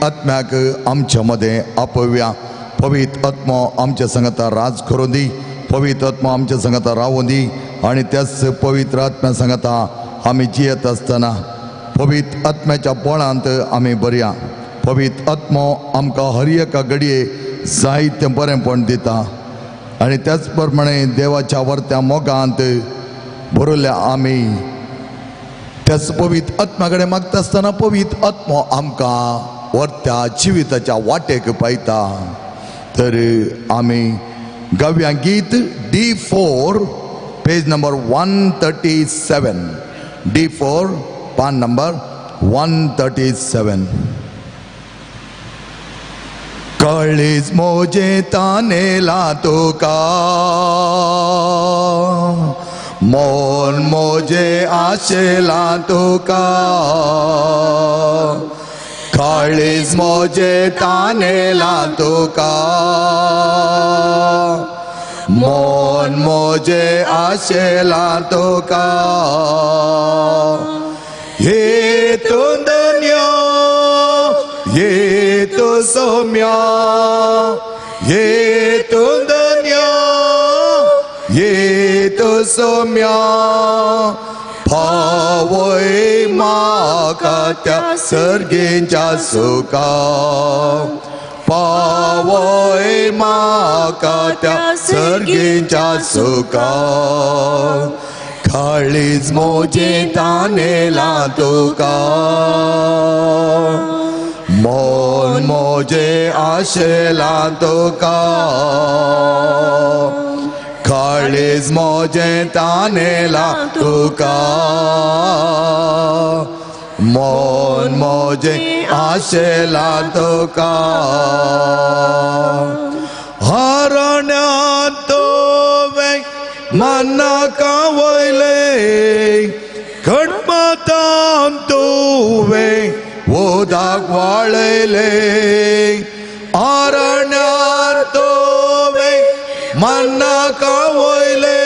पवित्र आत्म्याक आमच्या मदें आपोवया. पवित्र आत्मो आमच्या संगता राज करूं दी, पवित्र आत्मो आमच्या संगता रावूं दी आनी त्याच पवित्र आत्म्या संगता आमी जियेत आसतना पवित्र आत्म्याच्या बळांत आमी बरया. पवित्र आत्मो आमकां हर एका घडये जायतें बरेंपण दिता आनी त्याच प्रमाणे देवाच्या वर्त्या मोगांत भरल्या आमी त्याच पवित्र आत्म्या कडेन मागता आसतना पवित्र आत्मो आमकां वर्त्या जिविताच्या वाटेक पायता. तर आमी गावया गीत D4 page number 137. D4 पान नंबर 137. कळीज मोजे तानेला तुका, मोन मोजे आशेला तुका, काळीज मोजे तानेला तुका, मोन मोजे आशेला तुका. हे तू धन्य, हे तू सौम्या, हे तू धन्य, हे तू सौम्या, पावय म्हाका त्या सर्गेच्या सुखा, पावय म्हाका त्या सर्गेच्या सुखा. काळीज मोजे तानेला तुका, मोन मोजे आशेला तुका, काळीज मोजे तानेला तुका, मोन मोजे आशेला तुका. हरण्यात तुवें मनाका वयले, खटमतान तुवें उदक वाळयले. अरण्यात तुवें मनाका वयले,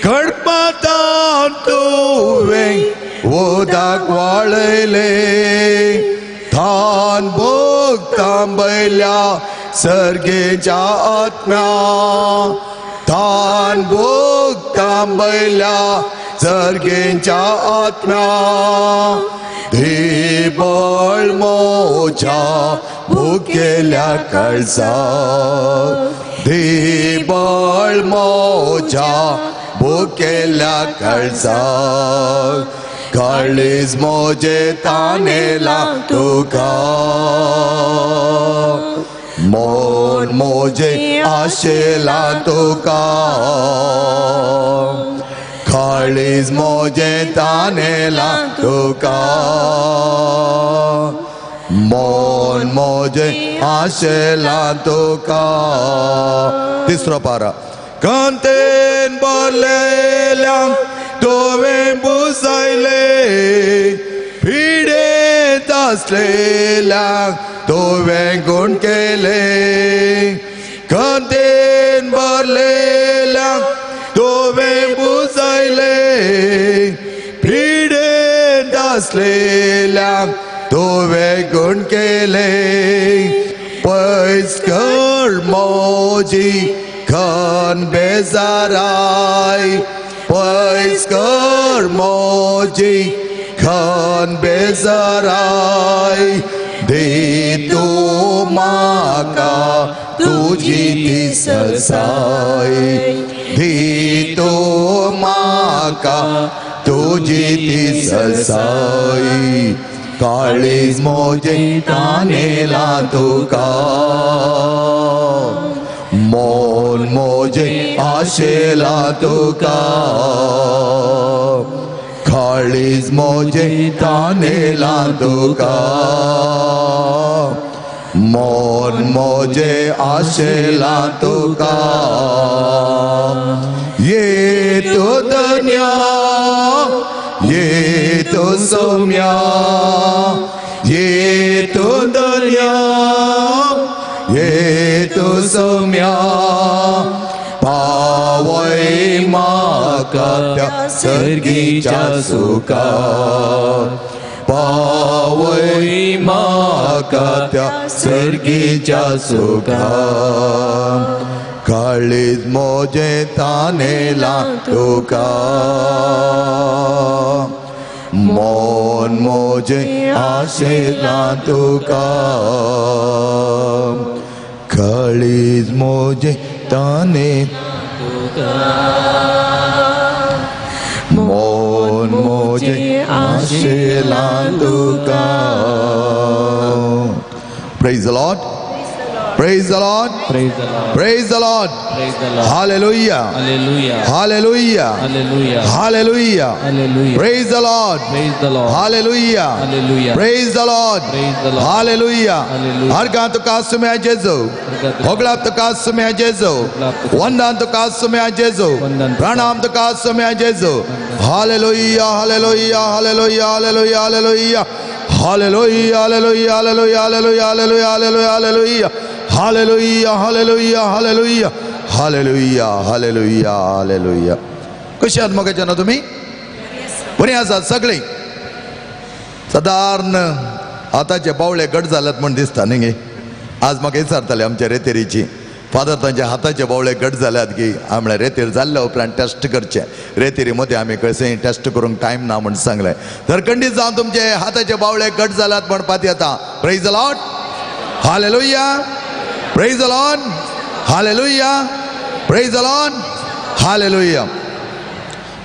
खडपातान तुवें उदक वाळयले. थान भोग थांबयल्या सर्गेच्या आत्म्या, थान भोग थांबयल्या सर्गेच्या आत्म्या. धी बळ मोज्या भुकेल्या काळजा, धी बळ मोज्या भुकेल्या काळजा. काळीज मोजे तानेला तुका, मोन मोजे आशेला तुका, काळीज मोजे तानेला तुका, मोन मोजे आशेला तुका. तिसरो पारा. कांतेन भरलेल्यांक तुवें बुजयले, पिडेंत आसलेल्यांक तुवें गूण केले. कांतेन भरलेल्यांक तुवें बुजयले, पिडेंत आसलेल्यांक तुवें गूण केले. पयस कर मोजी खन बेजाराय, पयस कर मोजी खन बेजाराय. दे तूं म्हाका तुजी ती सरसाय, दे तूं म्हाका तुजी ती सरसाय. काळीज मोजे तानेला तुका, मोन मोजे आशेला तुका, काळीज मोजे तानेला तुका, मोन मोजे आशेला तुका. ये तो धन्या, ये तो सौम्या, ये तो धन्या, ये तो सौम्या, पावय म्हाका त्या सर्गीच्या सुखा, पावय म्हाका त्या सर्गीच्या सुखा. काळीज मोजें तानेलां तुका, मन मोजें आशेलां तुका, काळीज मोजें तानेलां तुका, मन मोजें आशेलां तुका. Praise the Lord. Praise the Lord. Praise the Lord. Praise the Lord. Praise the Lord. Hallelujah. Hallelujah. Hallelujah. Hallelujah. Hallelujah. Hallelujah. Praise the Lord. Praise the Lord. Hallelujah. Hallelujah. Praise the Lord. Praise the Lord. Hallelujah. Hallelujah. हरगा तुका सुम्या जेजू, होगळाप तुका सुम्या जेजू, वंदन तुका सुम्या जेजू, प्रणाम तुका सुम्या जेजू. Hallelujah. Hallelujah. Hallelujah. Hallelujah. Hallelujah. Hallelujah. Hallelujah. Hallelujah. Hallelujah. Hallelujah. Hallelujah. Hallelujah. Hallelujah. Hallelujah. Hallelujah. Hallelujah. Hallelujah. कशी आहात मोगाच्या ना तुमी? बरी आसात सगळी. सादारण आतांचे बावळे घट जाल्यात म्हूण दिसता न्ही गे. आज म्हाका विचारताले आमच्या रेतेरीची फादर, तांच्या हाताचे बावळे घट जाल्यात की. हांवें म्हळें रेतेर जाल्ल्या उपरांत टेस्ट करचें. रेतेरी मदीं आमी कशेंय टेस्ट करूंक टायम ना म्हूण सांगलें. तर खंडीत जावन तुमचे हाताचे बावळे घट जाल्यात म्हण पाती येता. Praise the Lord. Hallelujah. Praise the Lord. Hallelujah. Praise the Lord. Hallelujah.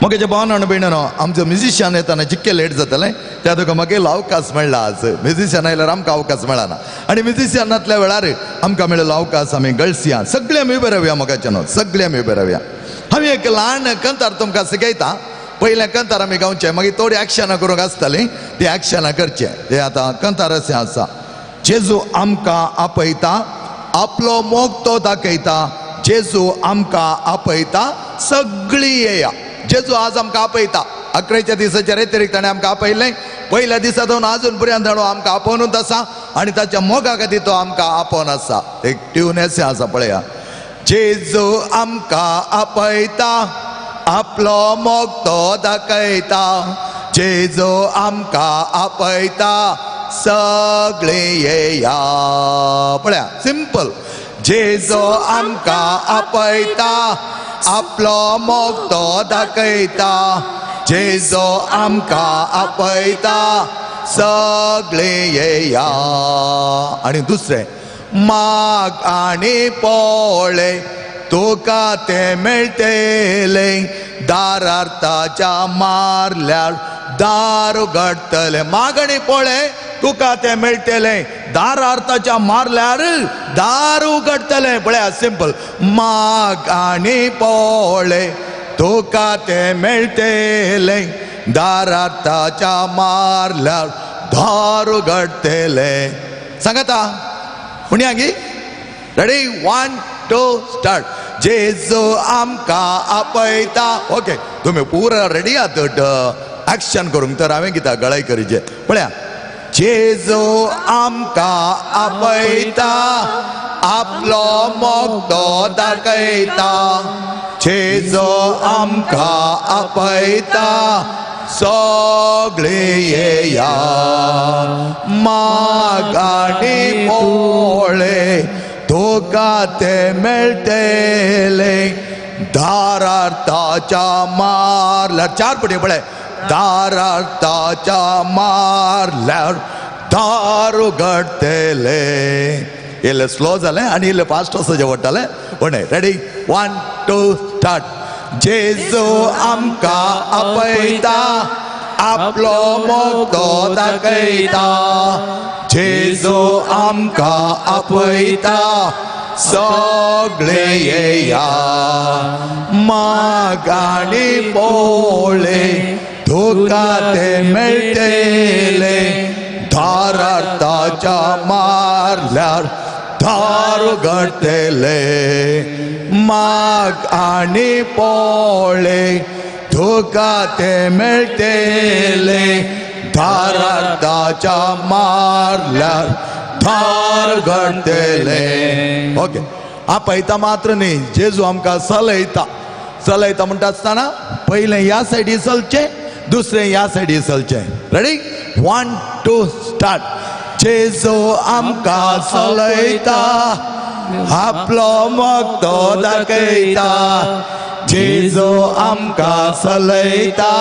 म्हगे भावन आनी भयणीनो, आमचो म्युझिशियन येताना जितके लेट जातलें त्या तुका म्हाका इल्लो अवकाश मेळ्ळा. आज म्युझिशियन आयल्यार आमकां अवकाश मेळना आनी म्युझिशियन नातल्या वेळार आमकां मेळिल्लो अवकाश आमी गळसया. सगळे आमी उबे रावया मोगाच्यानो, सगळे आमी उबे रावया. आमी एक ल्हान कंतार तुमकां शिकयता. पयलें कंतार आमी गावचें, मागीर थोडी एक्शनां करूंक आसतालीं, ती एक्शनां करचें. ते आतां कंतार अशें आसा. जेजू आमकां आपयता, आपलो मोग तो दाखयता. जेजू आमकां आपयता, सगळीं येया. जेजू आज आमकां आपयता. अकराच्या दिसाच्या रेतेरीक ताणें आमकां आपयलें. पयल्या दिसा जावन आजून पर्यंत ताणें आमकां आपोवनूच आसा आनी ताच्या मोगा खातीर तो आमकां आपोवन आसा. एक ट्यून अशें आसा पळया. जेजू आमकां आपयता, आपलो मोग तो दाखयता. जेजू आमकां आपयता, सगळीं येया. पळया सिंपल. जेजू आमकां आपयता, आपलो मोग तो दाखयता. जेजू आमकां आपयता, सगळीं येया. आनी दुसरें, माग आनी पळय तुका तें मेळटलें, दारार ताच्या मारल्यार दार उगडटलें. माग आनी पळय तुका तें मेळटलें, दारार ताच्या मारल्यार दार उगडटलें. पळया सिंपल. माग आनी पळय तुका तें मेळटलें, दारार ताच्या मारल्यार दार उगडटलें. सांगाता म्हणया गी. Ready, 1 2 start. जेजू आमकां आपयता. ओके, तुमी पुरा रेडी आहात एक्शन करूंक तर हांवें कित्याक गळाय करीचे. पळया. जेजू आमकां आपयता, आपलो मोग तो दाखयता. जेजू आमकां आपयता, सगळीं येया. माग आनी पळय तुका तें मेळटलें, दारार ताच्या मारल्यार. चार पटी पळय. दारार ताच्या मारल्यार दार उगडटलें. इल्लें स्लो जालें आनी इल्लें फास्ट वचचें पडटालें. पूण रेडी, 1 2 स्टार्ट. जेजू आमकां आपयता, आपलो मोग तो दाखयता. जेजू आमकां आपयता, सगळे येया. माग आनी पळय तुका तें मेळटलें, दारार ताच्या मारल्यार दार उगडटलें. माग आनी पळय तुका तें मेळटलें, दारार ताच्या मारल्यार दार उगडटलें. ओके, आपयता मात्र न्ही, जेजू आमकां चलयता. चलयता म्हणटा आसतना पयलें ह्या सायडी चलचें, दुसरें ह्या सायडी चलचें. Ready, 1 2 start. जेजू आमकां चलयता, आपलो मोग तो दाखयता. जेजू आमकां चलयता,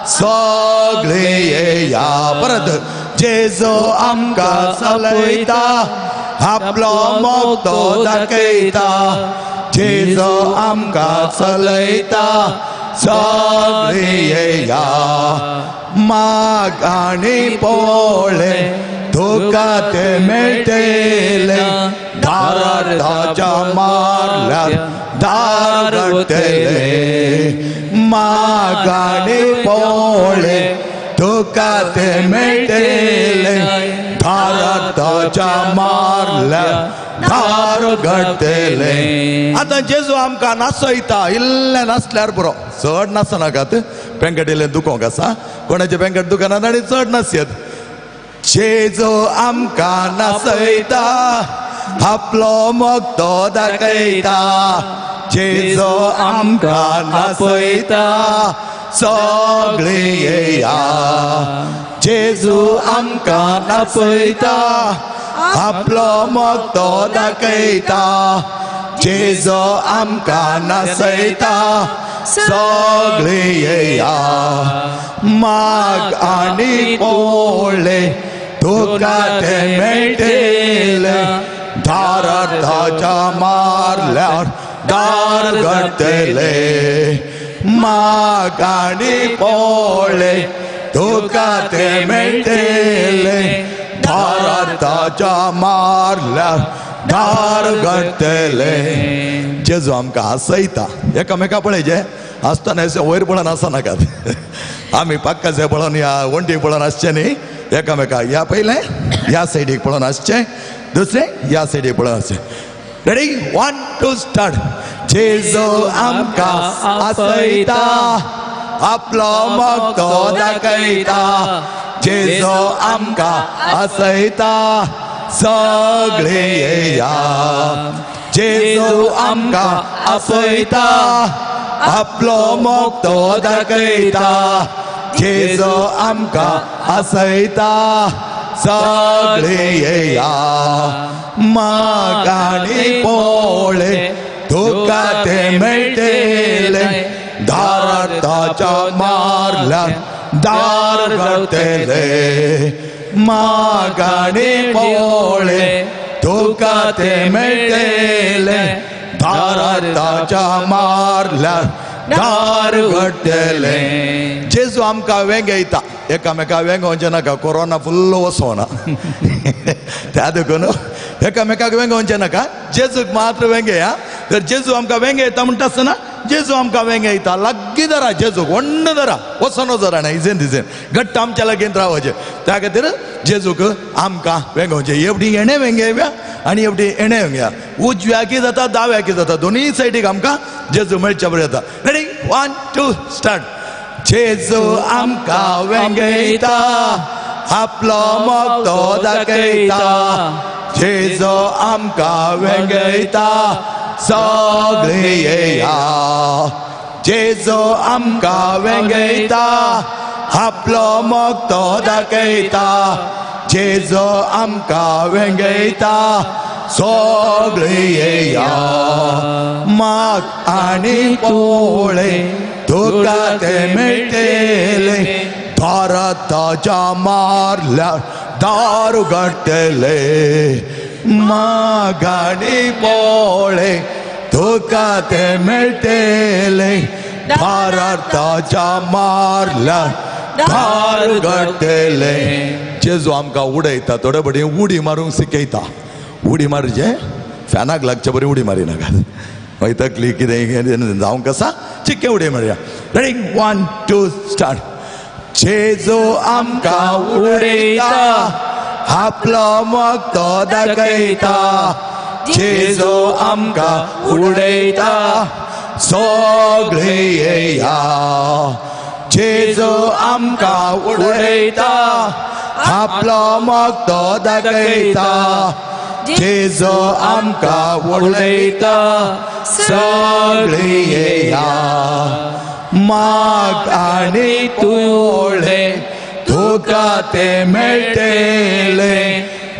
सगळे येया. परत, जेजू आमकां चलयता, आपलो मोग तो दाखयता. जेजू आमकां चलयता, सगळे येया. माग आनी पोळे तुका ते मेळटले, दारार ताच्या मारल्यार दार उगडटले. माग आनी पोळे तुका ते मेळटले, दारार ताच्या मारल्यार दार उगडटले. आतां जेजू आमकां नाचयता, इल्लें नाचल्यार पुरो, चड नाचनाकात. पेंकट इल्लें दुखोंक आसा, कोणाचें पेंकट दुकानात आनी चड नाचयत. जेजू आमकां नाचयता, आपलो मोग तो दाखयता. जेजू आमकां नाचयता, सगळे येया. जेजू आमकां नाचयता, आपलो मोग तो दाखयता. जेजू आमकां नाचयता, सगळे येया. माग आनी पोळे तुका ते मेळटले, दारार ताच्या मारल्यार दार उगडटले. माग आनी पोळे तुका ते मेळटले, दारार ताच्या मारल्यार दार उगडटले. जेजू आमकां हांसयता. एकामेका पळयचें आसतना वयर पळोवन आसनाकात. आमी पाक्काचे पळोवन ह्या वण्टी पळोवन आसचें न्ही. एकामेका ह्या पयलें ह्या सायडीक पळोवन आसचें, दुसरें ह्या सायडीक पळोवन आसचें. Ready, 1 2 start. जेजू आमकां हांसयता, आपलो मोग तो दाखयता. जेजू आमकां हांसयता, सगळे येया. जेजू आमकां हांसयता, आपलो मोग तो दाखयता. जेजू आमकां हांसयता, सगळे येया. माग आनी पोळे तुका ते मेळटले, दारार ताच्या मारल्यार दार उगडटले. माग आनी पोळे तुका ते मेळटले, दारार ताच्या मारल्यार दार उगडटले. जेजू आमकां वेंगयता. एकामेका वेंगोवचें नाका, कोरोना फुल्ल वचोना त्या देखून एकामेकाक वेंगोवचें नाका, जेजूक मात्र वेंगया. तर जेजू आमकां वेंगयता म्हणटा आसतना जेजू आमकां वेंगयता, लागीं धरा जेजूक, व्हड धरा, वचोनो जरा ना इजेन तिजेन घट्ट आमच्या लागीं रावचें. त्या खातीर जेजूक आमकां वेंगोवचें. एवढी हेणें वेंगेवया आनी एवढी हेणें वेंगया. उजव्याकी जाता दाव्याकी जाता, दोनूय सायडीक आमकां जेजू मेळच्या बरें जाता. Ready, 1 2 start. जेजू आमकां वेंगयता, आपलो मोग तो दाखयता. जेजू आमकां वेंगयता, सगळे येया. जेजू आमकां वेंगयता, आपलो मोग तो दाखयता. जेजू आमकां वेंगयता, सगळे येया. माग आनी पोळे तुका ते मेळटले, दारार ताच्या मारल्यार दार उगडटले. माग आनी पोळे तुका ते मेळटले, दारार ताच्या मारल्यार दार उगडटले. जेजू आमकां उडयता, थोडे बडी उडी मारूंक शिकयता. उडी मारचें फॅनाक लागचे बरी उडी मारी नाका, मागीर तकली कितें जावंक आसा, चिक्के उडी मारया. Ready, 1 2 start. जेजू आमकां उडयता, आपलो मोग तो दाखयता. जेजू आमकां उडयता, सगळे येया. जेजू आमकां उडयता, आपलो मोग तो दाखयता. जेजू आमकां उडयता, सगळे येया. माग आनी पोळे तुका ते मेळटले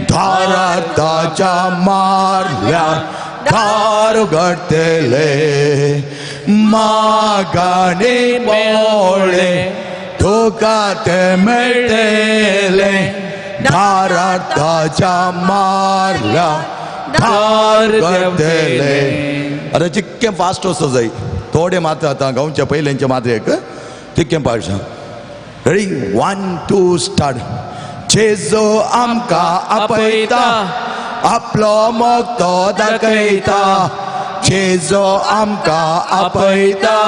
दारार ताच्या मारल्यार दार उगडटले माग आनी पोळे तुका ते मेळटले दारार ताच्या मारल्यार दार उगडटले. अरे चिक्कें फास्ट वचो जाय थोडे मात्र आतां गांवच्या पयल्यांचे मात्र एक तिक्कें फास्ट. Ready 1 2 start. जेजू आमकां आपयता आपलो मोग तो दाखयता जेजू आमकां आपयता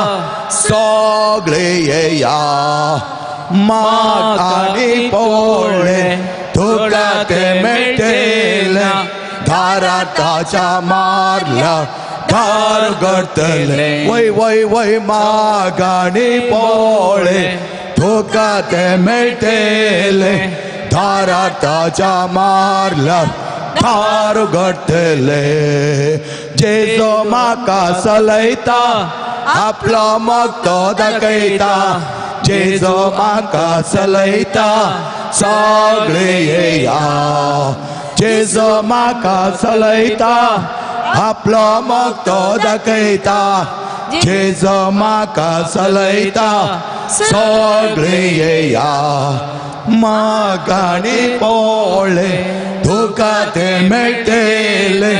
सगळे येया माग आनी पोळे तुका ते मेळटले दारार ताच्या मारल्यार दार उगडटले वय वय वय माग आनी पोळे तुका ते मेळटले दारार ताच्या मारल्यार दार उगडटले जेजू म्हाका चलयता आपलो मोग तो दाखयता जेजू म्हाका चलयता सगळे येया जेजू म्हाका चलयता आपलो मोग तो दाखयता जेजू म्हाका चलयता सगळे येया माग आनी पोळे तुका ते मेळटले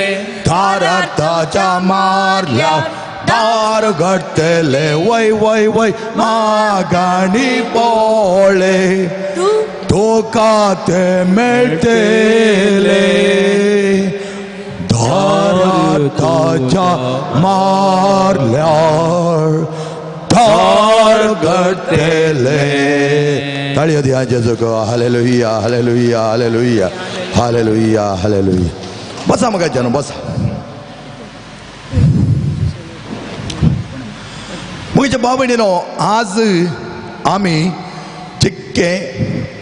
दारार ताच्या मारल्यार दार उगडटले वय वय वय माग आनी पोळे तुका ते मेळटले दारार ताच्या मारल्यार दार उगडटले. ताळयो दिया जेजूक. Hallelujah hallelujah hallelujah hallelujah hallelujah. बसा म्हाका जनू बसा. म्हज्या भाव भयणीनो आज आमी चिक्के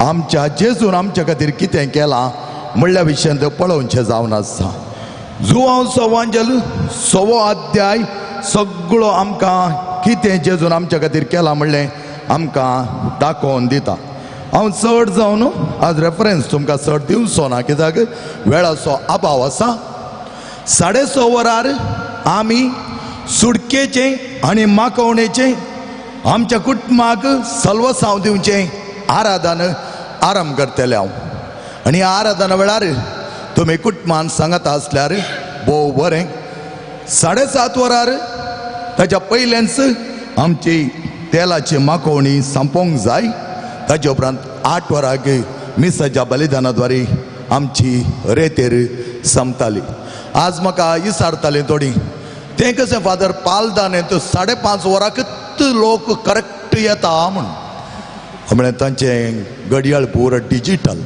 आमच्या जेजून आमच्या खातीर कितें केलां म्हणल्या विशयांत पळोवचें जावन आसा. जुवांव सवांजल 6वो अध्याय सगळो आमकां कितें जेजून आमच्या खातीर केलां म्हणलें आमकां दाखोवन दिता. हांव चड जावन आज रेफरन्स तुमकां चड दिवचो ना कित्याक वेळाचो अभाव आसा. 6:30 वरार आमी सुटकेचें आनी माकोवणेचें आमच्या कुटुंबाक सल्वसांव दिवचें आराधन आरंभ करतले हांव. आनी आराधना वेळार तुमी कुटुंबान सांगता आसल्यार भोव बरें. 7:30 वरार ताच्या पयलेंच आमची तेलाची माकोवणी संपोवंक जाय. ताचे उपरांत 8 वरांक मिसाच्या बलिदाना द्वारे आमची रेतेर संपताली. आज म्हाका विचारताली थोडी तें कशें फादर पालदान तो 5:30 वरांकच लोक करेक्ट येता म्हूण. म्हळ्यार तांचें घडयाळ पुरो डिजिटल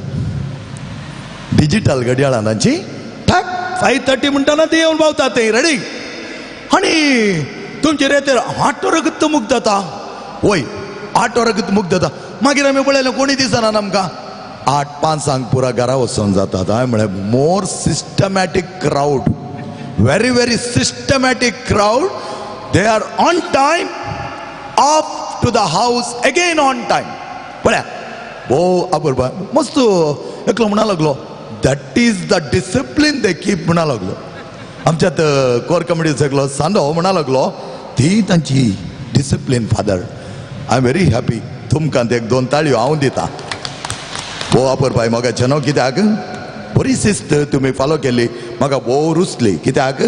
डिजिटल घडयाळां तांची ठाक 5:30 म्हणटाना ते येवन पावता ते रेडी. आनी तुमचे रेतेर 8 वरांकच मुक्त जाता. वय 8 वरांकच मुक्त जाता. मागीर आमी पळयलें कोणी दिसना आमकां 8:05 पुरा घरा वचून जातात. हांवें म्हळें more systematic crowd, very very systematic crowd. They are on time, off to the house again on time. पळया भोव अपुरबाय मस्त एकलो म्हणा लागलो that is the discipline they keep म्हणा लागलो. आमच्यात कोर कमिटीचो एकलो सांदो म्हणा लागलो ती तांची discipline. Father I am very happy. तुमकां ते 1-2 ताळयो हांव दिता. भोव अपुरबाय मोगाचें न्हू कित्याक बरी शिस्त तुमी फॉलो केली म्हाका भोव रुचली कित्याक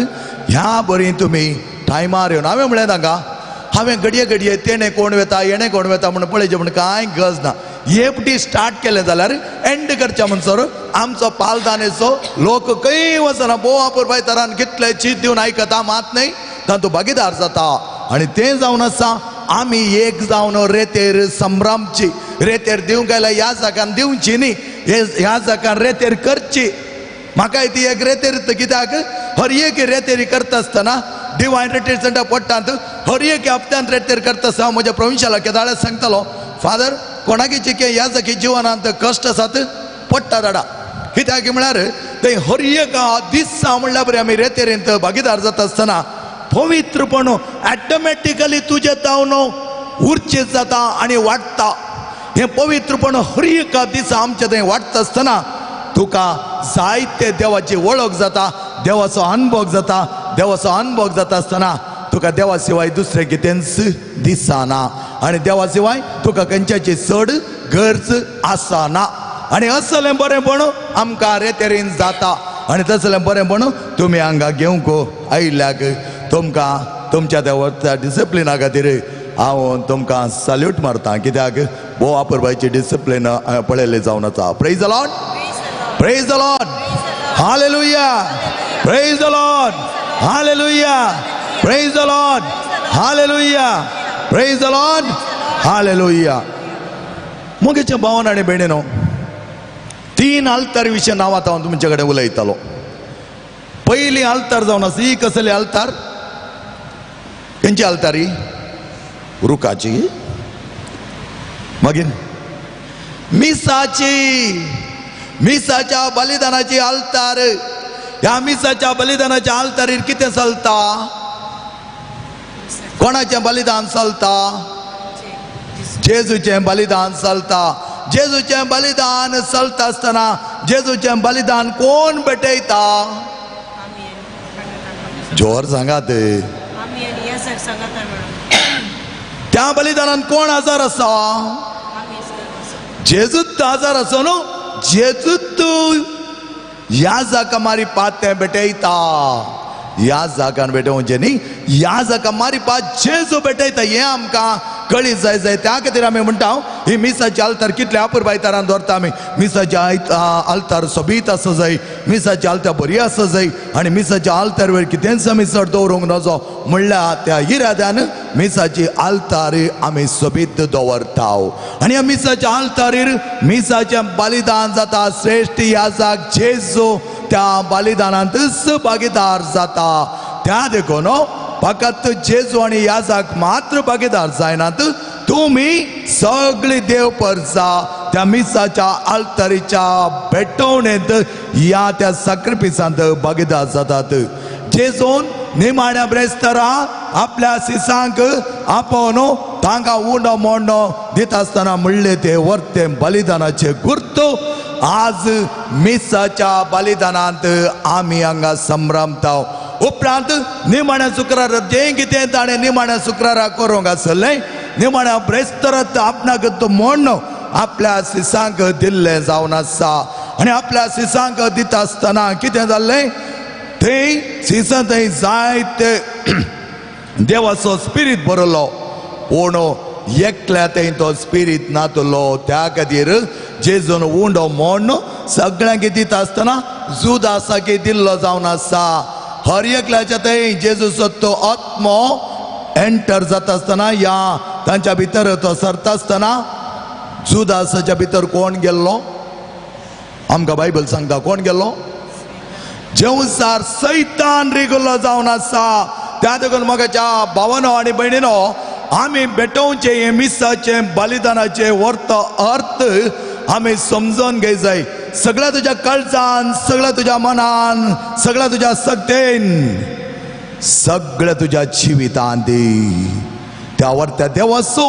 ह्या बरी तुमी टायमार येवन. हांवें म्हणलें तांकां हांवें घडये घडये तेणें कोण वेता हेणें कोण वेता म्हूण पळयचें म्हूण कांय गरज ना. एकटी स्टार्ट केलें जाल्यार एंड करचें म्हणसर आमचो पालदानेचो लोक खंय वचना. भोव अपुरबाय तरान कितले चीत दिवन आयकता मात न्हय तातूंत भागीदार जाता. आनी तें जावन आसा आमी एक जावन रेतेर संभ्रमची रेतेर दिवंक आयल्यार ह्या जाग्यान दिवची न्ही ह्या जाग्यान रेतेर करची. म्हाकाय ती एक रेतेर कित्याक हर एक रेतेरी करता आसतना डिवायन रिट्रीट सेंटर पडटात हर एक हप्त्यांत रेतेर करता आसतना हांव म्हज्या प्रोविन्शियलाक केदाळे सांगतालो फादर कोणाकी चिके ह्या जागी जिवनांत कश्ट आसात पडटा धाडा. कित्याक म्हळ्यार ते हर एक दिसा म्हणल्यार बरें आमी रेतेरेंत भागीदार जाता आसतना पवित्रपण ऑटोमॅटिकली तुजे तावन उर्चेत जाता आनी वाडटा. हें पवित्रपण हर एका दिसा आमच्या थंय वाडटा आसतना तुका जायते देवाची वळख जाता, देवाचो अनुभव जाता. देवाचो अनुभव जाता आसतना तुका देवा शिवाय दुसरें कितेंच दिसना आनी देवा शिवाय तुका खंयच्याची चड गरज आसना. आनी असलें बरेंपण आमकां रेतेरीन जाता आनी तसलें बरेंपण तुमी हांगा घेवंक आयिल्ल्याक तुमकां तुमच्या त्या डिसिप्लिना खातीर हांव तुमकां सल्यूट मारता, कित्याक भोव अपुरबायची डिसिप्लीन पळयल्ली जावन आसा. Praise the Lord, praise the Lord, hallelujah, praise the Lord, hallelujah, praise the Lord, hallelujah, praise the Lord, hallelujah. मोगेच्या भावान आनी भयणीनो, तीन आल्तार विशय नांव आतां हांव तुमचे कडेन उलयतालो. पयली आल्तार जावन आसा ही कसली आल्तार? खंयची आल्तार ही? रुखाची, मागीर मिसाची, मिसाच्या बलिदानाची आल्तार. ह्या मिसाच्या बलिदानाच्या आल्तारीर कितें चलता? कोणाचें बलिदान चलता? जेजूचें बलिदान चलता. जेजूचें बलिदान चलता आसतना जेजूचें बलिदान कोण भेटयता? जोर सांगात. त्या बलिदानान कोण आजार आसा? जेजूत आजार आसा न्हू. जेजूत ह्या जाका मारी पात तें भेटयता. ह्या जाकान भेटोवचें न्ही, ह्या जाका मारी पात जेजू भेटयता. हें आमकां कळी जाय जाय. त्या खातीर आमी म्हणटा ही मिसाची आल्तार कितल्या अपुरबायतारान दवरता आमी. मिसाची आल्तार सोबीत आसा जाय, मिसाची आल्तार बरी आसा जाय आनी मिसाच्या आल्तार वयर कितेंच आमी चड दवरूंक नजो म्हणल्यार त्या इराद्यान मिसाची आल्तार आमी सोबीत दवरता. आनी ह्या मिसाच्या आल्तारीर मिसाचें बलिदान जाता. श्रेश्ठ याजाक जेजू त्या बलिदानांतच भागीदार जाता. त्या देखून फकत जेजू आनी याजाक मात्र भागीदार जायनात, तुमी सगळी देव परसा त्या मिसाच्या आल्तारीच्या भेटवणेंत ह्या त्या साक्रिफिसांत भागीदार जातात. जेजून निमाण्या ब्रेस्तरा आपल्या सिसांक आपोवन तांकां उंडो मोडणो दिता आसतना म्हणले ते वर्ते बलिदानाचे गुर्त आज मिसाच्या बलिदानांत आमी हांगा संभ्रमता. उपरांत निमाण्या शुक्रारा जें कितें ताणें निमाण्या शुक्रारा करूंक आसलें, निमाण्या ब्रेस्तरात आपणाक तो मोडणो आपल्या सिसांक दिल्लें जावन आसा. आनी आपल्या सिसांक दिता आसतना कितें जाल्लें, थंय सिसां थंय जायते देवाचो स्पिरीत भरलो, पूण एकल्या थंय तो स्पिरीत नातलो. त्या खातीर जेजून उंडो मोडण सगळ्यांक दिता आसतना जुदासाक दिल्लो जावन आसा. हर एकल्याच्या थंय जेजूचो तो आत्मो एंटर जाता आसतना या तांच्या भितर तो सरता आसतना जुदासाच्या भितर कोण गेल्लो? आमकां बायबल सांगता कोण गेल्लो? जेवसार सैतान रिगुल्लो जावन आसा. त्या देखून म्हज्या भावानो आनी भयणीनो, आमी भेटोवचें हें मिसाचें बलिदानाचें वर्त अर्थ आमी समजून घेय जाय. सगळ्या तुज्या काळजान, सगळ्या तुज्या मनान, सगळ्या तुज्या शक्तेन, सगळ्या तुज्या जिवितान दी त्या वर्त्या देवाचो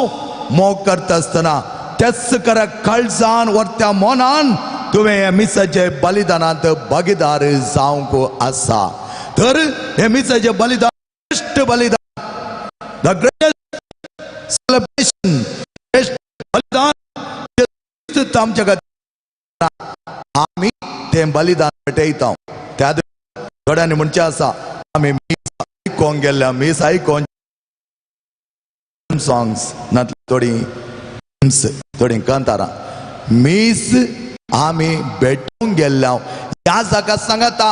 मोग करता आसतना त्याच करा काळजान वर्त्या मनान तुवें ह्या मिसाचे बलिदानांत भागीदार जावंक आसा. तर हे मिसाचें बलिदान श्रेश्ठ बलिदान, the greatest celebration, श्रेश्ठ बलिदान आमच्या खातीर आमी तें बलिदान भेटयता. त्या थोड्यांनी म्हणचें आसा आमी मीस आयकोंक गेल्ल्या, मीस आयकोन सॉंग्स नातली थोडीं थोडीं कांतारां मीस आमी भेटूंक गेल्ल्या. ह्या जागा सांगता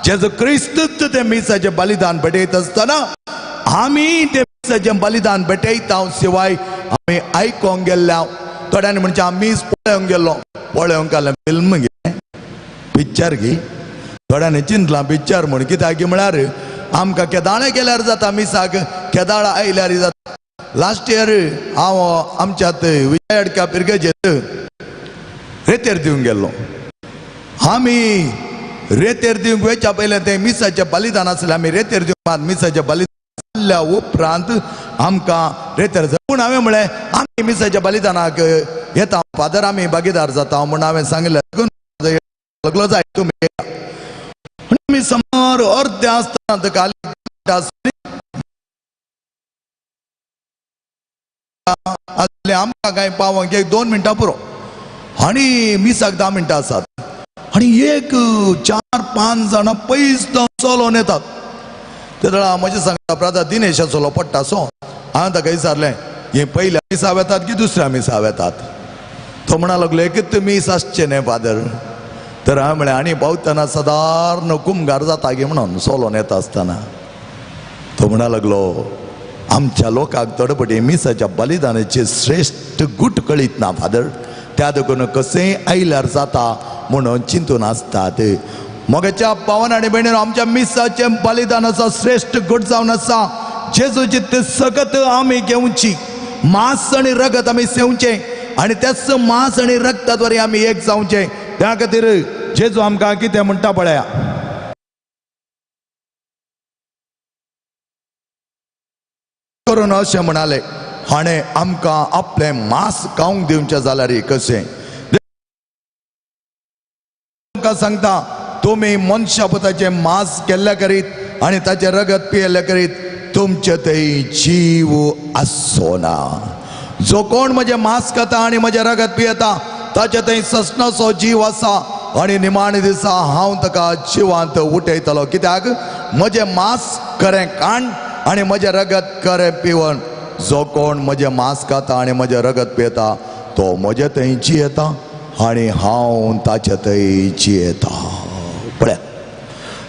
जेजू क्रिस्तूच तें मिसाचें बलिदान भेटयता आसतना आमी तें मिसाचें बलिदान भेटयता शिवाय आमी आयकोंक गेल्ल्या. थोड्यांनी म्हणचें आमी मीस पळोवंक गेल्लो, पळोवंक गेल्लें फिल्म गे पिक्चर गी. थोड्यांनी चिंतलां पिक्चर म्हूण, कित्याक म्हळ्यार आमकां केदाळे गेल्यार जाता मिसाक, केदाळ आयल्यार जाता. लास्ट इयर हांव आमच्यात विजय अडक्या पिरगेजेर रेतेर दिवंक गेल्लो. आमी रेतेर दिवंक वयच्या पयलें तें मिसाचें बलिदान आसलें. आमी रेतेर दिवंक मिसाचें बलिदान जाल्ल्या उपरांत आमकां रेतेर. पूण हांवें म्हळें आमी मिसाच्या बलिदानाक येता फादर, आमी भागीदार जाता म्हूण हांवें सांगिल्लें. लागलो जाय तुमी. आमी सुमार अर्दे आसतना ताका आसले आमकां कांय पावंक एक 2 मिनटां पुरो आनी मिसाक 10 मिनटां आसात. आनी एक 4-5 जाणां पयस चलोवन येतात. तेदळा म्हजें सांगता ब्रादर दिनेश आसलो पडटा सो. हांवें ताका विचारलें हे पयल्या मिसा वेतात की दुसऱ्या मिसा वेतात? तो म्हणा लागलो एकच मीस आसचें न्ही फादर. तर हांवें म्हळें आनी पावतना सदारण कुमगार जाता गी म्हणून चलोवन येता आसतना. तो म्हणा लागलो आमच्या लोकांक तडपटी मिसाच्या बलिदानाचे श्रेश्ठ गूट कळीत ना फादर, त्या देखून कशेंय आयल्यार जाता म्हणून चिंतून आसतात. मोगाच्या पावन आनी भयणीन आमच्या मिसाचें बलिदानाचो श्रेश्ठ गूट जावन आसा जेजूची ते सगत आमी घेवची, मांस आनी रगत आमी सेवचें आनी त्याच मांस आनी रगता द्वारे आमी एक जावचें. त्या खातीर जेजू आमकां कितें म्हणटा पळया. करून अशें म्हणाले हाणें आमकां आपलें मांस खावंक दिवचें जाल्यार कशें? तुमकां सांगता तुमी मनशा पुताचें मांस केल्ल्या करीत आनी ताचें रगत पियेल्ल्या करीत तुमचे थंय जीव आसचो ना. जो कोण म्हजें मांस खाता आनी म्हजें रगत पियेता ताचे थंय ससनाचो जीव आसा आनी निमाणे दिसा हांव ताका जिवांत उठयतलो. कित्याक म्हजें मांस खरें खाण आनी म्हजें रगत खरें पिवन. जो कोण म्हजें मांस खाता आनी म्हजें रगत पियेता तो म्हजे थंय जियेता आनी हांव ताचे थंय जियेता. पळया,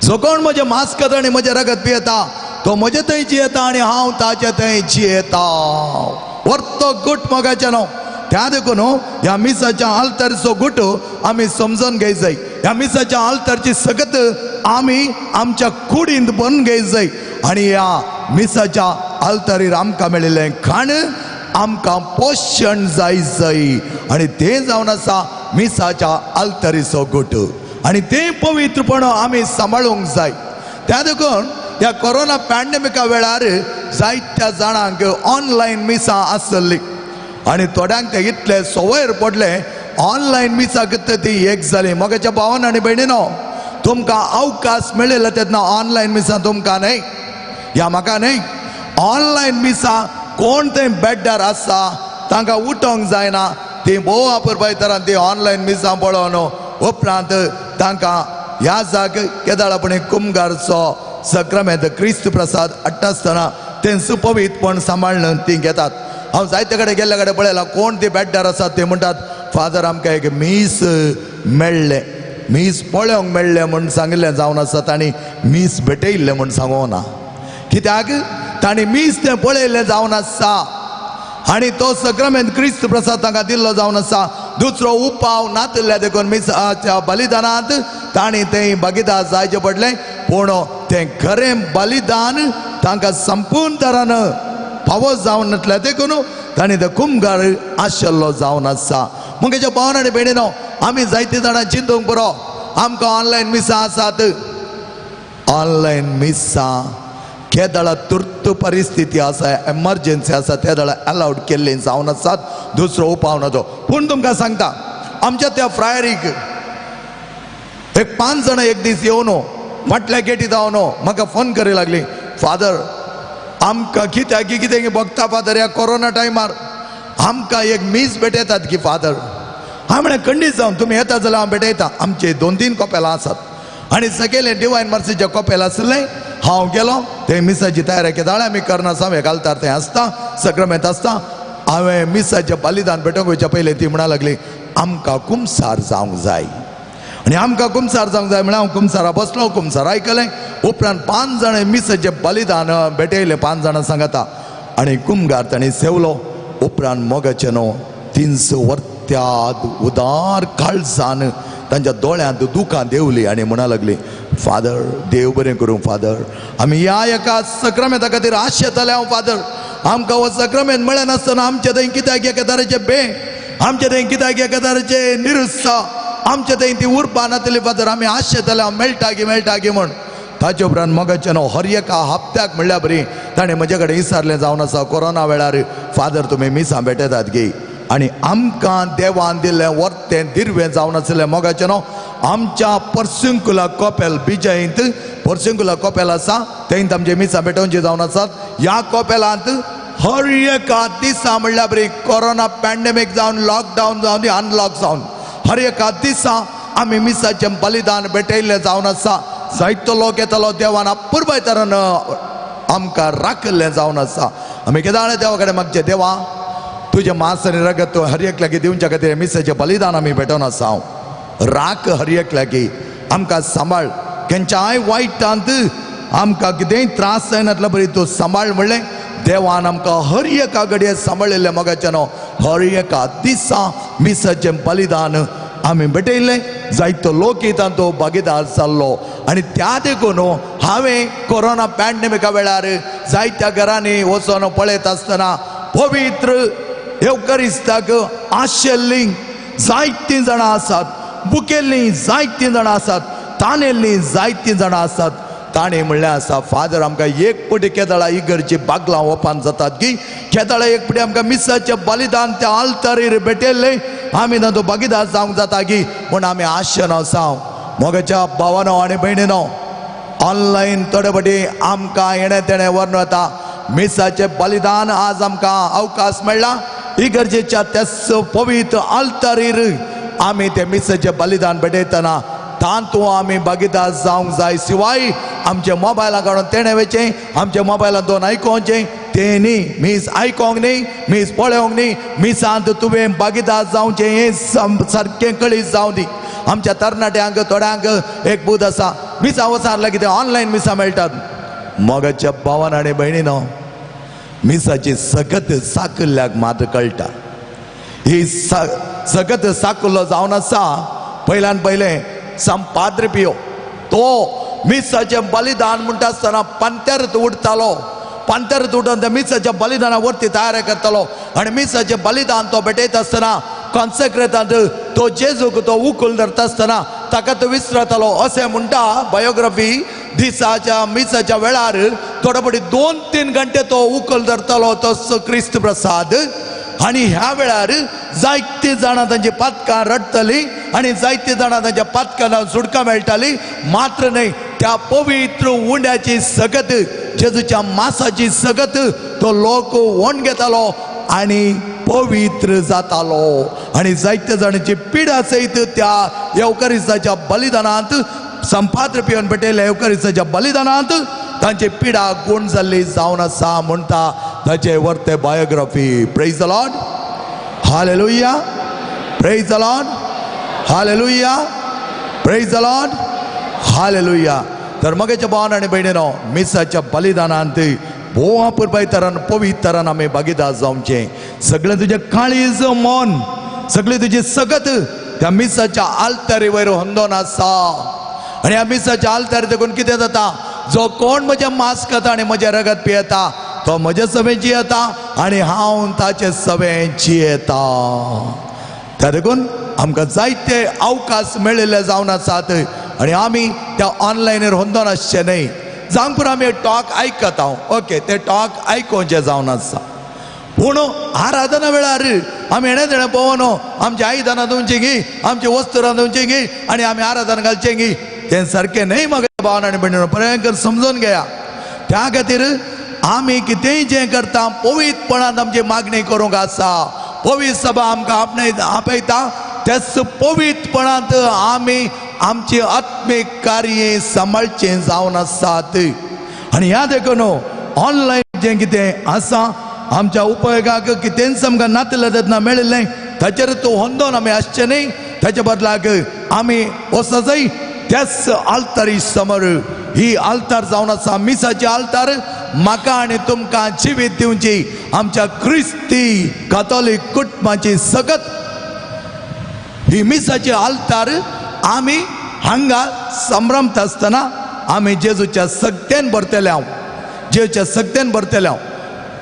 जो कोण म्हजें मांस खाता आनी म्हजें रगत पियेता तो म्हजे थंय जियेता आनी हांव ताचे थंय जियेता. वर्तो गूट मोगाचें न्हू. त्या देखून ह्या मिसाच्या आल्तारचो गूट आमी समजून घेय जाय. ह्या मिसाच्या आल्तारची सगत आमी आमच्या कुडींत बनून घेय जाय आनी ह्या मिसाच्या आल्तारीर आमकां मेळिल्लें खाण आमकां पोशण जाय जाय आनी तें जावन आसा मिसाच्या आल्तारीचो गूट आनी तें पवित्रपण आमी सांबाळूंक जाय. त्या देखून ह्या कोरोना पॅन्डेमिका वेळार जायत्या जाणांक ऑनलायन मिसां आसली आनी थोड्यांक ते इतले संवयर पडले ऑनलायन मिसाक ती एक जाली. मोगाच्या भावान आनी भयणीनो तुमकां अवकाश मेळिल्लो तेन्ना ऑनलायन मिसां तुमकां न्हय ह्या म्हाका न्हय. ऑनलायन मिसां कोण थंय बेड्डार आसा तांकां उठोंक जायना, ती भोव अपुरबाय तरान ती ऑनलायन मिसां पळोवन उपरांत तांकां ह्या जाग केदाळापणी कुमगारचो सक्रामेंत क्रिस्त प्रसाद हाडटा आसतना तें सुपवितपण सांबाळून ती घेतात. हांव जायते कडेन गेल्ल्या कडेन पळयलां कोण ती बेड्डार आसात ते म्हणटात फादर आमकां एक मीस मेळ्ळें, मीस पळोवंक मेळ्ळें म्हूण सांगिल्लें जावन आसा तांणी मीस भेटयल्लें म्हूण सांगूंक ना. कित्याक तांणी मीस तें पळयल्लें जावन आसा आनी तो सक्रामेंत क्रिस्त प्रसाद तांकां दिल्लो जावन आसा. दुसरो उपाव नातिल्ल्या देखून मिसाच्या बलिदानांत तांणी तें भागीदार जायचें पडलें. पूण तें खरें बलिदान तांकां संपूर्ण तरान फावो जावन नासलें देखून तांणी ते कुमगार आशिल्लो जावन आसा. मुगेच्या भावन आनी भयणीनो आमी जायतीं जाणां चिंतूंक पुरो आमकां ऑनलायन मिसां आसात. ऑनलायन मिसां केदळा तुर्त परिस्थिती आसा, एमर्जन्सी आसा त्या वेळार अलावड केल्ली जावन आसात, दुसरो उपाव ना तो. पूण तुमकां सांगता आमच्या त्या फ्रायरीक एक 5 जाणां एक दीस येवन फाटल्या गेटी जावन म्हाका फोन करी लागली फादर आमकां कित्याक कितें बघता फादर ह्या कोरोना टायमार आमकां एक मीस भेटयतात की फादर. हांवें म्हळें खंडीत जावन तुमी येता जाल्यार हांव भेटयता. आमचे 2-3 कपेलां आसात आनी सगळे डिवायन मर्सीचें कपेल आसलें. हांव गेलो ते मिसाची तयारी केदाळ आमी करना एक आल्तार थंय आसता सक्रामेंत आसता. हांवें मिसाचें बलिदान भेटोवंक वयच्या पयलीं ती म्हणा लागली आमकां कुमसार जावंक जाय आनी आमकां कुमसार जावंक जाय म्हळ्यार हांव कुमसारा बसलो, कुमसार आयकलें. उपरांत 5 जाणां मिसाचें बलिदान भेटयलें 5 जाणां सांगता आनी कुमगार तांणी सेवलो. उपरांत मोगाचें न्हू 300 वर्त्याद उदार काळजान तांच्या दोळ्यांत दुकां देंवली आनी म्हणा लागली फादर देव बरें करूं फादर, आमी ह्या एका सक्रामेंता खातीर आशेताले हांव फादर, आमकां हो सक्रामेंत मेळनासतना आसतना आमचे थंय कित्याक एका तरेचें बे, आमचे थंय कित्याक एका तरेचें निरुत्साह, आमचे थंय ती उर्बा नातली फादर, आमी आशेताले हांव मेळटा की मेळटा की म्हूण. ताचे उपरांत मोगाचें न्हू हर एका हप्त्याक म्हणल्यार बरी ताणें म्हजे कडेन विचारलें जावन आसा कोरोना वेळार, फादर तुमी मिसां भेटयतात गी? आनी आमकां देवान दिल्लें वर्तें दिर्वें जावन आशिल्लें मोगाचें न्हू आमच्या पर्सिंकुला कॉपेल बिजयंत पर्सिंकुला कॉपेल आसा थंय आमचे मिसां भेटोवचे जावन आसात. ह्या कॉपेलांत हर एका दिसा म्हणल्यार बरी कोरोना पॅन्डेमीक जावन लॉकडावन जावन अनलॉक जावन हर एका दिसा आमी मिसाचें बलिदान भेटयल्लें जावन आसा. जायतो लोक येतलो देवान अपुरबाय तरान आमकां राखिल्लें जावन आसा. आमी केदाळे देवा कडेन मागचें, देवा तुजें मांस आनी रगत हर एकल्याक दिवच्या खातीर मिसाचें बलिदान आमी भेटोवन आसा, राख हर एकल्याक, आमकां सांबाळ, खंयच्याय वायटांत आमकां कितेंय त्रास जायनातलो बरी तूं सांबाळ म्हणलें देवान आमकां हर एका घडये सांबाळिल्लें मोगाचें न्हू हर एका दिसा मिसाचें बलिदान आमी भेटयल्लें. जायतो लोक येता तो भागीदार जाल्लो आनी त्या देखून हांवें कोरोना पॅन्डेमिका वेळार जायत्या घरांनी वचोन पळयत आसतना पवित्र येवकरिस्ताक आशिल्लीं जायतीं जाणां आसात, बुकेल्लीं जायतीं जाणां आसात, तानेल्लीं जायतीं जाणां आसात. ताणें म्हणलें आसा, फादर आमकां एक पटी केदळा इगर्जी बागलां ओपन जातात की केदळा एक पटी आमकां मिसाचें बलिदान त्या आल्तारीर भेटयल्लें आमी तातूंत भागीदार जावंक जाता की म्हूण आमी आशेन आसा. मोगाच्या भावानो आनी भयणीनो, ऑनलायन थोडे पटी आमकां येणें तेणें व्हरून वता. मिसाचें बलिदान आज आमकां अवकाश मेळ्ळा इगर्जेच्या त्याच पवित्र आल्तारीर आमी तें मिसाचें बलिदान भेटयतना तातूंत आमी भागीदार जावंक जाय. शिवाय आमच्या मोबायलां काडून तेणें वयचें, आमच्या मोबायलान दोन आयकोवचें तें न्ही, मीस आयकोंक न्ही, मीस पळोवंक न्ही, मिसांत तुवें भागीदार जावचें हें सारकें कळीत जावं दी. आमच्या तरणाट्यांक थोड्यांक एक बूद आसा, मिसां वचार लागीं ते ऑनलायन मिसां मेळटात. मोगाच्या भावान आनी भयणीनो, मिसाची सगत साकल्ल्याक मात कळटा. ही सगत साकल्लो जावन आसा पयल्यान पयलें संपाद्र पियो तो मिसाचें बलिदान म्हणटा आसतना पंत्यारच उठतालो, पंत्यारच उठून त्या मिसाच्या बलिदाना वरती तयार करतालो आनी मिसाचें बलिदान तो भेटयता आसतना कॉन्सेक्रेटांत तो जेजूक तो उखूल धरता आसतना ताका तो विसरतालो. अशें म्हणटा बायोग्राफी. दिसाच्या मिसाच्या वेळार थोडे फावटी 2-3 घंटे तो उखल धरतालो तो क्रिस्त प्रसाद. आनी ह्या वेळार जायते जाणां तांची पातकां रडटली आनी जायते जाणां तांच्या पातकां सुटका मेळटाली. मात्र न्हय, त्या पवित्र उंड्याची सगत जेजूच्या मासाची सगत तो लोक ओंड घेतालो आनी पवित्र जातालो. आनी जायते जाणांची पिडा सयत त्या येवकरिस्ताच्या बलिदानांत संपाद्र पिवन पेटयल्ल्या येवकरिस्ताच्या बलिदानांत तांची पिडा गुण जाल्ली जावन आसा म्हणटा ताचे वर्ते biography. Praise the Lord, hallelujah, praise the Lord, hallelujah, praise the Lord, hallelujah. तर मगेच्या भावान आनी भयणीनो, मिसाच्या बलिदानांत भोव अपुरबाय तरान पवित्र तरान आमी भागीदार जावचें. सगळें तुजें काळीज मन सगळें तुजें सगत त्या मिसाच्या आल्तारी वयर होंदोन आसा. आनी ह्या मिसाच्या आल्तारी देखून कितें जाता, जो कोण म्हजें मांस खाता आनी म्हजें रगत पियेता तो म्हजे सवें जियेता आनी हांव ताचे सवें जियेता. त्या देखून आमकां जायते अवकाश मेळिल्ले जावन आसात आनी आमी त्या ऑनलायनीर होंदोन आसचें न्हय. जावंक पुरो आमी टॉक आयकता हांव, ओके, ते टॉक आयकोवचें जावन आसा. पूण आराधना वेळार आमी हेणें तेणें पळोवन आमची आयदनां धुवची गी, आमची वस्तू रांदुवची गी आनी आमी आराधना घालचें गी, तें सारकें न्हय. म्हाका भावन आनी भयणीनो भयंकर समजून घेया. त्या खातीर आमी कितेंय जें करता पवित्रपणान आमची मागणी करूंक आसा. पवित्र सभा आमकां आपणें आपयता त्याच पवित्रपणांत आमी आमची आत्मीक कार्य सांबाळचें जावन आसात. आनी ह्या देखून ऑनलायन जें कितें आसा आमच्या उपयोगाक कितेंच आमकां नातलें तेन्ना मेळिल्लें ताचेर तूं होंदोन आमी आसचें न्हय. ताचे बदलाक आमी वचत त्याच आल्तारी समोर. ही आल्तार जावन आसा मिसाची आल्तार म्हाका आनी तुमकां जिवीत दिवची आमच्या क्रिस्ती कातोलीक कुटुंबाची सगत ही मिसाची आल्तार आमी हांगा संभ्रमता आसतना आमी जेजूच्या सगत्यान भरतले हांव, जेजूच्या सगत्यान भरतले हांव.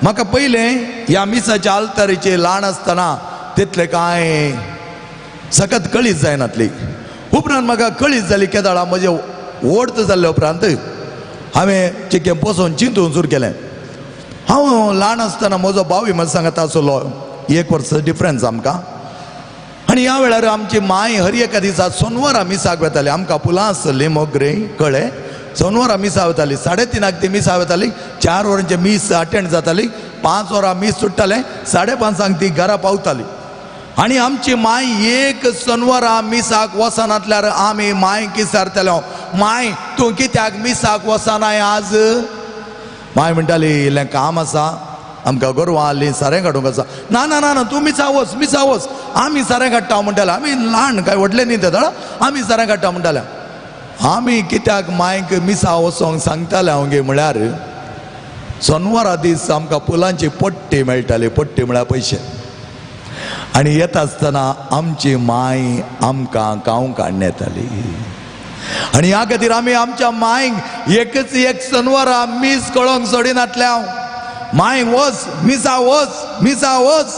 म्हाका पयलें ह्या मिसाच्या आल्तारीचे ल्हान आसतना तितलें कांय सगत कळीत जायनातली. उपरांत म्हाका कळीत जाली केदाळा म्हजें ओडत जाल्ले उपरांत हांवें चिकें बसोन चिंतून सुरू केलें. हांव ल्हान आसतना म्हजो भावूय म्हज्या सांगात आसलो, 1 वर्स डिफरन्स आमकां. आनी ह्या वेळार आमची माय हर एका दिसा सोनवारा मिसाक वताली. आमकां फुलां आसलीं मोगरे कळ्ळें, सोनवारा मिसा वताली. 3:30 ती मिसा वताली, 4 वरांचें मीस अटेंड जाताली, 5 वरां मीस सुट्टालें, 5:30 ती घरा पावताली. आनी आमची माय एक सोनवारा मिसाक वचनातल्यार आमी मायक विचारताले, माय तूं कित्याक मिसाक वचनाय आज? माय म्हणटाली इल्लें काम आसा, आमकां गोरवां आहलीं सारें काडूंक आसा. ना ना ना ना, तूं मिसा वच, मिसा वच, आमी सारें काडटा म्हणटाले. आमी ल्हान काय व्हडलें न्ही तें, आमी सारें काडटा म्हणटाले. आमी कित्याक मायक मिसा वचोंक सांगताले हांव गे म्हळ्यार सोनवारा दीस आमकां फुलांची पट्टी मेळटाली, पट्टी म्हळ्यार पयशे. आनी येता आसतना आमची माय आमकां गांव काडून येताली. आनी ह्या खातीर आमी आमच्या मायक एकच एक सोनवारा मीस कळोंक सोडिनातले. हांव माय वच, मिसा वच, मिसा वच.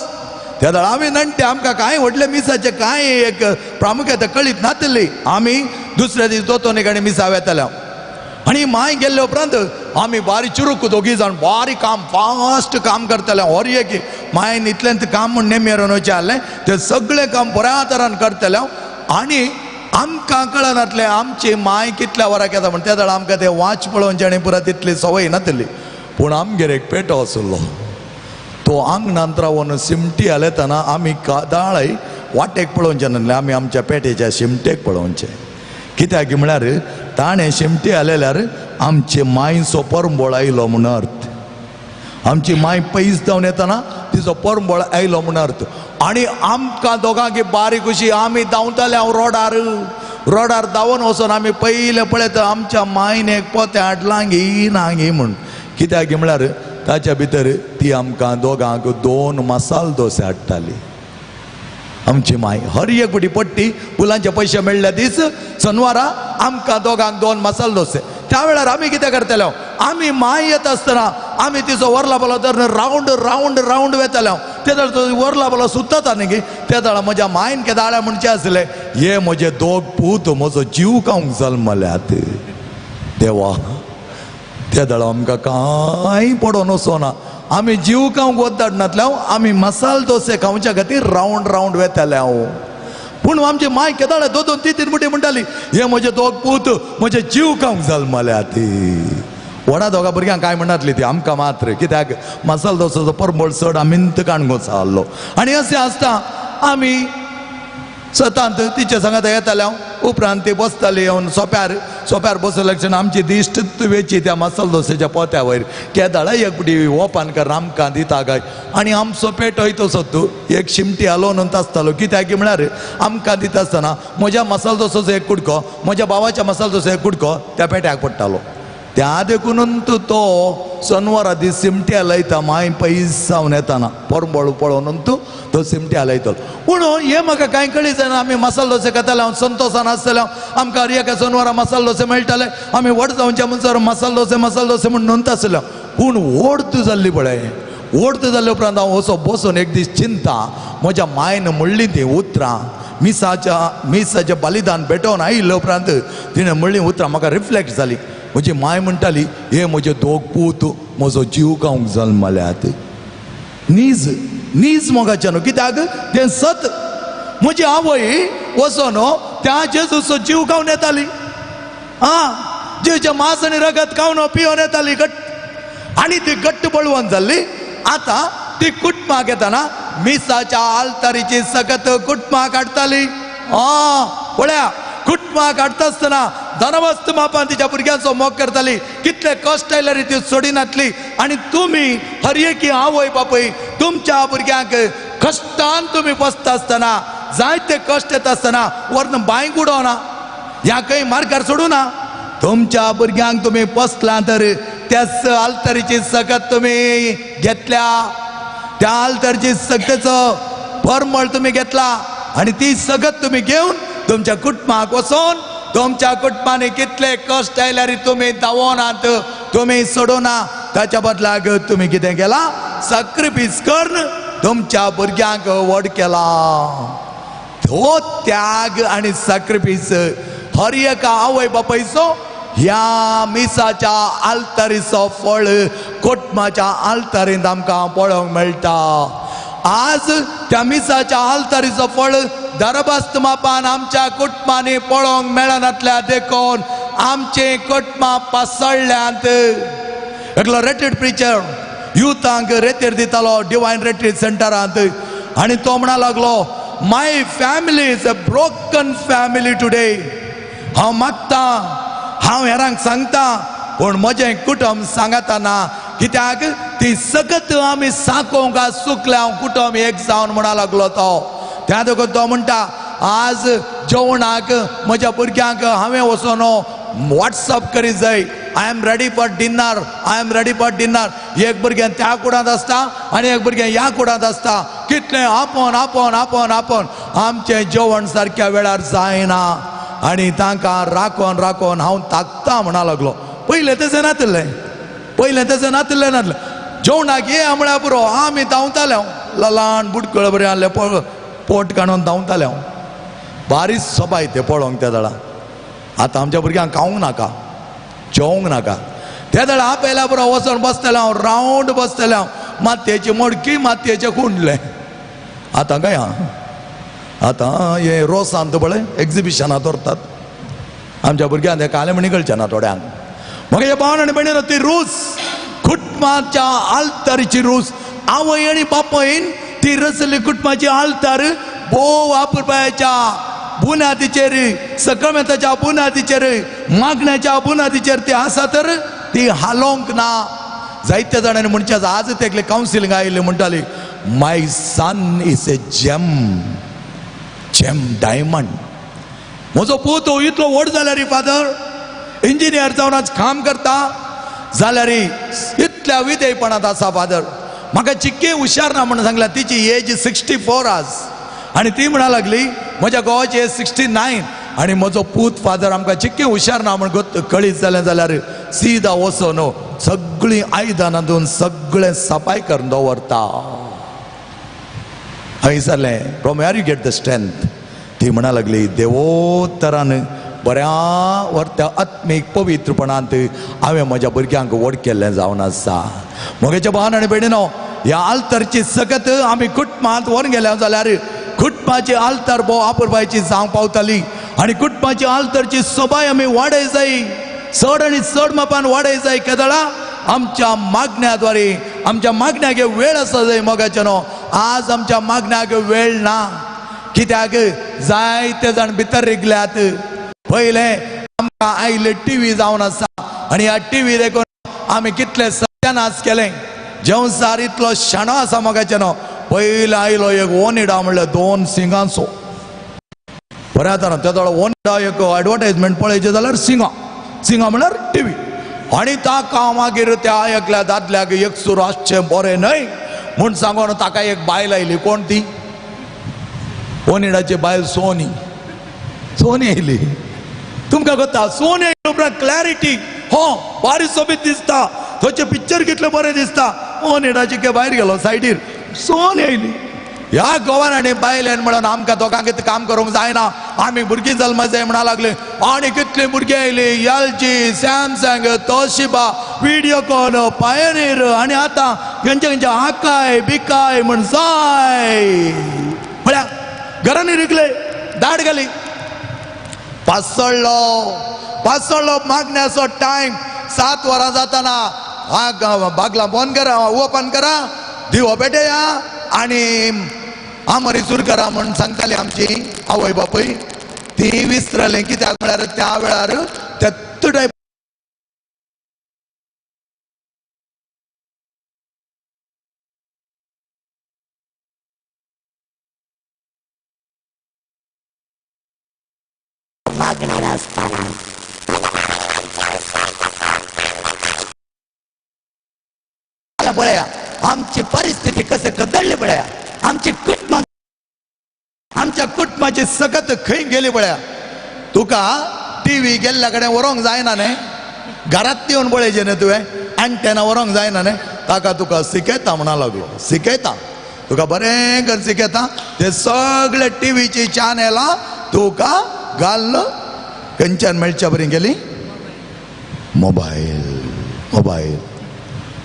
त्या वेळार आमी नणटे, आमकां कांय व्हडले मिसाचें कांय एक प्रामुख्यता कळीत नातली. आमी दुसऱ्या दीस दोतोनीक आनी मिसा वेताले. आनी माय गेल्ले उपरांत आमी बारीक चुरूक दोगी जाण बारीक काम फास्ट काम करताले. हर एक मायन इतलें काम म्हूण नेमेर वचचें आहलें तें सगळें काम बऱ्या तरान करताले. आनी आमकां कळनातलें आमची माय कितल्या वराक येता म्हण. त्या वेळार आमकां तें वाच पळोवचें आनी पुराय तितली संवय नातली. पूण आमगेर एक पेटो आसलो, तो आंगणांत रावन सिमटी हालयतना आमी कादाळय वाटेक पळोवचें नासलें, आमी आमच्या पेटेच्या शिमटेक पळोवचें. कित्याक म्हळ्यार ताणें शिमटी हालयल्यार आमचे मायचो परंबळ आयलो म्हूण अर्थ. आमची माय पयस जावन येतना तिचो परंबळ आयलो म्हूण अर्थ. आनी आमकां दोगांक बारीक अशी आमी धांवताले. हांव रोडार रोडार धांवन वचोन आमी पयलें पळयता आमच्या मायन एक पोतें हाडलां गी ना गी म्हूण. कित्याक म्हळ्यार ताच्या भितर ती आमकां दोगांक 2 मसाल डोसे हाडटाली आमची माय. हर एक फावटी पट्टी फुलांचे पयशे मेळ्ळे दीस सोनवारा आमकां दोगांक 2 मसाल डोसे. त्या वेळार आमी कितें करताले, आमी माय येता आसतना आमी तिचो वरला बलो धरून रावंड रावंड रावंड वेताले. ते वेळार वरला बलो सुत्ता न्ही, त्या वेळार म्हज्या मायन केदाळ्या म्हणचें आसलें, हे म्हजे दोग पूत म्हजो जीव खावंक जल्मल्यात देवा. त्या वेळार आमकां कांय पडोन वचना, आमी जीव खावंक वत धाडनातले, आमी मसाल डोसे खावच्या खातीर रावंड रावंड वेताले. हांव पूण आमची माय केदाळे 2 2 3 3 मुठी म्हणटाली, हे म्हजे दोग पूत म्हजे जीव खावंक जल्मल्यात. व्हडा दोगा भुरग्यांक कांय म्हणनातली ती, आमकां मात्र कित्याक मसाल डोसाचो परमळ चड आमींत काणगोच आहलो. आनी अशें आसता आमी सतांत तिचे सांगात येताले. हांव उपरांत ती बसताली येवन सोप्यार, सोप्यार बसले क्षण आमची दिश्ट वेची त्या मसाल डोसेच्या पोत्या वयर. केदाळा एक फावटी ओपन कर आमकां दिता काय. आनी आमचो पेटोय तसो तूं एक शिमटी हालोवन आसतालो. कित्याक म्हळ्यार आमकां दिता आसतना म्हज्या मसाल डोसाचो एक कुडको, म्हज्या भावाच्या मसाल डोसो एक कुडको त्या पेट्याक पडटालो. त्या देखून तो सोनवारा दीस सिमटी हालयता माय पयस जावन येताना परंबळ पळोवन तूं तो सिमटी हालयतलो. पूण हें म्हाका कांय कळी जायना. आमी मसाल डोसे खाताले, हांव संतोसान आसतले. आमकां एका सोनवारा मसाल डोसे मेळटाले. आमी व्हड जावच्या म्हणसर मसाल डोसे मसाल डोसे म्हूण नोंदता आसले. पूण ओडत जाल्ली पळय, ओडत जाल्ले उपरांत हांव असो बसून एक दीस चिंता म्हज्या मायन म्हणलीं तीं उतरां मिसाच्या मिसाचें बलिदान भेटोवन आयिल्ले उपरांत तिणें म्हणलीं उतरां म्हाका रिफ्लेक्ट जाली. म्हजी माय म्हणटाली, हे म्हजे दोग पूत म्हजो जीव खावंक जल्मल्यात. नीज नीज मोगाचें न्हू, कित्याक तें सत. म्हजी आवय वचोन त्या जेजूचो जीव खावन येताली, आं जेजूचें मांस आनी रगत खावन पिवन येताली घट्ट. आनी ती घट्ट बळवंत जाल्ली. आतां ती कुटुंबाक येताना मिसाच्या आल्तारीची सगत कुटुंबाक काडटाली. आं पळया, कुटुंबाक काडटा आसतना धनवस्त मापान तिच्या भुरग्यांचो मोग करताली. कितले कश्ट आयल्यार ती सोडिनातली. आनी तुमी हर एकी आवय बापूय तुमच्या भुरग्यांक कश्टान तुमी बसता आसतना, जायते कश्ट येता आसतना व्हरून बांयक उडोवना, ह्या खंय मार्गार सोडूना. तुमच्या भुरग्यांक तुमी पोसला तर त्याच आल्तारीची सगत तुमी घेतल्या, त्या आल्तारीची सगतेचो परमळ तुमी घेतला. आनी ती सगत तुमी घेवन तुमच्या कुटुंबाक वचोन तुमच्या कुटुंबांनी कितले कश्ट आयल्यार तुमी धांवनात, तुमी सोडना. ताच्या बदलाक तुमी कितें केलां, सॅक्रिफायस करून तुमच्या भुरग्यांक व्हड केला. हो त्याग आनी सॅक्रिफायस हर एका आवय बापायचो ह्या मिसाच्या आल्तारीचो फळ कुटुंबाच्या आल्तारींत आमकां पळोवंक मेळटा. आज त्या मिसाच्या आल्तारीचो फळ दरबस्त मापान आमच्या कुटुंबांनी पळोवंक मेळनातल्या देखून आमचीं कुटुंबां पासळ्ळ्यांत. एकलो रेटेड प्रिचर युथांक रेतीर दितालो डिवायन रेट्रीट सेंटरांत आनी तो म्हणा लागलो, my family is a broken family today. हांव मागता, हांव हेरांक सांगता, पूण म्हजें कुटुंब सांगता ना, कित्याक ती सगत आमी साकोवंक चुकल्या. हांव कुटुंब एक जावन म्हणा लागलो तो. त्या देखून तो म्हणटा, आज जेवणाक म्हज्या भुरग्यांक हांवें वचोन वॉट्सअप करीत जाय, I am ready for dinner, I am ready for dinner. एक भुरगें त्या कुडांत आसता आनी एक भुरगें ह्या कुडांत आसता. कितलें आपोवन आपोवन आपोवन आपोवन आमचें जेवण सारक्या वेळार जायना आनी तांकां राखोन राखोन हांव ताकता म्हणा लागलो. पयलें तशें नातिल्लें, पयलें तशें नातिल्लें नासलें. जेवणाक ये म्हळ्यार पुरो आमी धांवताले. हांव ल्हान बुडकळ बरें आहलें, पोट काडून धांवताले हांव. बारीक सोबाय तें पळोवंक त्या दळा. आतां आमच्या भुरग्यांक खावंक नाका, जेवंक नाका. त्या दळा आपयल्या पुरो वचोन बसतलें हांव, रावंड बसतलें हांव, मातयेची मडकी मातयेचें कुंडलें. आतां काय आतां हे रोसांत पळय एग्जिबिशनां दवरतात आमच्या भुरग्यांक, तें कालें म्हणी कळचें ना थोड्यांक. म्हाका हे भावन आनी भयणीनो, ती रूस कुटुंबाच्या आल्तारीची रूस, आवय आनी बापायन ती रचली कुटुंबाची आल्तार भोव आपुरबायेच्या बुन्यादीचेर, सकळमेताच्या बुन्यादीचेर, मागण्याच्या बुन्यादीचेर ती आसा तर ती हालोवंक ना. जायत्या जाणांनी म्हणचें आज तेगले कावन्सिलींग आयिल्ली म्हणटाली, my son is a gem, gem diamond. म्हजो पूत इतलो व्हड जाल्यार फादर इंजिनियर जावन आज काम करता जाल्यार इतल्या विधेयपणांत आसा फादर. म्हाका चिक्के हुशार ना म्हणून सांगल्या. तिची एज 64 आज आनी ती म्हणा लागली म्हज्या घोवाची एज 69 आनी म्हजो पूत फादर आमकां चिक्के हुशार ना म्हण कळीत जालें जाल्यार सीदा वचोन सगळीं आयदनां धुवन सगळें सफाय करून दवरता. हांवें विचारलें, from where you get the strength? ती म्हणा लागली, देवोत्तरान बऱ्या वर्त्या आत्मीक पवित्रपणांत हांवें म्हज्या भुरग्यांक व्हड केल्लें जावन आसा. म्हगेच्या भावान आनी भयणीनो, ह्या आल्तारची सकत आमी कुटुंबांत व्हरून गेल्या जाल्यार कुटुंबाची आल्तार भोव आपुरबायची जावंक पावताली आनी कुटुंबाची आल्तारची सोबाय आमी वाडय जाय, चड आनी चड मापान वाडय जाय. केदळा आमच्या मागण्या द्वारे, आमच्या मागण्याक वेळ आसा जाय मोगाचे न्हू. आज आमच्या मागण्याक वेळ ना, कित्याक जायते जाण भितर रिगल्यात. पयलें आमकां आयिल्ले टिवी जावन आसा आनी ह्या टिवी देखून आमी कितले सत्यानाश केलें. जेवसार इतलो शाणो आसा मोगाचे न्हू. पयलें आयलो एक ओनिडा म्हणल्यार 2 सिंगांचो, बऱ्या तरान त्या ओनिडा एक एडवर्टायजमेंट पळयचें जाल्यार सिंगां, सिंगां म्हणल्यार टिवी. आनी ताका मागीर त्या एकल्या दादल्याक एक सूर आसचें बरें न्हय म्हूण सांगून ताका एक बायल आयली. कोण ती? ओनिडाची बायल सोनी. सोनी आयली. तुमकां कळटा, सोनी आयली उपरांत क्लॅरिटी हो बारीक सोबीत दिसता, थंयचें पिक्चर कितलें बरें दिसता. ओनिडाची के भायर गेलो सायडीर, सोनी आयली. ह्या गोवान आनी बायलेन म्हणून आमकां दोगांक काम करूंक जायना, आमी भुरगीं जल्मा जाय म्हणा लागले. आनी कितलीं भुरगीं आयलीं, LG, Samsung, Toshiba, Videocon, Pioneer, आनी आतां खंयचे खंयचे आकाय बिकाय म्हण जाय म्हळ्यार घरांनी रिगले, दाड घाली. पासळ्ळो पासळ्ळो मागण्याचो टायम 7 वरां जाताना बागलां बंद करा, ओपन करा, दिवो पेटया आनी आमरी सुर करा म्हूण सांगताली आमची आवय बापूय. ती विसरलें, कित्याक म्हळ्यार त्या वेळार तेत्त टायप पळया आमची परिस्थिती कसे बदलली, पळया आमची कुटुंब, आमच्या कुटुंबाची सकत खंय गेली पळया. तुका टिवी गेल्ल्या कडेन व्हरूंक जायना न्ही, घरांत येवन पळयचें न्ही तुवें, एंटेना व्हरूंक जायना न्ही, ताका तुका शिकयता म्हणा लागलो. शिकयता तुका बरें कर शिकयता, ते सगळे टिवीची चॅनलां तुका घालून खंयच्यान मेळच्या बरी गेली मोबायल. मोबायल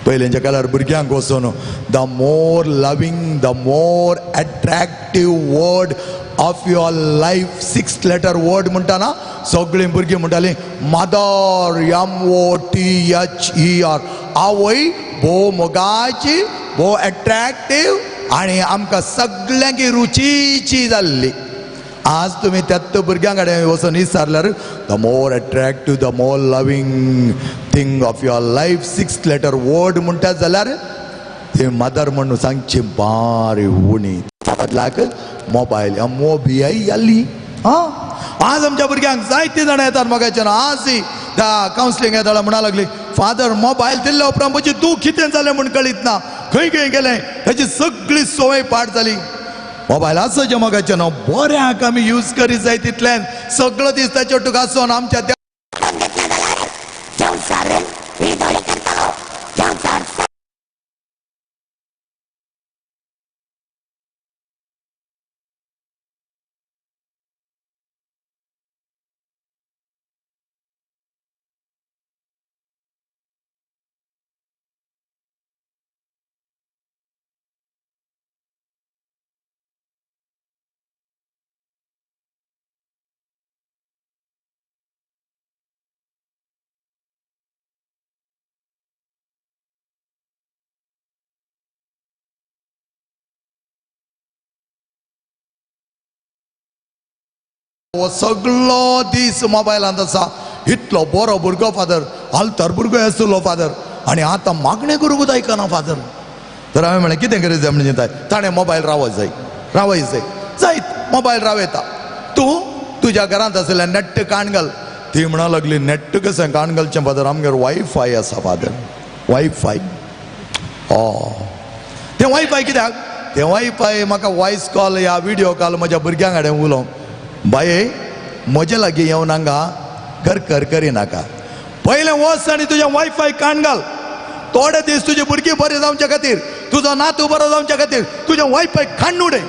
पयलींच्या काळार भुरग्यांक वचून the more loving, the more attractive word of your life, 6 letter word म्हणटा ना, सगळीं भुरगीं म्हणटालीं मदर, MOTHER, आवय भोव मोगाची, भोव एट्रॅक्टीव आनी आमकां सगळ्यांक रुचीची जाल्ली. आज तुमी त्याच भुरग्यां कडेन वचून विचारल्यार the more attractive, the more loving thing of your life, 6 letter word म्हणटा जाल्यार ते मदर म्हणून सांगची बारी उणी. त्या बदलाक मोबायल MOBI जाली. हां, आज आमच्या भुरग्यांक जायतीं जाणां येतात मोगाचें. आज त्या कावन्सिलिंग येताला म्हणा लागली, फादर मोबायल दिल्ल्या उपरांत म्हजी तूं कितें जालें म्हूण कळीत ना, खंय खंय गेलें, ताची सगळी संवय पाड जाली. मोबायल आसा मोगाचें न्हू, बऱ्याक आमी यूज करीत जाय तितल्यान सगळो दीस ताचे तुका आसून आमच्या सगळो दीस मोबायलांत आसा. इतलो बरो भुरगो फादर, आल्तार भुरगो आसलो फादर, आनी आतां मागणें करूंकूच आयकना फादर. तर हांवें म्हणलें कितें करीत जाय म्हणजे ताणें मोबायल रावत जाय, रावय जाय, जायत मोबायल रावयता. तूं तुज्या घरांत आशिल्लें नेट काण घाल. ती म्हणा लागली नेट कशें काण घालचें फादर, आमगेर वायफाय आसा फादर, वायफाय. तें वायफाय कित्याक? तें वायफाय म्हाका वॉयस कॉल या विडियो कॉल म्हज्या भुरग्यां कडेन उलोवंक. बाये म्हजे लागीं येवन हांगा कर करिनाका, पयलें वच आनी तुजें वायफाय काण घाल. थोडे दीस तुजी भुरगीं बरी जावचे खातीर, तुजो नातू बरो जावचे खातीर तुजें वायफाय काडून उडय.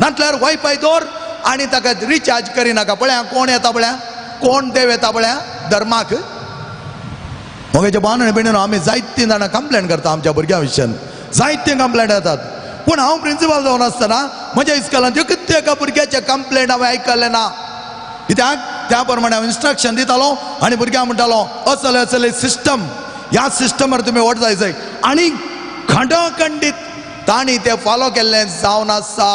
नातल्यार वायफाय दवर आनी ताका रिचार्ज करिनाका. पळया कोण येता, पळया कोण देव येता, पळया धर्माक. मगेच्या भावान आनी भयणीनो, आमी जायतीं जाणां कंप्लेन करता आमच्या भुरग्यां विशयान, जायतीं कंप्लेंट येतात. पूण हांव प्रिंसिपल जावन आसतना म्हज्या इस्कॉलांत कितें एका भुरग्याचें कंप्लेंट हांवें आयकलें ना. कित्याक? त्या प्रमाणे हांव इन्स्ट्रक्शन दितालो आनी भुरग्यांक म्हणटालो असले असले सिस्टम, ह्या सिस्टमार तुमी व्हड जाय जाय. आनी खंडाखंडीत तांणी तें फॉलो केल्लें जावन आसा.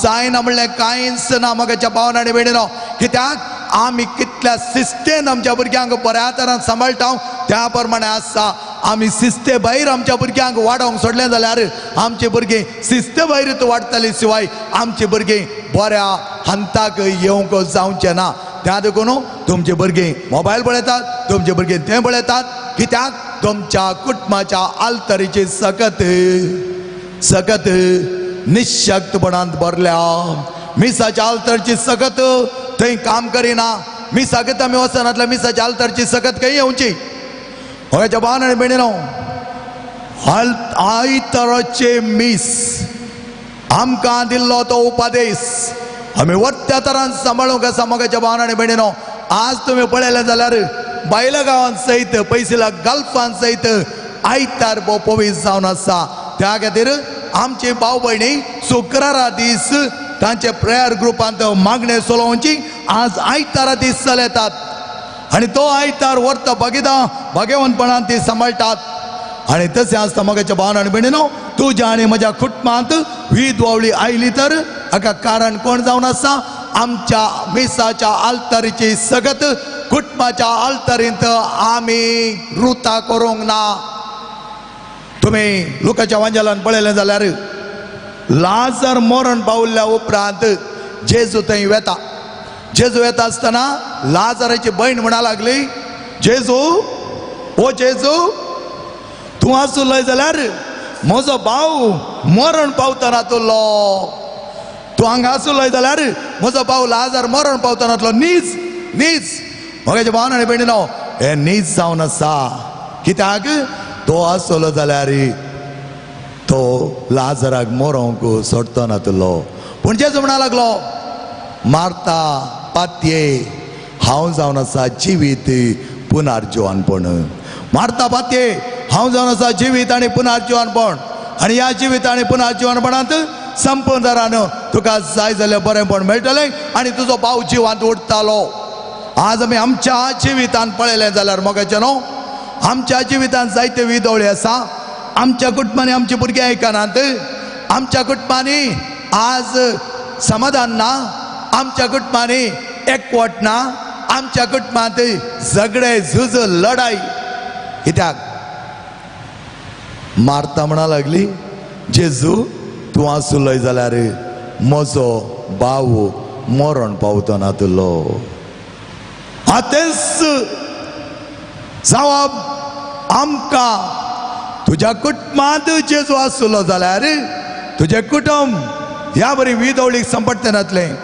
जायना म्हणलें कांयच ना म्हज्या भावान आनी भयणीनो. कित्याक? आमी कितल्या शिस्तेन आमच्या भुरग्यांक बऱ्या तरान सांबाळटा त्या प्रमाणे आसा. आमी शिस्ते भायर आमच्या भुरग्यांक वाडोवंक सोडलें जाल्यार आमची भुरगीं शिस्ते भायर वाडटली, शिवाय आमची भुरगीं बऱ्या हंताक येवंक जावचें ना. त्या देखून तुमची भुरगीं मोबायल पळयतात, तुमची भुरगीं तें पळयतात. कित्याक? तुमच्या कुटुंबाच्या आलतरीची सकत सकत निशक्तपणांत भरल्या. मिसाच्या आलतरची सकत थंय काम करिना. मिसाक आमी वचनातल्या मिसाच्या आलतरची सकत खंय येवची? म्हज्या भावान आनी भयणीनो, आयताराचे मीस आमकां दिल्लो तो उपदेश आमी वट्ट्या तरान सांबाळूंक आसा. म्हज्या भावान आनी भयणीनो, आज तुमी पळयलें जाल्यार बायला गांवांत सयत, पयसिल्या गल्फान सयत आयतार भोव पवीस जावन आसा. त्या खातीर आमची भाव भयणी शुक्रारा दीस तांचे प्रेयर ग्रुपांत मागणें चलोवची आज आयतारा दीस चलयतात आनी तो आयतार व्हरता भागिदा भाग्यवंतपणान ती सांबाळटात. आनी तशें आसता म्हज्या भावान आनी भयणीनो, तुज्या आनी म्हज्या कुटुंबांत वीज वावळी आयली तर हाका कारण कोण जावन आसा? आमच्या मिसाच्या आल्तारीची सगत कुटुंबाच्या आल्तारींत आमी रुता करूंक ना. तुमी लोकांच्या वांजेलान पळयलें जाल्यार लाजर मरण पावल्या उपरांत जेजू थंय वेता. जेजू वेता आसतना लाजराची भयण म्हणा लागली, जेजू ओ जेजू, तूं आसुल्लोय जाल्यार म्हजो भाव मरण पावतना तुल्लो, तूं हांगा आसुल्लोय जाल्यार म्हजो भाव लाजर मरण पावतना नीज नीज. म्हज्या भावान आनी भयणीनो, हें नीज जावन आसा. कित्याक? तो आसलो जाल्यार तो लाजराक मरोंक सोडतो नातलो. पूण जेजू म्हणा लागलो, मारता पातये हांव जावन आसा जिवीत पुनर्जिवनपण. मार्ता पातये हांव जावन आसा जिवीत आनी पुनर्जिवनपण, आनी ह्या जिवीत आनी पुनर्जिवनपणांत संपूर्ण तुका जाय जाल्यार बरेंपण मेळटलें आनी तुजो भाव जिवांत उरतालो. आज आमी आमच्या जिवितान पळयलें जाल्यार मोगाचें न्हू, आमच्या जिवितान जायते विदोळे आसा. आमच्या कुटुंबांनी आमची भुरगीं आयकनात, आमच्या कुटुंबांनी आज समाधान ना, आमच्या कुटुंबांनी एकवट ना, आमच्या कुटुंबांत झगडे झुज लढाई. कित्याक? मार्ता म्हणा लागली, जेजू तूं आसलोय जाल्यार म्हजो भाव मरण पावतो ना तुलो. आतेंच जवाब आमकां तुज्या कुटुंबांत जेजू आसलो जाल्यार तुजें कुटुंब ह्या बरी विदवळीक संपडते नातलें.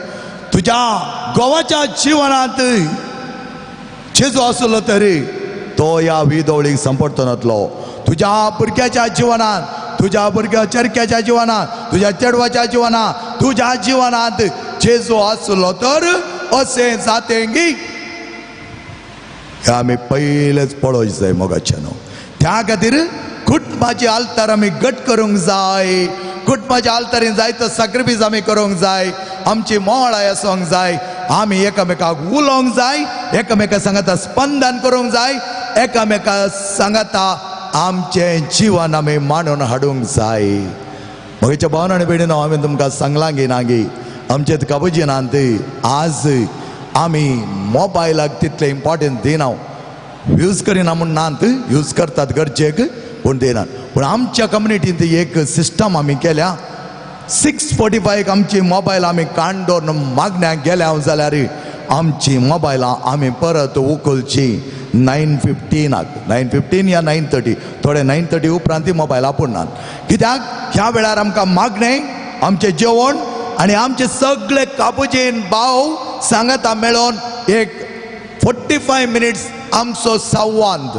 तुज्या गोवाच्या जिवनांत जेजू आसलो तरी तो ह्या विदवळीक संपडतो नातलो. तुज्या भुरग्याच्या जिवनांत, तुज्या भुरग्या चरक्याच्या जिवनांत, तुज्या चेडवाच्या जिवनांत, तुज्या जिवनांत जेजू आसलो तर अशें जातेंगी. हे आमी पयलेच पळोवंक जाय मोगाचें न्हू. त्या खातीर कुटुंबाची आल्तार आमी घट करूंक जाय. कुटुंबाच्या आल्तारीन जायतो साक्रिफीस आमी करूंक जाय. आमची मोळाय आसूंक जाय. आमी एकामेकाक उलोवंक जाय, एकामेका सांगाता स्पंदन करूंक जाय, एकामेका सांगाता आमचें जिवन आमी मांडून हाडूंक जाय. म्हज्या भावन आनी भयणीनो, हांवें तुमकां सांगलां गी ना गी आमचे काबुजिनांत आज आमी मोबायलाक तितलें इम्पोर्टन्स दिना, यूज करिना म्हूण नात, यूज करतात गरजेक पूण दिनात. पूण आमच्या कम्युनिटींत एक सिस्टम आमी केल्या. 6:45 आमची मोबायल आमी कान दवरून मागण्याक गेल्या जाल्यार आमची मोबायलां आमी परत उखलची 9:15, 9:15 या 9:30. थोडे 9:30 उपरांत ती मोबायल आपुडनात. कित्याक? ह्या वेळार आमकां मागणें, आमचें जेवण आनी आमचे सगळे काबुजीन भाव सांगाता मेळोन एक 45 मिनिट्स आमचो संवाद.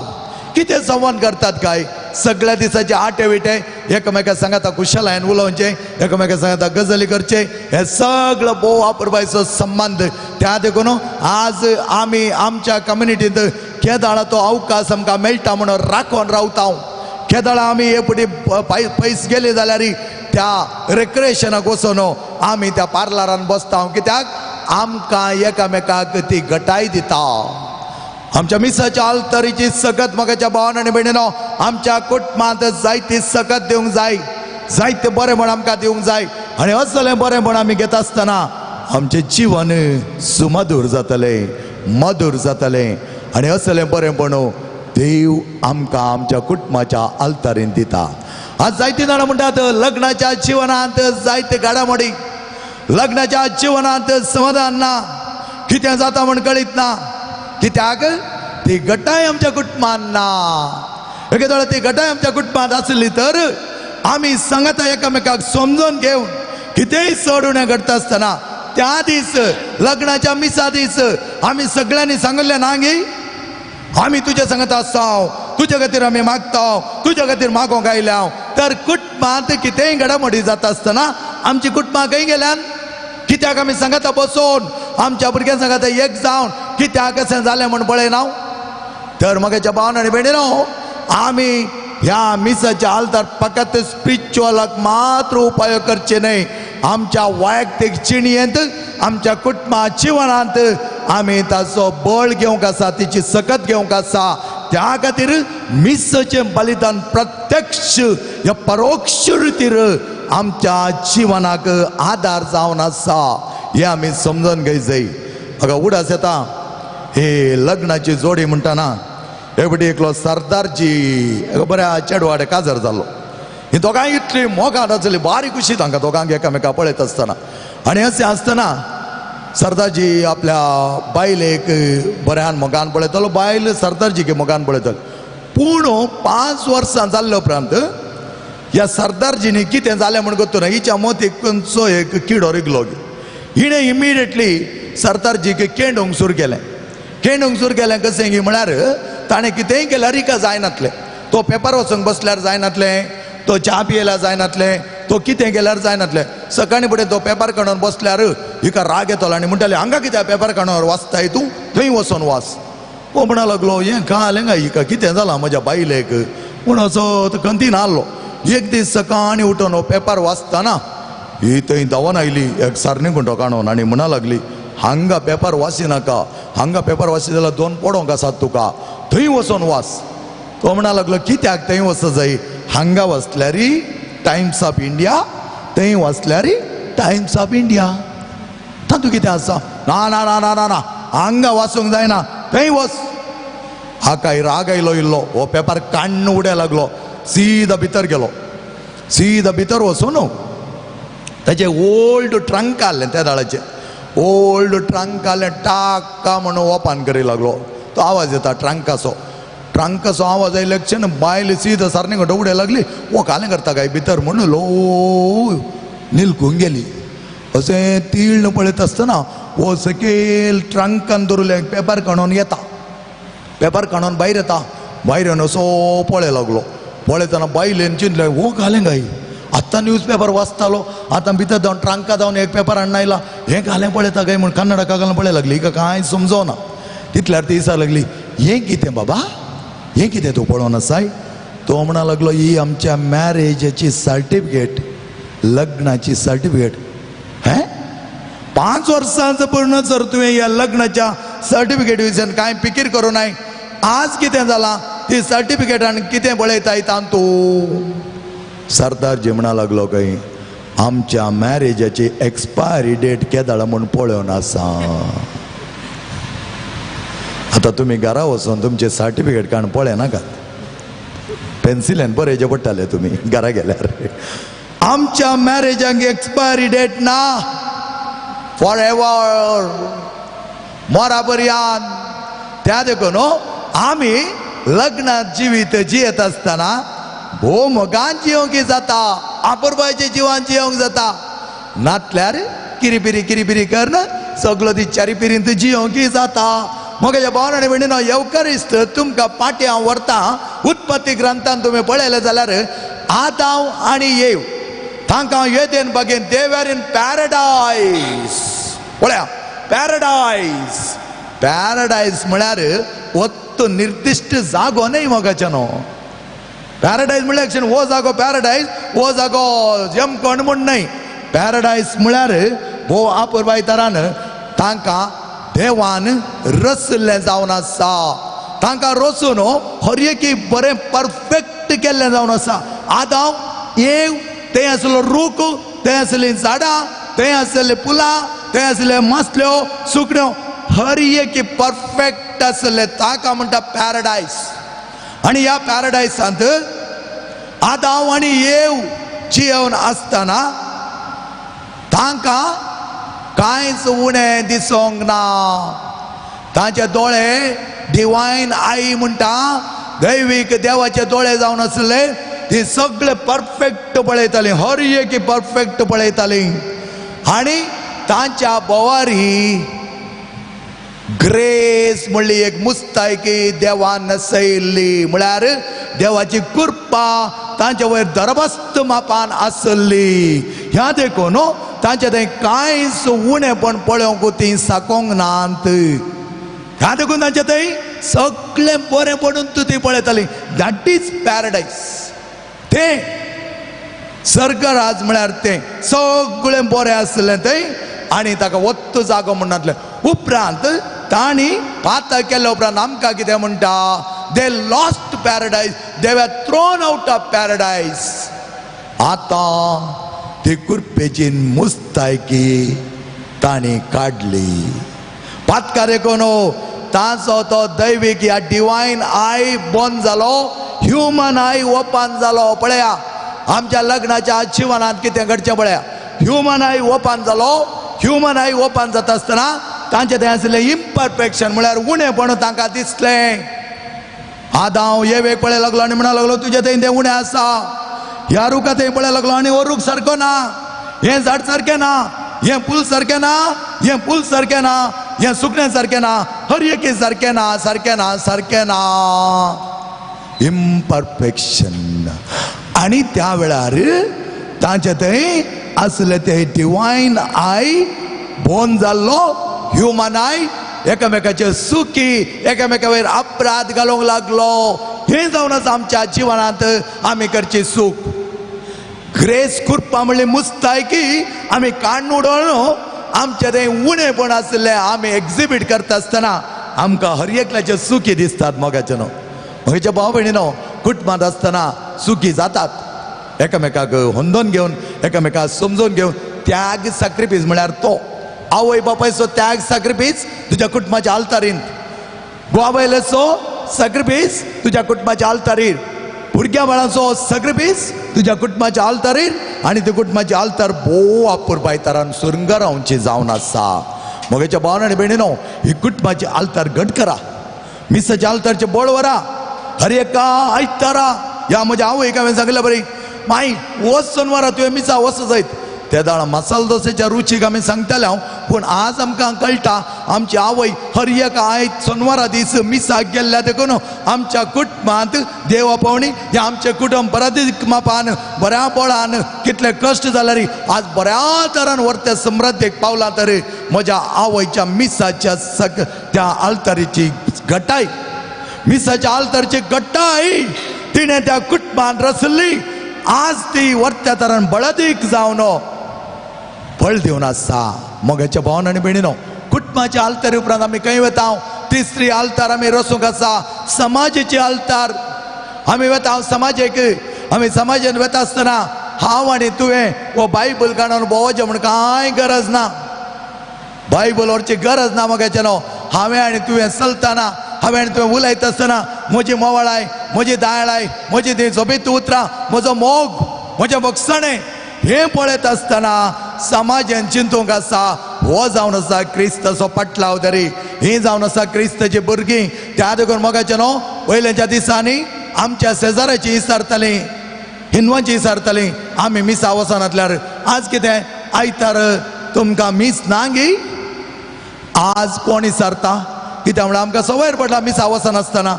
कितें संवाद करतात काय? सगळ्या दिसाचे आटे विटे एकामेका सांगाता कुशलायन उलोवचें, एकामेका सांगाता गजाली करचें, हे सगळो भोव अपुरबायचो संबंद. त्या देखून आज आमी आमच्या कम्युनिटींत केदाळा तो अवकाश आमकां मेळटा म्हणून राखोन रावता. केदाळा आमी हे फुटी पयस गेले जाल्यार त्या रिक्रिएशनाक वचून आमी त्या पार्लरान बसता. कित्याक? आमकां एकामेकाक ती गटाय दिता. आमच्या मिसाच्या आल्तरीची सकत मोगाच्या भावान आनी भयणीनो आमच्या कुटुंबांत जायती सकत दिवंक जाय, जायते बरें म्हण आमकां दिवंक जाय. आनी असलें बरें म्हण आमी घेता आसतना आमचें जिवन सुमधूर जातलें, मधूर जातलें. आनी असलें बरें म्हण देव आमकां आमच्या कुटुंबाच्या आल्तारीन दिता. आज जायतीं जाणां म्हणटात लग्नाच्या जिवनांत जायते घडामोडी, लग्नाच्या जिवनांत समाधान ना, कितें जाता म्हण कळीत ना. कित्याक? ती गटाय आमच्या कुटुंबान ना. एके ती गटाय आमच्या कुटुंबांत आसली तर आमी सांगाता एकामेकाक समजून घेवन कितेंय चड उणें घडटा आसतना त्या दीस लग्नाच्या मिसा दीस आमी सगळ्यांनी सांगिल्लें ना गी आमी तुज्या सांगता आसता, तुज्या खातीर आमी मागता, तुज्या खातीर मागोंक आयल्या. तर कुटुंबांत कितेंय घडामोडी जाता आसतना आमची कुटुंबां खंय गेल्यान? कित्याक आमी सांगाता बसून आमच्या भुरग्यां सांगाता एक जावन कित्याक अशें जालें म्हूण पळयना? तर म्हज्या भावान आनी भयणीनो, आमी ह्या मिसाच्या आल्तार फकत स्पिरिच्युअलाक मात्र उपाय करचे न्हय, आमच्या वैयक्तीक जिणेंत, आमच्या कुटुंबा जिवनांत आमी ताचो बळ घेवंक आसा, तिची सकत घेवंक आसा. त्या खातीर मिसाचें बलिदान प्रत्यक्ष ह्या परोक्ष रितीर आमच्या जिवनाक आदार जावन आसा हें आमी समजून घेय जाय. म्हाका उडास येता हे लग्नाची जोडी म्हणटाना एकटी एकलो सरदारजी एका बऱ्या चेडवाडे काजार जालो. ही दोगांय इतली मोगान आसली, बारीक खुशी तांकां दोगांक एकामेका पळयत आसतना. आनी अशें आसतना सरदारजी आपल्या बायलेक बऱ्यान मोगान पळयतालो, बायल सरदारजीक मोगान पळयतालो. पूण 5 वर्सां जाल्ले उपरांत ह्या सरदारजीनी कितें जालें म्हूण गोत्तू ना, हिच्या मोतीक खंयचो एक किडो रिगलो. हिणें इमिडिएटली सरदारजीक केंडोंक सुरू केलें. केंडोंक सुरू केलें कशें की म्हळ्यार ताणें कितेंय केल्यार हिका जायनातलें. तो पेपर वचूंक बसल्यार जायनातलें, तो च्या पियेल्यार जायनातलें, तो कितें केल्यार जायनातलें. सकाळीं फुडें तो पेपर काडून बसल्यार हिका राग येतलो आनी म्हणटाले, हांगा कित्याक पेपर काडून वाचताय तूं, थंय वचोन वाच. हो म्हणा लागलो हें घालें काय हिका कितें जालां म्हज्या बायलेक म्हूण असो खंतीन आहलो. एक दीस सकाळीं उठून हो पेपर वाचतना ही थंय धांवन आयली एक सारणी गुंटो काडून आनी म्हणा लागली हांगा पेपर वाचिनाका, हांगा पेपर वाची जाल्यार दोन पडोंक आसात तुका, थंय वचोन वाच. तो म्हणा लागलो कित्याक थंय वचो जाय, हांगा वाचल्यार टायम्स ऑफ इंडिया, थंय वाचल्यार टायम्स ऑफ इंडिया, तातूंत कितें आसा? ना ना ना ना ना ना, हांगा वाचूंक जायना, थंय वच. हाकाय राग आयलो इल्लो, हो पेपर काण्ण उडय लागलो, सीधा भितर गेलो. सीधा भितर वचून ताचे ओल्ड ट्रंक आहलें, त्या दाळाचें ओल्ड ट्रंक आहलें, टाक्का म्हणून ओपन करी लागलो. तो आवाज येता ट्रंकाचो, ट्रंकाचो आवाज आयले क्षण बायल सीधा सारणी घट उडय लागली. वो कालें करता काय भितर म्हणून लो निलकूंक गेली. अशें तीळ पळयत आसतना हो सकयल ट्रंकान दवरिल्लें पेपर काडून येता, पेपर काडून भायर येता. भायर येवन असो पळय लागलो. पळयतना बायलेन चिंतलें हो घालें काय, आत्तां न्यूज पेपर वाचतालो, आतां भितर जावन ट्रंका जावन एक पेपर हाडून आयला, हें घालें पळयता काय म्हूण कन्नडा कागल पळय लागली. हिका कांय समजना. तितल्यार ती दिसा लागली हें कितें बाबा, हें कितें तूं पळोवन आसाय? तो म्हणा लागलो ही आमच्या मॅरेजाची सर्टिफिकेट, लग्नाची सर्टिफिकेट. हें 5 वर्सांचो पूर्ण जर तुवें ह्या लग्नाच्या सर्टिफिकेट विशयान कांय फिकीर करूं नाय, आज कितें जालां ती सर्टिफिकेट आनी कितें पळयताय तातूंत? सरदारजी म्हणा लागलो खंय आमच्या मॅरेजाची एक्सपायरी डेट केदाळ म्हूण पळोवन आसा. आतां तुमी घरा वचून तुमचें सर्टिफिकेट काडून पळयनाकात, पेन्सिलेन बरयचें पडटालें तुमी घरा गेल्यार. आमच्या मॅरेजाक एक्सपायरी डेट ना, फॉर एवर, मरा पर्यंत. त्या देखून आमी लग्नात जिवीत जियेत आसतना भोव मोगान जियोंक जाता, आपुरबायच्या जिवान जियोंक जाता. नातल्यार किरीपिरी किरीपिरी करून सगलो ती चारीपिरींत जियोंक जाता. म्हज्या भावान आनी भयणीनो, येवकारिस्त तुमकां पाटी हांव व्हरता. उत्पत्ती ग्रंथान तुमी पळयलें जाल्यार आदांव आनी येव तांकां येदेन बागेन they were in paradise. पळया पॅरडायज, पॅरडायज म्हळ्यार वत्त निर्दिश्ट जागो न्हय मोगाच्यानो. पॅरडायज म्हळ्यार क्षण हो जागो पॅरडायज, हो जागो जमखण म्हूण न्हय. पॅरडायज म्हळ्यार भोव आपुरबाय तरान तांकां देवान रचल्लें जावन आसा. तांकां रचून हर एक बरें परफेक्ट केल्लें जावन आसा. आदांव येव थंय आसलो रूख, थंय आसलीं झाडां, थंय आसलीं फुलां, थंय आसले मासल्यो सुकण्यो, हर एक परफेक्ट आसलें. ताका म्हणटा पॅरडायज. आनी ह्या पॅरडायसांत आदांव आनी येव जियेवन आसतना तांकां कांयच उणें दिसोंक ना. तांचे दोळे डिवायन आई म्हणटा, दैवीक देवाचे दोळे जावन आसले, ती सगळे परफेक्ट पळयताली, हर एक परफेक्ट पळयताली. आनी तांच्या भोवारी ग्रेस म्हणली एक मुस्तायकी देवान नसयल्ली, म्हळ्यार देवाची कृपा तांच्या वयर दरबस्त मापान आसली. ह्या देखून तांच्या थंय कांयच उणेपण पळोवंक ती साकोंक नात. ह्या देखून तांच्या थंय सगळें बरें पडून तूं ती पळयताली. That is paradise. तें सर्गराज म्हळ्यार तें सगळें बरें आसलें थंय आनी ताका वत्त जागो म्हणनातलें. उपरांत तांणी पातक केल्या उपरांत आमकां कितें म्हणटा, they lost paradise, they were thrown out of paradise. आतां ती कृपेची मुस्तायकी तांणी काडली. पातकार कोण ताचो तो दैवीक ह्या डिवायन I बंद जालो, ह्युमन I open जालो. पळया आमच्या लग्नाच्या जिवनांत कितें घडचें पळया, ह्युमन I open जालो. ह्युमन I open जाता आसतना तांचे थंय आसलें इम्परफेक्शन म्हळ्यार उणेपण तांकां दिसलें. आदांव येवेक पळय लागलो आनी म्हणा लागलो तुजे थंय तें उणें आसा. ह्या रुखा थंय पळय लागलो आनी हो रूख सारको ना, हें झाड सारकें ना, हें फूल सारकें ना, हें फूल सारकें ना, हें सुकणें सारकें ना, हर एके सारकें ना, सारकें ना, सारकें ना. इम्परफेक्शन. आनी त्या वेळार तांचे थंय आसले ते डिवायन I bone जाल्लो, ह्युमन I एकामेकाचे सुखी एकामेकावयर अपराध घालूंक लागलो. हें जावन आसा आमच्या जिवनांत आमी करची चूक. ग्रेस कृपा म्हणली मुस्तायकी आमी काडून उडोवन आमचें तें उणेपण आशिल्लें आमी एक्झिबीट करता आसतना आमकां हर एकल्याचे सुखी दिसतात. मोगाचे न्हू म्हज्या भाव भयणीनो, कुटुंबांत आसतना सुखी जातात, एकामेकाक होंदोन घेवन एकामेकाक समजून घेवन. त्याग सॅक्रिफायस म्हळ्यार तो आवय बापायचो त्याग सॅक्रिफायस तुज्या कुटुंबाच्या आल्तारीन, गोवा बायलेचो सॅक्रिफायस तुज्या कुटुंबाच्या आल्तारीर, भुरग्या बाळांचो सॅक्रिफायस तुज्या कुटुंबाच्या आल्तारीर, आनी ते कुटुंबाचे आल्तार भोव अपुरबायतारान सुरंगरावची जावन आसा. म्हज्या भावान आनी भयणीनो, ही कुटुंबाची आल्तार घट करा, मिसाच्या आल्तारचें बळ व्हरा. हर एका आयतारा ह्या म्हज्या आवयक हांवें सांगलें बरी माई वच सोनवारा तुवें मिसा वच जायत. ते दाळ मसाल दोसेच्या रुचीक आमी सांगताले हांव, पूण आज आमकां कळटा आमची आवय हर एक आयत सोनवारा दीस मिसाक गेल्ल्या देखून आमच्या कुटुंबांत देवा पावणी ह्या आमचें कुटुंब बऱ्या मापान बऱ्या बळान कितले कश्ट जाल्यार आज बऱ्या तरान व्हरते समृद्धीक पावला. तर म्हज्या आवयच्या मिसाच्या त्या आल्तारीची घटाय, मिसाच्या आल्तारची घटाय तिणें त्या कुटुंबान रचली. आज ती वर्त्या तरान बळदीक जावन बळ दिवन आसा. मोगाच्या भावन आनी भयणीनो, कुटुंबाच्या आल्तारी उपरांत आमी खंय वता? तिसरी आल्तार आमी रसूंक आसा, समाजाची आल्तार. आमी वता समाजेक. आमी समाजेन वता आसतना हांव आनी तुवें हो बायबल काडून भोंवचें म्हूण कांय गरज ना, बायबल व्हरची गरज ना. मोगाचें न्हू, हांवें आनी तुवें चलतना, हांवें आनी तुवें उलयता आसतना म्हजी मोवाळाय, म्हजी दायळाय, म्हजी ती सोबीत उतरां, म्हजो मोग, म्हजें भोगसणें हें पळयत आसतना समाजान चिंतूंक आसा हो जावन आसा क्रिस्ताचो पाटलाव तरी, ही जावन आसा क्रिस्ताची भुरगीं. त्या देखून मोगाचें न्हू, पयल्याच्या दिसांनी आमच्या शेजाऱ्याची इसारतालीं, हिंदवांची इसारतालीं आमी मिसा वचनातल्यार. आज कितें आयतार तुमकां मीस ना गी? आज कोण इसारता? कित्याक म्हणल्यार आमकां सवयर पडला मिसा वचनासतना.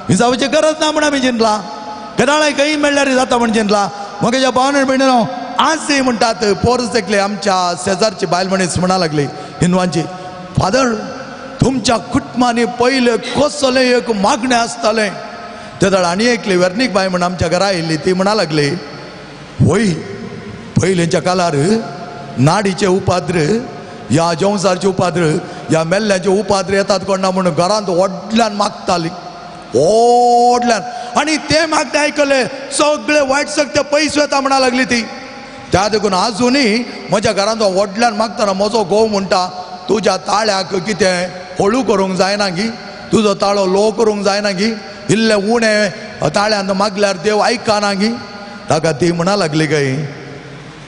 मिसावची गरज ना म्हूण आमी जिंदला, केदाळाय खंय मेळ्ळ्यार जाता म्हूण जिंदला. म्हज्या भावन भयणीनो, आज ती म्हणटात पोरस एकले आमच्या शेजारची बायल मनीस म्हणा लागली हिंदवांची, फादर तुमच्या कुटुंबांनी पयले कसलें एक मागणें आसतालें. तेदळ आनी एकली वेर्नीक बाय म्हण आमच्या घरा आयिल्ली, ती म्हणा लागली, वय पयलींच्या काळार नाडीचे उपाद्र, ह्या जंवसारचे उपाद्र, ह्या मेल्ल्याचे उपाद्र येतात कोण ना म्हणून घरांत व्हडल्यान मागताली, व्हडल्यान. आनी ते मागणें आयकले सगळे वायट सगळे पयस वता म्हणा लागली ती. त्या देखून आजुनूय म्हज्या घरांत व्हडल्यान मागतना म्हजो घोव म्हणटा, तुज्या ताळ्याक कितें हळू करूंक जायना गी, तुजो ताळो लो करूंक जायना गी, इल्ले उणें ताळ्यान मागल्यार देव आयकना गी. ताका ती म्हणा लागली काय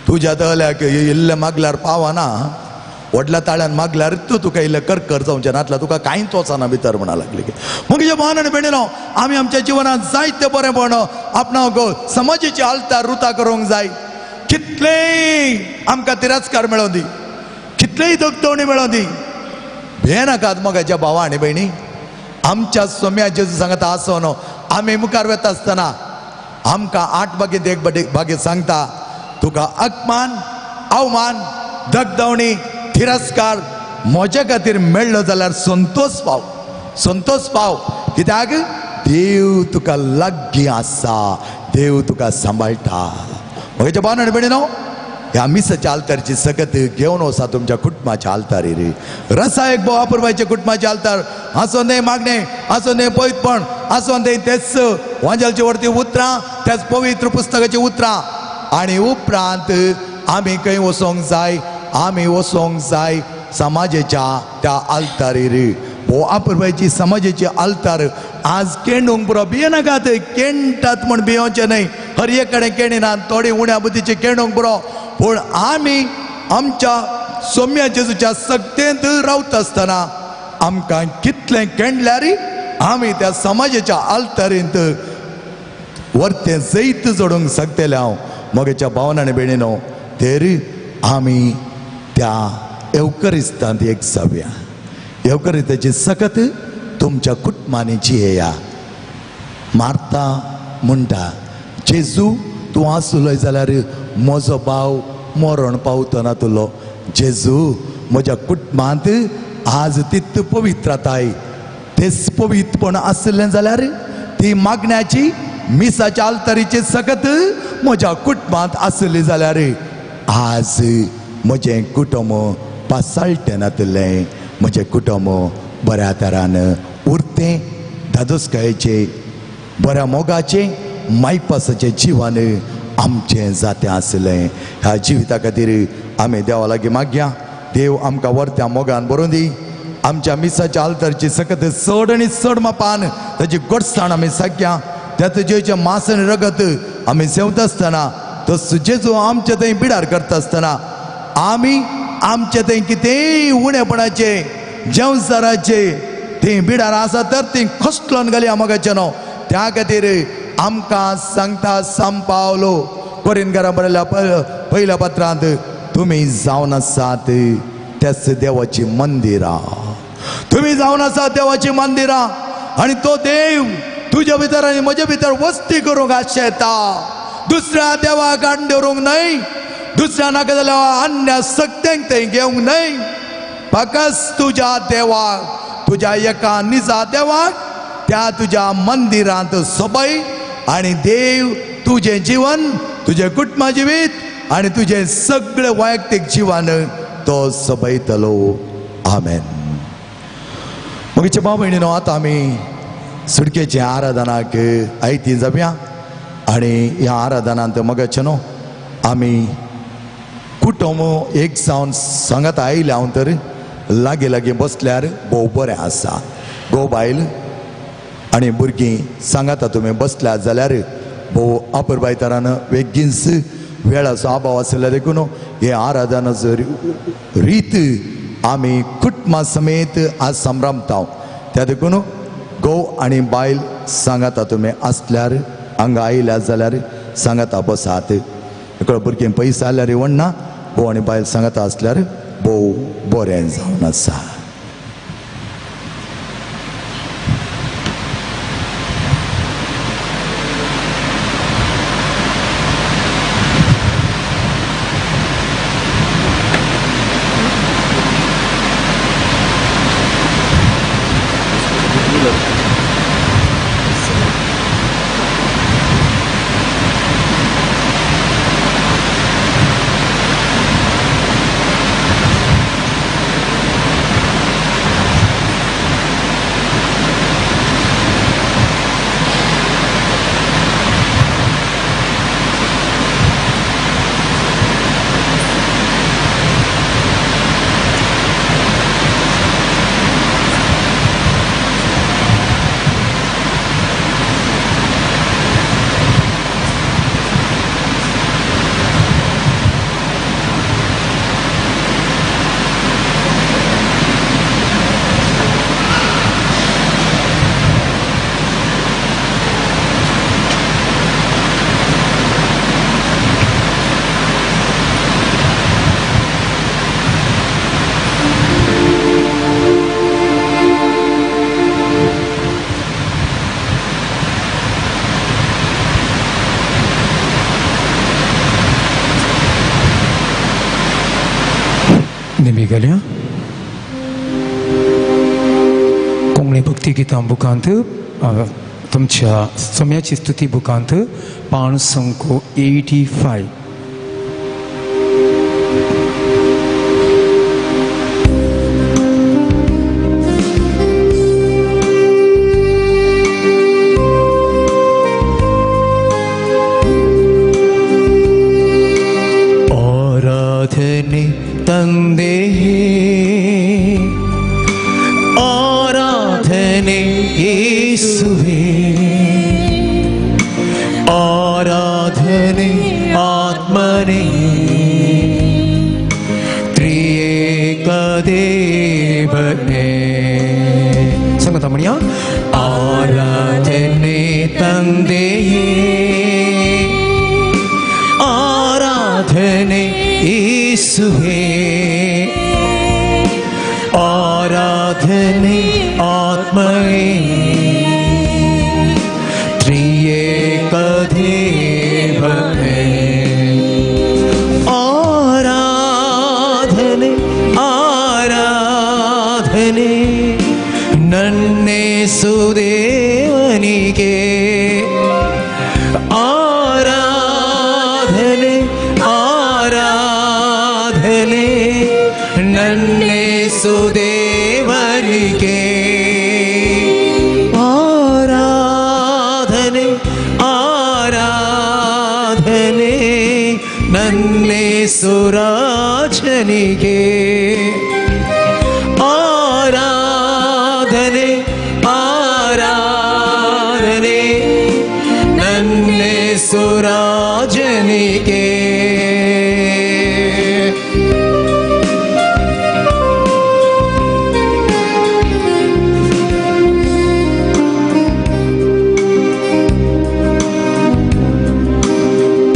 तुज्या तळ्याक इल्लें मागल्यार पावना, व्हडल्या ताळ्यान मागल्यार तूं तुका इल्लें करकर जावचें नातल्यार तुका कांयच वचना भितर म्हणा लागली. म्हज्या भावान आनी भयणीनो, आमी आमच्या जिवनांत जायते बरेंपण आपणाक समाजाची आल्तार रुता करूंक जाय. कितलेय आमकां तिरस्कार मेळों दी, कितलेय दगदवणी मेळों दी, भियेनाकात मोगाच्या भावा आनी भयणी. आमच्या सोम्या जेजू सांगता आसो न्हू, आमी मुखार वता आसतना आमकां 8 बागेंत 1 बागेंत सांगता, तुका अपमान, अवमान, दगदवणी, तिरस्कार म्हज्या खातीर मेळ्ळो जाल्यार संतोष पाव, संतोष पाव. कित्याक देव तुका लागीं आसा, देव तुका सांबाळटा. म्हज्या भावान आनी भयणीनो, ह्या मिसाच्या आल्तारची सकत घेवन वचा तुमच्या कुटुंबाच्या आल्तारीर. रसा एक भाव अपुरबायच्या कुटुंबाच्या आल्तार आसोन तें मागणें, आसोन तें पवित्रपण, आसोन तें तेच वांजेलचे वरती उतरां, त्याच पवित्र पुस्तकाची उतरां. आनी उपरांत आमी खंय वचोंक जाय? आमी वचोंक जाय समाजाच्या त्या आल्तारीर. हो अपुरबायची समाजाची आल्तार आज केंडूंक पुरो, भियेनाकात, केंडटात म्हूण भियोवचें न्हय. हर एक कडेन केणिनात, थोडी उण्या बुद्धीची केंडूंक पुरो, पूण आमी आमच्या सोम्या जेजूच्या सक्तेंत रावता आसतना आमकां कितलें केंडल्यार आमी त्या समाजाच्या आल्तारींत वरतें जैत जोडूंक शकतले. हांव म्हज्या भावान आनी भयणीनो, तर आमी त्या एवकरिस्तांत एक जावया. एवकरिस्ताची सकत तुमच्या कुटुंबांनी जियेया. मार्ता म्हणटा, जेजू तूं आसलोय जाल्यार म्हजो भाव मरण पावतना तुलो. जेजू म्हज्या कुटुंबांत आज तित पवित्रताय तेच पवित्रपण आसलें जाल्यार ती मागण्याची मिसाच्या आल्तारीची सकत म्हज्या कुटुंबांत आसली जाल्यार आज म्हजें कुटुंब पासाळटें नातलें, म्हजें कुटुंब बऱ्या तरान उरतें, धादोसकायेचें, बऱ्या मोगाचें, मायपासाचें जिवन आमचें जातें आसलें. ह्या जिविता खातीर आमी देवा लागीं मागया. देव आमकां वरत्या मोगान बरोवन दी. आमच्या मिसाच्या आल्तारची सकत चड आनी चड मापान ताची गोडसाण आमी सागया. त्या तुजेचें मांस आनी रगत आमी सेवता आसतना तो जेजू आमचे थंय बिडार करता आसतना आमी आमचे थंय कितेंय उणेपणाचें जेवसाराचें ती बिडार आसा तर ती खसलोन घालया मोगाचें न्हू. त्या खातीर आमकां सांगता सांपावलो कोरिनकारां बरयल्या पयल्या पत्रांत, तुमी जावन आसात त्याच देवाची मंदिरां, तुमी जावन आसात देवाची मंदिरां आनी तो देव तुज्या भितर आनी म्हज्या भितर वस्ती करूंक आशेता. दुसऱ्या देवाक आड दवरूंक न्हय, दुसऱ्या नाका जाल्यार अन्य सक्त्यांक थंय घेवंक न्हय, फकत तुज्या देवाक, तुज्या एका निजा देवाक त्या तुज्या मंदिरांत सोबय आनी देव तुजें जिवन, तुजें कुटुंबा जिवीत आनी तुजें सगळें वैयक्तीक जिवन तो सोबयतलो. आमेन. मगीचे भाव भयणीनो, आतां आमी सुटकेचे आराधनाक आयती जावया आनी ह्या आराधनांत मगाचे न्हू आमी कुटुंब एक जावन सांगात आयले हांव तर लागीं लागीं बसल्यार भोव बरें आसा. घोव बायल आनी भुरगीं सांगाता तुमी बसल्यार जाल्यार भोव अपुरबायतरान वेगींच वेळाचो अभाव आशिल्लो देखून हे आराधनाचो रीत आमी कुटुंबा समेत आज संभ्रमता. त्या देखून घोव आनी बायल सांगाता तुमी आसल्यार हांगा आयल्या जाल्यार सांगाता बसात. एकलो भुरगीं पयस जाल्यार वण्णा घोव आनी बायल सांगाता आसल्यार भोव बरें जावन आसा. निमिगल्या कोंकणी भक्ती गितां बुकांत तुमच्या सम्याची स्तुती बुकांत 585. आराधने ತಂದೆ ಆರಾಧನೆ ಯೇಸುವೆ ಆರಾಧನೆ ಆತ್ಮನೇ ತ್ರಿಯೇಕ ದೇವನೇ. ಸಂಗತಮಣಿಯ ಆರಾಧನೆ ತಂದೆ ಆರಾಧನೆ ಯೇಸುವೆ ಆರಾಧನೆ ಆತ್ಮನೇ ತ್ರಿಯೇಕ ದೇವನೇ. ಆರಾಧನೆ ಆರಾಧನೆ ಆರಾಧನೆ ಆರಾಧನೆ ನನ್ನೇಸು ದೇವರಿಗೆ. ಆರಾಧನೆ ಆರಾಧನೆ ನನ್ನೇಸು ರಾಜನಿಗೆ. ಆರಾಧನೆ ಆರಾಧನೆ ನನ್ನೇಸು ರಾಜನಿಗೆ.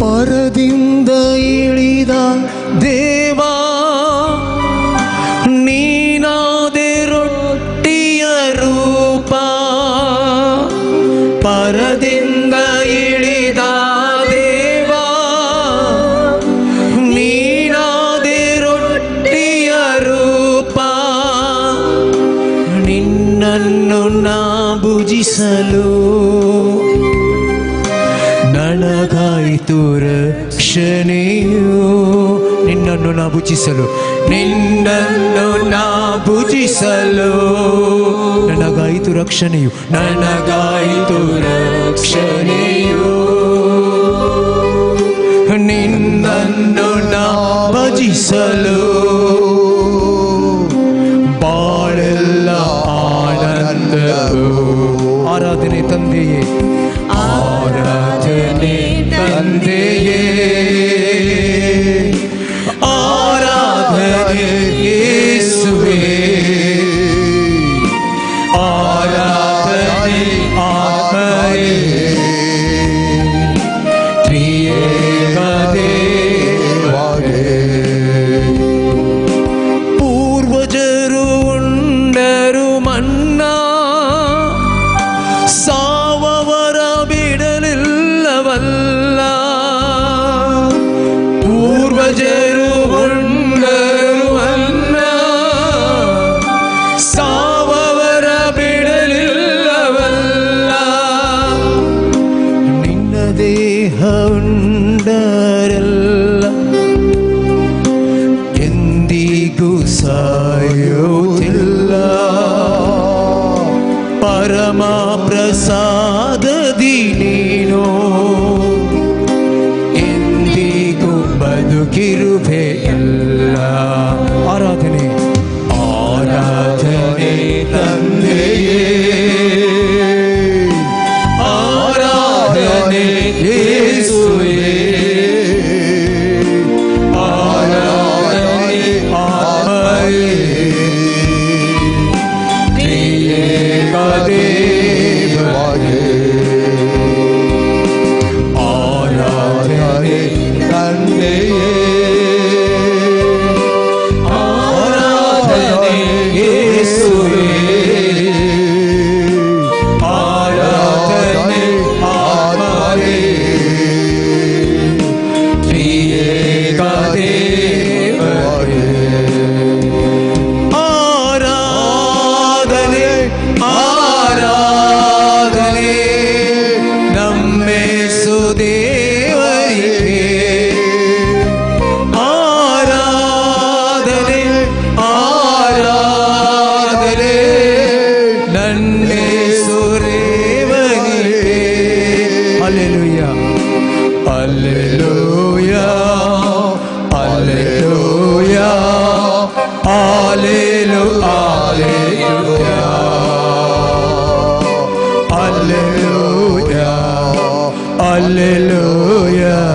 ಪರದಿಂದ ಇಳಿದ ದೇವಾ ನೀನಾದೆ ರೊಟ್ಟಿಯ ರೂಪ. ಪರದಿಂದ ಇಳಿದ ದೇವಾ ನೀನಾದೆ ರೊಟ್ಟಿಯ ರೂಪ. ನಿನ್ನನ್ನು ನಾ ಭುಜಿಸಲು ನನಗಾಯಿತು ರಕ್ಷಣೆಯು. ನಿನ್ನನ್ನು ನಾ ಭುಜಿಸಲು, ನಿನ್ನನ್ನು ನಾ ಭುಜಿಸಲು ನನಗಾಯಿತು ರಕ್ಷಣೆಯು, ನನಗಾಯಿತು ರಕ್ಷಣೆಯು. ನಿನ್ನನ್ನು ನಾ ಭಜಿಸಲು ಬಾಳೆಲ್ಲ ಆನಂದವು. ಆರಾಧನೆ ತಂದೆಯೇ, ಆರಾಧನೆ ತಂದೆಯೇ, ಆರಾಧನೆ ಯೇಸುವೇ, ಆರಾಧನೆ ಆತ್ಮನೇ, ತ್ರಿಯೇಕ ದೇವರೇ. ಪೂರ್ವಜರು ಉಂಡರು ಮನ್ನಾ, ಸಾವವರ ಬಿಡಲಿಲ್ಲವಲ್ಲ. ಪೂರ್ವಜರು ಉಂಡರು ಮನ್ನಾ, ಸಾವವರ ಬಿಡಲಿಲ್ಲವಲ್ಲ. ನಿನ್ನ ದೇಹ ಉಂಡರೆಲ್ಲ ಎಂದಿಗೂ ಸಾಯುತ್ತಿಲ್ಲ. ಪರಮ ಪ್ರಸಾದದಿ ನೀನು ಎಂದಿಗೂ ಬದುಕಿರುವೆ ಎಲ್ಲ. ಆರಾಧನೆ ಆರಾಧನೆ ತಂದೆಯೇ, ಆರಾಧನೆ ಯೇಸುವೇ, ಆರಾಧನೆ ಆತ್ಮನೇ, ತ್ರಿಯೇಕ ದೇವರೇ. ಆರಾಧನೆ ತಂದೆಯೇ, ಆರಾಧನೆ ಯೇಸುವೇ, ಆರಾಧನೆ ಆತ್ಮನೇ, ತ್ರಿಯೇಕ ದೇವರೇ. ಆರಾಧನೆ ಆರಾಧನೆ ನಮ್ಮೇಸು ದೇವರಿಗೆ. ಆರಾಧನೆ ಆರಾಧನೆ ನನ್ನೇಸು ದೇವರಿಗೆ. Hallelujah, hallelujah, hallelujah, hallelujah, hallelujah, hallelujah,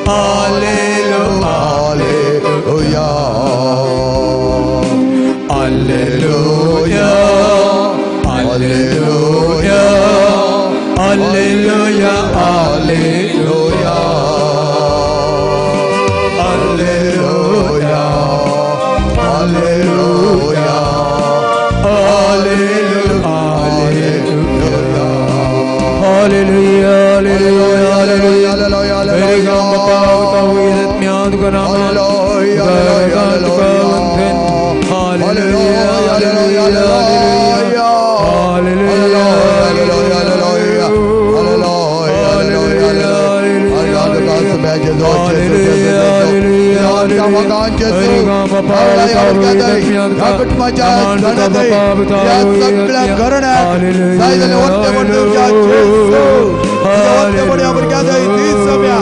hallelujah, hallelujah, hallelujah, hallelujah, hallelujah, hallelujah, hallelujah, hallelujah, hallelujah, hallelujah, hallelujah. Hallelujah, hallelujah, hallelujah. जेजू ह्या कुटुंबाच्या ह्या सगळ्या घराण्याक जाय जाल्यार वरतेपण दिवच्या जेजू वरतेपण ह्या भुरग्यां ती सम्या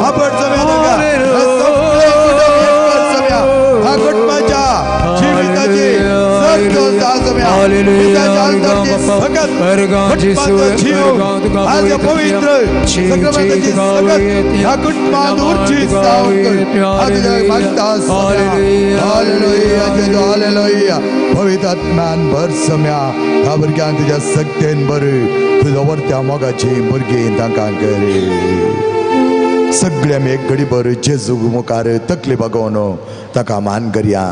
आपण सम्या तांकां सगळें कुटुंब एकच सम्या ह्या कुटुंबाच्या जिविताची पवित्र ह्या कुटुंबांत उरची मागता. हालेलुया. पवित्र आत्म्यान भर सम्या ह्या भुरग्यांक तुज्या सक्तेन भर तुज्या वरत्या मोगाची भुरगीं तांकां कर. सगळे आमी एक घडी भर जेजू मुखार तकली बागोवन ताका मान करया,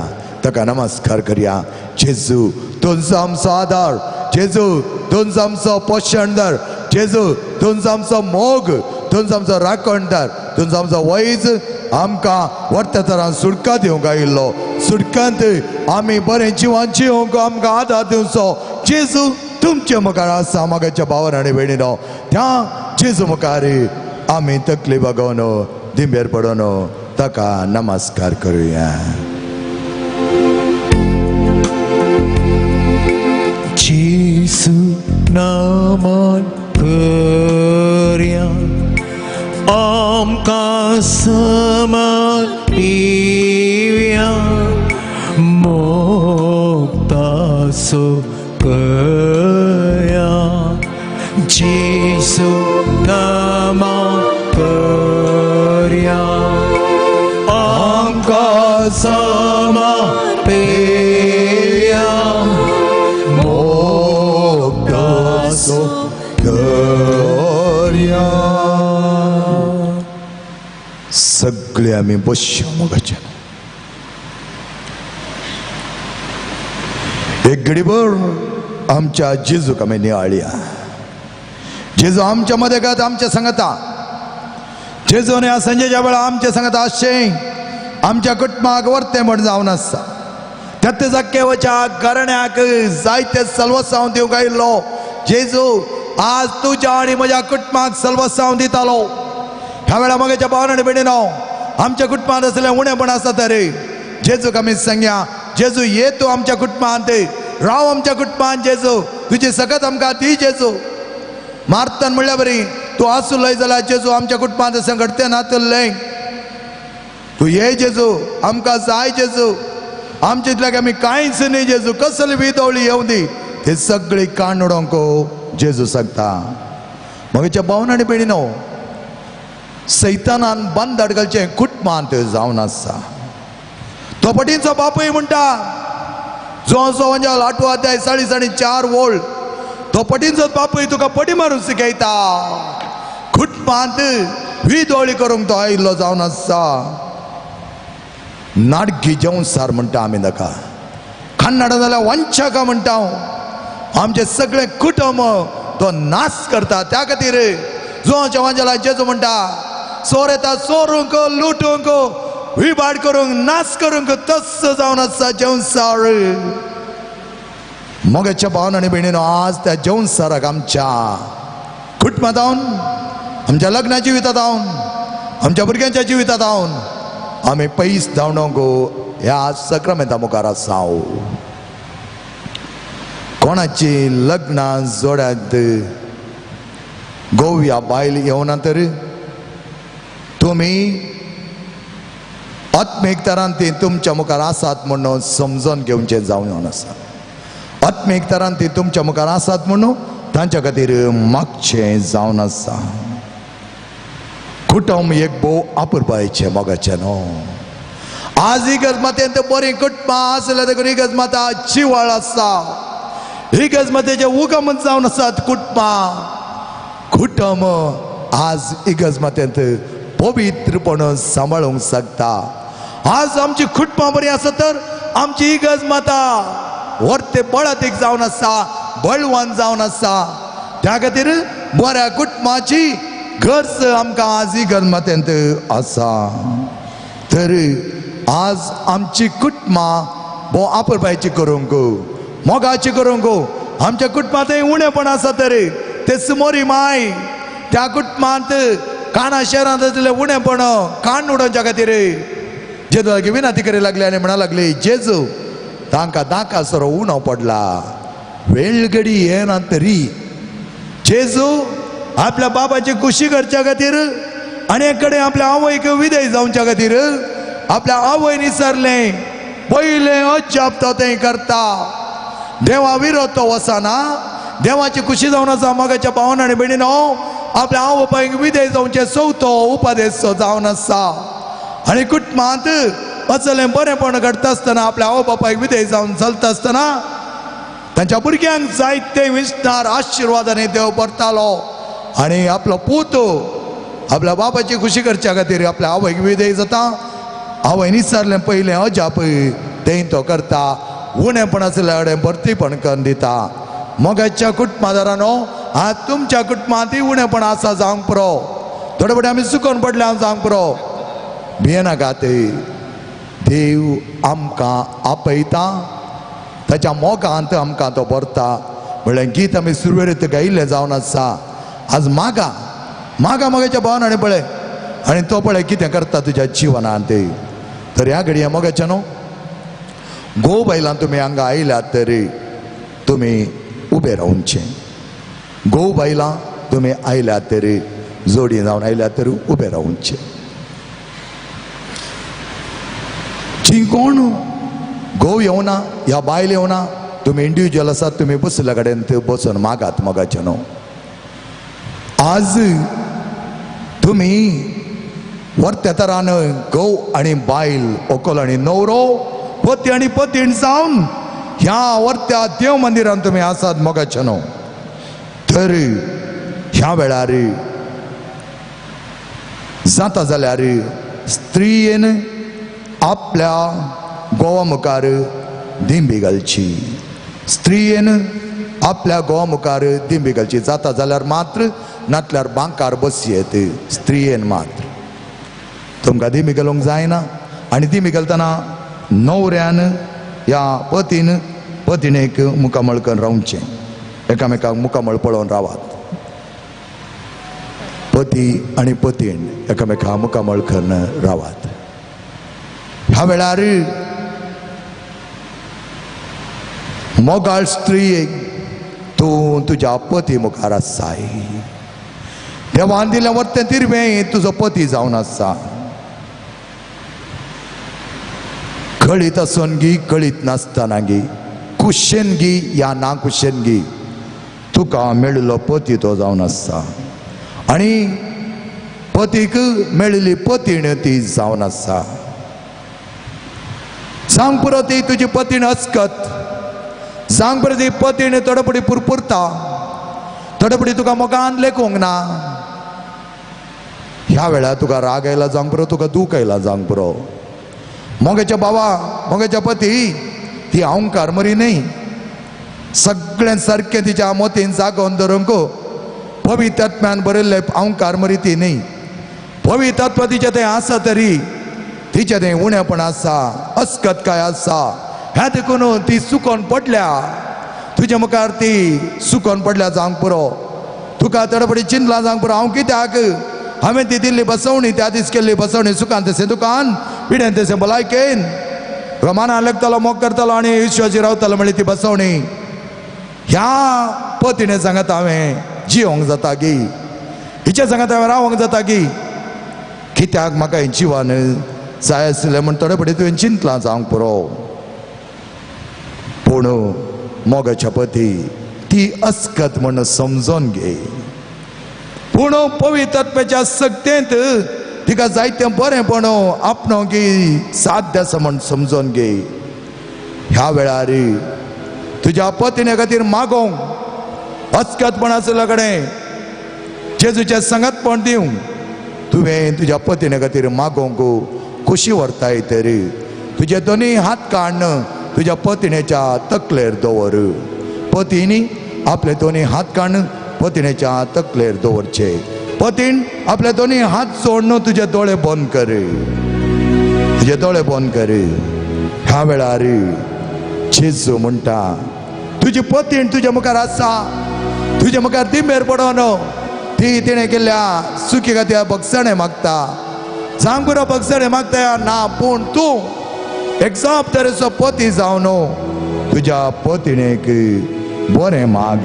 ताका नमस्कार करया. जेजू तुमचो आमचो आदार, जेजू तुमचो आमचो पोशणदार, जेजू तुमचो आमचो मोग, तुमचो आमचो राखणदार, तुमचो आमचो वैज आमकां वरत्या तरान सुटका दिवंक आयिल्लो. सुटकांत आमी बरें जिवन जिवंक आमकां आदार दिवचो जेजू तुमचे मुखार आसा. मोगाच्या भावान आनी भयणीनो, त्या जेजू मुखार आमी तकली बागोवन दिंबेर पडोवन ताका नमस्कार करुया. जेजू नामान करया आमकां समान पिवया मोगतासो करया. जेजू नामान करया आमकां समान पिवया मोगतासो करया. सगळे आमी बसया मोगाचे. एक घडीभर आमच्या जेजूक आमी नियाळया. जेजू आमच्या मदेगात आमच्या सांगता. जेजून ह्या संजेच्या वेळा आमच्या सांगता आसचें आमच्या कुटुंबाक वरतें म्हण जावन आसता. त्यात जाक्केवच्या घराण्याक जायते सलवसांव दिवंक आयिल्लो जेजू आज तुज्या आनी म्हज्या कुटुंबाक सलवसांव दितालो. ह्या वेळा म्हज्या भावान आनी भयणीनो, आमच्या कुटुंबांत आसलें उणेपण आसा तरी जेजूक आमी सांगया, जेजू ये तूं आमच्या कुटुंबांत, राव आमच्या कुटुंबांत. जेजू तुजी सकत आमकां दी. जेजू मारतान म्हणल्या बरी तूं आसुलय जाल्यार जेजू आमच्या कुटुंबांत अशें घडतें नातुल्लें. तूं ये जेजू, आमकां जाय जेजू. आमचे इतल्याक आमी कांयच न्ही जेजू, कसली विदवळी येवं दी ते सगळी काण उडोवंक जेजू सांगता. म्हज्या भावन आनी भयणीनो, सैतानान बंद घालचें कुटुंबांत जावन आसा. तो पटींचो बापूय म्हणटा जो वंजाल 8वो अध्याय 40 आनी 4 वोळ, तो पटींचो बापूय तुका पटी मारून शिकयता. कुटुंबांत विदोळी करूंक तो आयिल्लो जावन आसा. नाडगी जेवसार म्हणटा आमी ताका, कन्नडा जाल्यार वंचका म्हणटा. आमचें सगळें कुटुंब तो नाश करता. त्या खातीर जो जेवंजाला जेजू म्हणटा चोर येता चोरूंक, लुटूंक, विबाड करूंक, नाश करूंक, तस्स जावन आसा जेवसार. मोगाच्या भावान आनी भयणीनो, आज त्या जेवसाराक आमच्या कुटुंबांत जावन, आमच्या लग्ना जिवितांत जावन, आमच्या भुरग्यांच्या जिवितांत जावन आमी पयस धांवडोंक ह्या सक्रामेंता मुखार आसा. कोणाची लग्नां जोड्यांत गोव्या बायल येवना तर तुमी आत्मीक तरान ती तुमच्या मुखार आसात म्हणून समजून घेवचें जावन आसा. आत्मीक तरान ती तुमच्या मुखार आसात म्हणून तांच्या खातीर मागचें जावन आसा. कुटुंब एक भोव आपुरबायचें मोगाचें न्हू. आज इगर्ज मातेंत बरीं कुटुंबां आसल्या देखून इगर्ज माता जिवाळ आसा. इगर्ज मातेचें उगम जावन आसात कुटुंबां. कुटुंब आज इगर्ज मातेंत पवित्रपण सांबाळूंक शकता. आज आमची कुटुंबां बरीं आसत तर आमची इगर्ज माता वर्ते बळातीक जावन आसा, बळवान जावन आसा. त्या खातीर बऱ्या कुटुंबाची गरज आमकां आज इगर्ज मातेंत आसा. तर आज आमची कुटुंबां भोव आपुरबायची करूंक, मोगाची करूंक. आमच्या कुटुंबांतय उणेपण आसा तरी ते सुमोरी माय त्या कुटुंबांत काणा शहरांत आसलें उणेपण काण उडोवच्या खातीर जेजू लागीं विनंती करी लागली आनी म्हणा लागली, जेजू तांकां दाकासरो उणो पडला, वेळगडी येना तरी. जेजू आपल्या बाबाची खुशी करच्या खातीर आनी एक कडेन आपल्या आवयक विदय जावच्या खातीर आपल्या आवय निसरलें पयलें अजाप तो तें करता. देवा विरोध तो वचना, देवाची खुशी जावन आसा. मोगाच्या भावान आनी भयणीनो, आपल्या आवय बापायक विदय जावचें चवथो उपदेश जावन आसा. आनी कुटुंबांत असलें बरेंपण घडटा आसतना आपल्या आवय बापायक विदय जावन चलता आसतना तांच्या भुरग्यांक जायते विस्तार आशिर्वादांनी देव भरतालो. आनी आपलो पूत आपल्या बापाची खुशी करच्या खातीर आपल्या आवयक विदय जाता. आवय निसरलें पयलें अजाप तें तो करता, उणेपण आसल्या कडेन भरतीपण करून दिता. मोगाच्या कुटुंबादारानो, आज तुमच्या कुटुंबांतय उणेपण आसा जावंक पुरो, थोडे फावटी आमी चुकोन पडले हांव जावंक पुरो. भियेनाकात, देव आमकां आपयता, ताच्या मोगांत आमकां तो भरता. म्हणल्यार गीत आमी सुरवेर गायिल्लें जावन आसा. आज मागा मागा मोगाच्या भावान आनी पळय, आनी तो पळय कितें करता तुज्या जिवनांत. तर ह्या घडये मोगाच्या न्हू घोव बायलां तुमी हांगा आयल्यात तरी तुमी उबे रावचें. घोव बायलां तुमी आयल्यात तरी जोडी जावन आयल्यात तरी उबे रावचें. जी कोण घोव येवना ह्या बायल येवना, तुमी इंडिविज्युअल आसात, तुमी बसल्या कडेन बसून मागात मोगाचें न्हू. आज तुमी वर्त्या तरान घोव आनी बायल, व्हंकल आनी न्हवरो, पती आनी पतीण जावन ह्या वर्त्या देव मंदिरान तुमी आसात मोगाचें न्हू. तर ह्या वेळार जाता जाल्यार स्त्रियेन आपल्या घोवा मुखार दिंबी घालची, स्त्रियेन आपल्या घोवा मुखार दिंबी घालची. जाता जाल्यार मात्र, नातल्यार बांकार बसयेत स्त्रियेन मात्र. तुमकां दिंबी घालूंक जायना. आनी दिंबी घालतना न्हवऱ्यान ह्या पतीन पतिणेक मुखामळ करून रावचें, एकामेकांक मुखामळ पळोवन रावात. पती आनी पतीण एकामेकां मुखामळ करून रावात. ह्या वेळार मोगाळ स्त्रियेक तूं तुज्या पती मुखार आसाय, देवान दिलें वर्तें तिरवें तुजो पती जावन आसा. कळीत आसून गी कळीत नासतना गी, कुशेन गी या ना कुशेन गी, तुका मेळिल्लो पती तो जावन आसा. आनी पतीक मेळिल्ली पतीण ती जावन आसा. सांग पुरो ती तुजी पतीण अस्कत, सांग पुरो ती पतीण थोडे पुरपुरता, थोडे फुडें तुका मोगान लेखूंक ना. ह्या वेळार तुका राग आयला जावंक पुरो, तुका दूख आयला जावंक पुरो. मोगाच्या बाबा, मोगाच्या पती ती अहंकार मरी न्हय, सगळें सारकें तिच्या मोतीन जागोवन धरूंक पवित्र आत्म्यान बरयल्लें अहंकार मरी ती न्हय. पवित्र आत्मा तिचें तें आसा तरी तिचें तें उणेपण आसा, अस्कत काय आसा. ह्या देखून ती चुकोन पडल्या, तुज्या मुखार ती चुकोन पडल्या जावंक पुरो. तुका थोडे चिंतलां जावंक पुरो, हांव कित्याक हांवें ती दिल्ली बसवणी, त्या दीस केल्ली बसवणी, सुखान तशें दुकान, पिडेन तशें भलायकेन, तुका मानान लेखतालो, मोग करतालो आनी विश्वासी रावतालो म्हणली ती बसवणी. ह्या पतीणे सांगत हांवें जिवंक जाता गी, हिचे सांगत हांवें रावंक जाता गी, कित्याक म्हाका हें जिवन जाय आसलें म्हूण थोडे फुडें तुवें चिंतलां जावंक पुरो. पूण मोगाच्या पती ती अस्कत म्हूण समजून घे. पूण पवित्र आत्म्याच्या सक्तेंत तिका जायतें बरेंपण आपणो की साध्य आसा म्हूण समजून घे. ह्या वेळार तुज्या पतीणे खातीर मागोवंक अस्कतपण आसल्या कडेन जेजूचें संगतपण दिवंक तुवें तुज्या पतीणे खातीर मागोवंक खुशी व्हरताय तरी तुजे दोनूय हात काडून तुज्या पतिणेच्या तकलेर दवर. पतीनी आपले दोनूय हात काडून पतिणेच्या तकलेर दवरचे. पतीन आपले दोनूय हात सोडून तुजे दोळे बंद कर, तुजे दोळे बंद कर. ह्या वेळार जेजू म्हणटा तुजी पतीण तुज्या मुखार आसा, तुज्या मुखार दिंबेर पडोन ती तिणें केल्ल्या चुकी खातीर बगसणें मागता. जावंक पुरो बगसणें मागता ना, पूण तूं एक जबाबदारेचो पती जावन तुज्या पतिणेक बरें माग.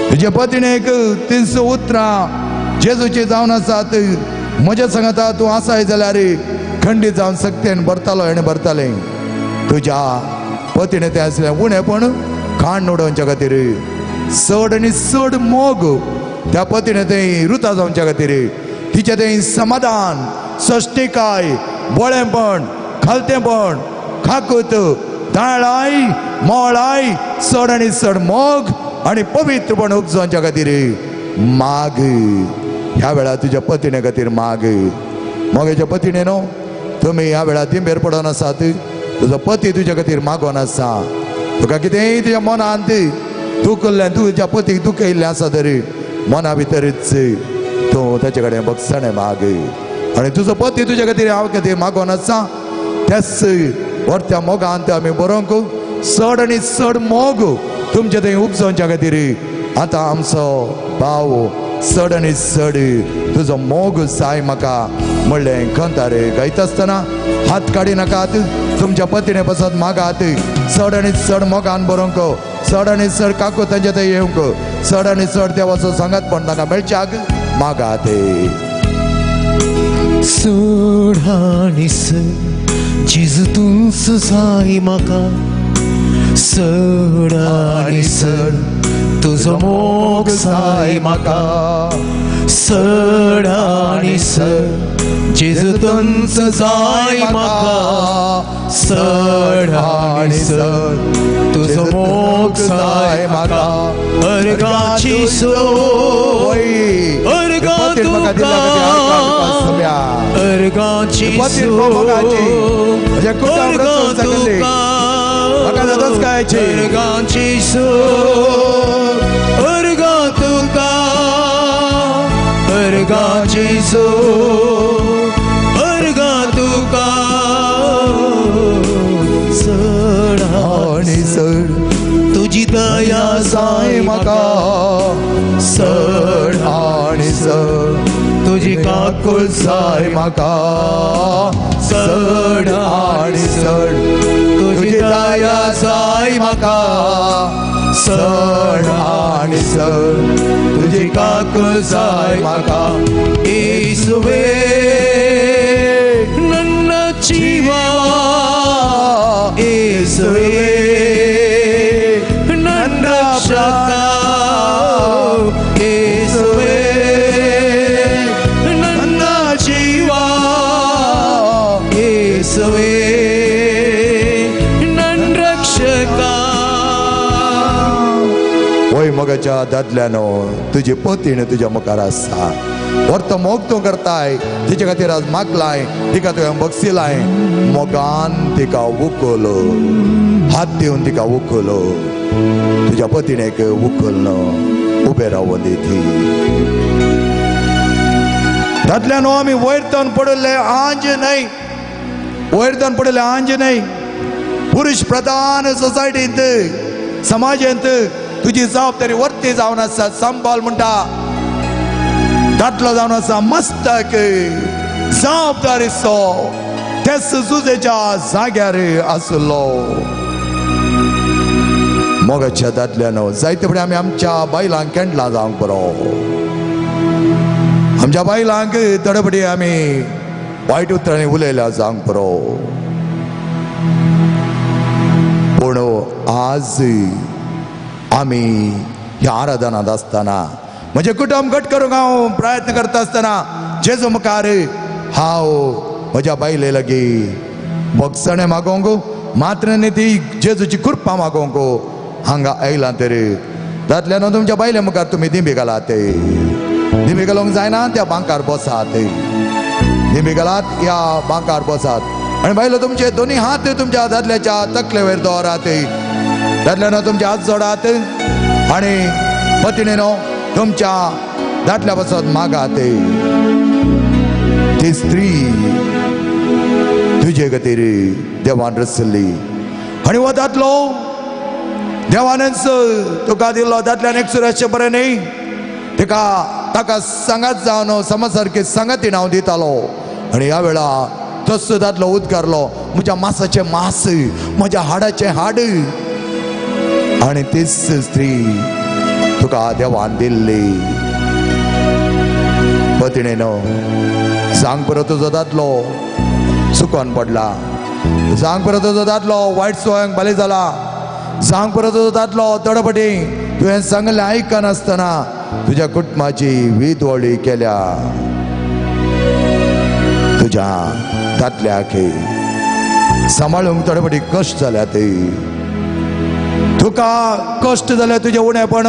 तुज्या पतिणेक तीस उतरां जेजूची जावन आसात, म्हज्या सांगता तूं आसाय जाल्यार खंडीत जावन सक्तेन भरतालो हेणें भरतालें. तुज्या पतिणें तें आसलें उणेपण खाण उडोवच्या खातीर चड आनी चड मोग त्या पतिणें तें रुता जावच्या खातीर तिचें तें समाधान, सश्टिकाय, बळेपण, खालतेपण, खाकूत, दाळाय, मोळाय, चड आनी चड मोग आनी पवित्रपण उपजोवच्या खातीर माग. ह्या वेळार तुज्या पतिणे खातीर माग. मोगेच्या पतिणे न्हू तुमी ह्या वेळार दिंबेर पडोन आसात, तुजो पती तुज्या खातीर मागोन आसा. तुका कितेंय तुज्या मनांत दुखल्लें, तुज्या पतीक दुखयल्लें आसा तरी मना भितरच तूं ताचे कडेन बगसणें माग आनी तुजो पती तुज्या खातीर हांव खातीर मागोन आसा. त्याच व्हरत्या मोगांत आमी बरोवंक चड आनी चड मोग तुमचे थंय उपजोवच्या खातीर आतां आमचो भाव चड आनी चड तुजो मोग जाय म्हाका म्हणलें कंतार गायता आसतना हात काडी नाकात, तुमच्या पतिणे पसत मागात. चड आनी चड मोगान बरोवंक, चड आनी चड काकू तांचे थंय येवंक, चड आनी चड देवाचो सांगात पण तांकां मेळच्याक मागात. चड आनी चड जेजू तूंच जाय म्हाका, चड आनी चड तुजो मोग जाय म्हाका, चड आनी चड जेजू तूंच जाय म्हाका, चड आनी चड तुजो मोग जाय म्हाका. अर्गाची सोय, अर्गा तुका, अर्गाची सोय, अर्गा तुका, अर्गाची सोय, अर्गा तुका, अर्गाची सोय, अर्गा तुका. चड आनी चड तुजी दया जाय म्हाका, चड आनी चड तुजी काकूळ जाय म्हाका, चड आनी चड तुजी दया जाय म्हाका, चड आनी चड तुजी काकूळ जाय म्हाका. येसुवे ನನ್ನ ಜೀವ, येसुवे ನನ್ನ ರಕ್ಷಕ, येसुवे ನನ್ನ ಜೀವ, येसुवे ನನ್ನ रक्षक. वय मोगाच्या दादल्यानो, तुजी पतीण तुज्या मुखार आसा, व्हरतो मोग तूं करताय, तिचे खातीर आज मागलाय, तिका तुवें बगसिलाय, मोगान तिका उखलो, हात दिवन तिका उखलो, तुज्या पतीणेक उखल उबें रावून दी ती. दादल्यानो, आमी वयर पडिल्ले आंज न्हय, वयर पडिल्ले आंज न्हय. पुरुश प्रधान सोसायटींत, समाजांत तुजी जबाबदारी वर्ती जावन आसा. सांबाळ म्हणटा दादलो जावन आसा, मस्तक जबाबदारी सो तेच जुजेच्या जाग्यार आसलो. मोगाच्या दादल्यानो, जायते फुडें आमी आमच्या बायलांक केंडलां जावंक बरो, आमच्या बायलांक थोडे फुडें आमी वायट उतरांनी उलयल्या जावंक बरो. पूण आज आमी ह्या आराधनांत आसतना म्हजें कुटुंब घट करूंक हांव प्रयत्न करता आसतना जेजू मुखार हांव म्हज्या बायले लागीं भोगसणें मागोवंक मात्र न्ही, ती जेजूची कृपा मागोवंक हांगा आयलां तरी दादल्यानो तुमच्या बायले मुखार तुमी दिंबी घालात. दिंबी घालूंक जायना त्या बांकार बसात, दिंबी घालात ह्या बांकार बसात आनी बायलो तुमचे दोनी हात तुमच्या दादल्याच्या तकलेवेर दवरात. दादल्यानो तुमचे हात जोडात आनी पतिणेनो तुमच्या दादल्या पासत मागात. ती स्त्री तुजे खातीर देवान रचल्ली आनी हो दादलो देवानच तुका दिल्लो. दादल्यान एक सुराचें बरें न्ही, तिका ताका सांगात जावन समाज सारके सांगातीन हांव दितालो आनी ह्या वेळा तसो दादलो उदकारलो, म्हज्या मासाचें मास, म्हज्या हाडाचें हाड, आनी तीच स्त्री तुका देवान दिल्ली. पतिणेनो सांग परत तुजो दादलो चुकोन पडला, सांग परत तुजो दादलो वायट सोयांक बली जाला, सांग परत तुजो दादलो तडपटी तुवें सांगलें आयकनासतना तुज्या कुटुंबाची विदवळी केल्या. तुज्या दादल्याक सांबाळूंक थोडे कश्ट जाल्या, ते तुका कश्ट जाल्या तुजें उणेपण,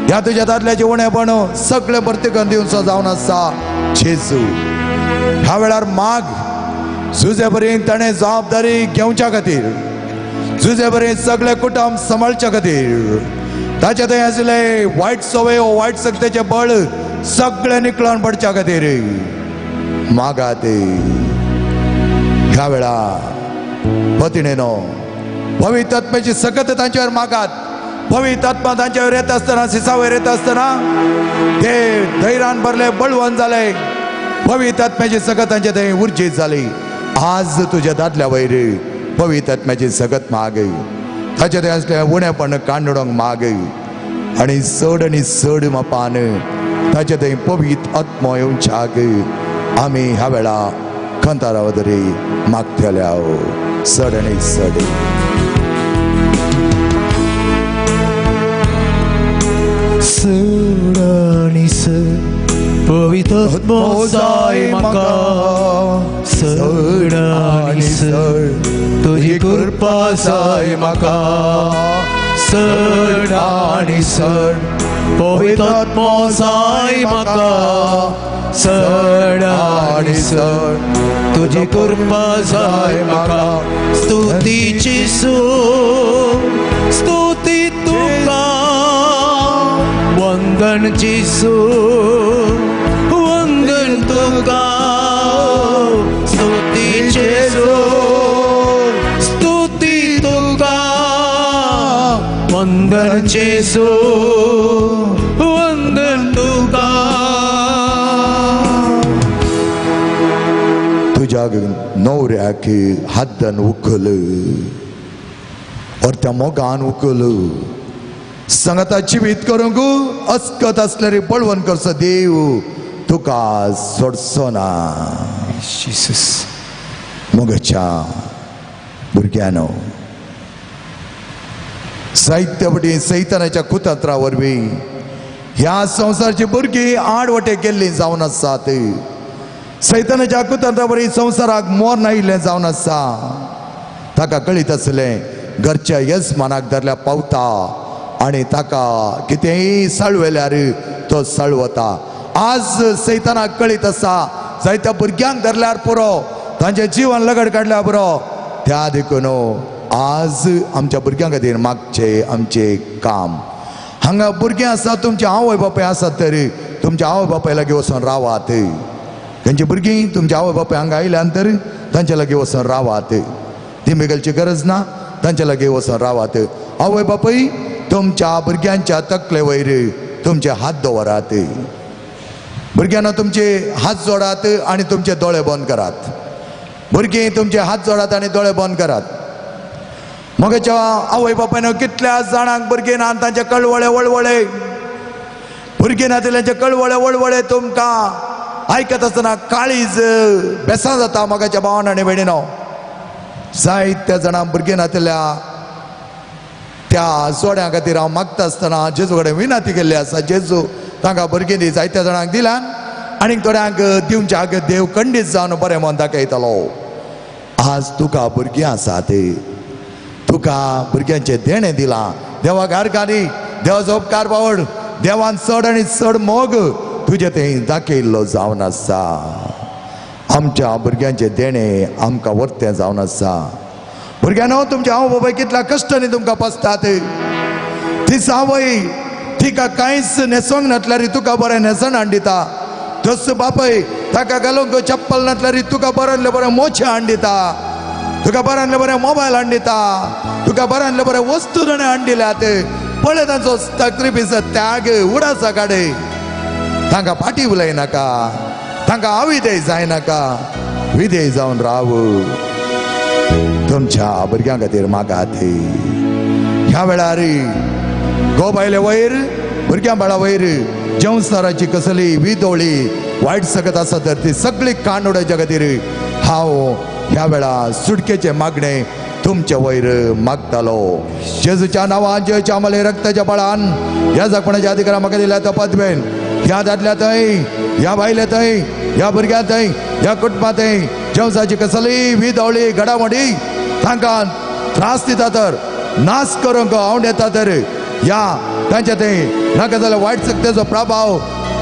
ह्या तुज्या दादल्याचें उणेपण सगळें प्रत्येकान दिवचो जावन आसा जेजू. ह्या वेळार माग तुजे पर्यंत ताणें जबाबदारी घेवच्या खातीर, तुजे पर्यंत सगळें कुटुंब सांबाळच्या खातीर, ताचे थंय आशिल्ले वायट संवय वायट शक्तीचें बळ सगळें निकळून पडच्या खातीर मागात. ह्या वेळा पतिणेनो पवित्र आत्म्याची सकत तांच्यावर मागात. पवित्र आत्मा तांच्यावर येत आसतना, सिसावयर येत आसतना ते धैर्यान भरले, बळवंत जाले. पवित्र आत्म्याची सकत तांच्या थंय उर्जीत जाली. आज तुज्या दादल्या वयर पवित्र आत्म्याची सकत माग, ताचे थंय आसले उणेपण कांडोडोंक माग, आनी चड आनी चड मापान ताचे थंय पवित्र आत्मो येवच्याक आमी ह्या वेळा खंतारा वदरी मागतल्या. चड आनी चड चड आनी चड पवित्र आत्मो जाय म्हाका, चड आनी चड तुजी कृपा जाय म्हाका, चड आनी चड पवित्र आत्मो जाय म्हाका, चड आनी चड तुजी कृपा जाय म्हाका. स्तुतीची सूर स्तुती तुका, वंदन जेजू वंदन तुका, स्तुतीची सूर स्तुती तुका, वंदन जेजू वंदन तुका. तुज्या नवऱ्याक हातान उखल, और त्या मोगान उखल, सांगाता जिवीत करूंक अस्कत आसल्यार बळवंत करचो देव तुका सोडचो ना. मोगाच्या भुरग्यानो, साहित्य वटी सैतानाच्या कुतंत्रा वरवीं ह्या संवसाराची भुरगीं आड वटे गेल्लीं जावन आसात. सैतानाच्या कुतंत्रा वरवीं संवसाराक मोर आयिल्लें जावन आसा. ताका कळीत आसलें घरच्या येजमानाक धरल्या पावता आनी ताका कितेंय साळवेल्यार तो साळवता. आज सैतानाक कळीत आसा जायत्या भुरग्यांक धरल्यार पुरो, तांचें जिवन लगड काडल्यार पुरो. त्या देखून आज आमच्या भुरग्यां खातीर मागचें आमचें काम. हांगा भुरगीं आसात, तुमचे आवय बापूय आसात तरी तुमच्या आवय बापाय लागीं वचून रावात. तांची भुरगीं तुमच्या आवय बापाय हांगा आयल्यान तर तांच्या लागीं वचून रावात, दिमी घालची गरज ना, तांच्या लागीं वचून रावात. आवय बापूय तुमच्या भुरग्यांच्या तकले वयर तुमचे हात दवरात. भुरग्यांना तुमचे हात जोडात आनी तुमचे दोळे बंद करात. भुरगीं तुमचे हात जोडात आनी दोळे बंद करात. मगच्या आवय बापायन कितल्या जाणांक भुरगीं ना तांचे कळवळे वळवळे, भुरगीं नातिल्यांचे कळवळे वळवळे तुमकां आयकत आसतना काळीज बेसां जाता. मगाच्या भावान आनी भयणीनो, जायत्या जाणां भुरगीं नातिल्ल्या त्या जोड्यां खातीर हांव मागता आसतना जेजू कडेन विनंती केल्ली आसा, जेजू तांकां भुरगीं दी. जायत्या जाणांक दिल्यान आनी थोड्यांक दिवच्याक देव खंडीत जावन बरें मन दाखयतलो. आज तुका भुरगीं आसात, तुका भुरग्यांचें देणें दिलां, देवाक आरगांनी, देवाचो उपकार पावड, देवान चड आनी चड मोग तुजें थंय दाखयल्लो जावन आसा. आमच्या भुरग्यांचें देणें आमकां वर्तें जावन आसा. भुरग्यांनो, तुमच्या आवय बापाय कितल्या कश्टांनी तुमकां पोसतात. ती आवय तिका कांयच न्हेसोंक नासल्यार तुका बरें न्हेसण हाडून दिता. तस बापय ताका घालूंक चप्पल नासल्यार तुका बऱ्यांतले बरें मोचे हाडून दिता, तुका बऱ्यांतले बरें मोबायल हाडून दिता, तुका बऱ्यांतले बरें वस्तू ताणें हाडून दिल्यात. पळय तांचो तकलीफीचो त्याग उडासा काडे. तांकां फाटी उलयनाका, तांकां अविधेय जायनाका, विधेय जावन राव. तुमच्या भुरग्यां खातीर मागात. ह्या वेळार गो बायले वयर, भुरग्यां बाळा वयर जेवसाराची कसली विदोळी वायट सकत आसा तर ती सगळी कांड उडोवच्या खातीर हांव ह्या वेळा सुटकेचे मागणे तुमचे वयर मागतालो. जेजूच्या नांवान, जेजूच्या आमले रक्ताच्या बळान, ह्या जगपणाच्या अधिकारा म्हाका दिल्या त्या पदवेन, ह्या दादल्या थंय, ह्या बायले थंय, ह्या भुरग्यां थंय, ह्या कुटुंबा थंय जेवसाची कसली विदोळी घडामोडी तांकां त्रास दिता तर, नाश करूंक आंवड येता तर, ह्या तांच्या थंय नाका जाल्यार वायट शक्तीचो प्रभाव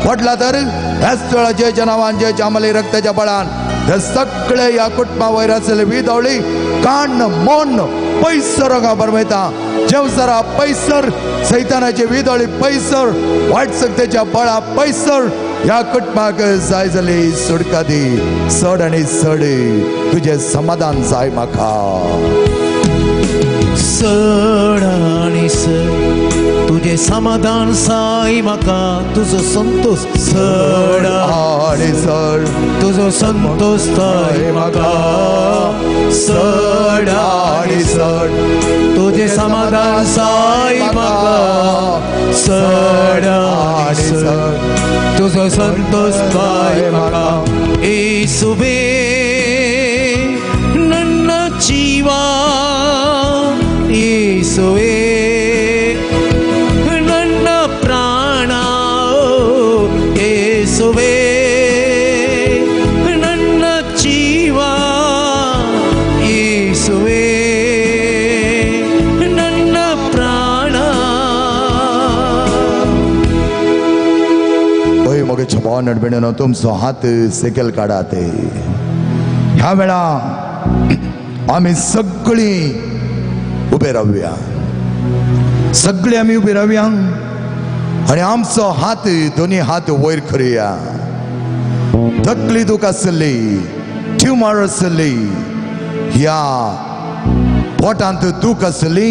पडला तर ह्याच वेळा जेच्या नांवान, जेच्या आमले रक्ताच्या बळान हे सगळे ह्या कुटुंबा वयर आसले विदोळी कान मन पैसर हांगा बरयता. जेवसरा पैसर, सैतानाचे विदोळी पैसर, वायट शक्तीच्या बळा पैसर ह्या कुटुंबाक जाय जाली सुटका दी. सड आनी सड तुजें समाधान जाय म्हाका. सड आनी सड तुजें समाधान जाय म्हाका, तुजो संतोष. सड आनी सड तुजो संतोष जाय म्हाका. सड आनी सड तुजें समाधान जाय म्हाका. सड आनी सड तुजो संतोष जाय म्हाका. येसुवे नन्न जीवा, येसुवे नन्न प्राणा, येसुवे नन्न जीवा, येसुवे नन्न प्राणा. हय मगे छपावन नडबेणेनो तुमचो हात सेकेल काडात. ह्या वेळा आमी सगळीं उबे रावया, सगळे आमी उबे रावया आनी आमचो हात, दोनी हात वयर करुया. तकली दूख आसली, ट्युमर आसली, ह्या पोटांत दूख आसली,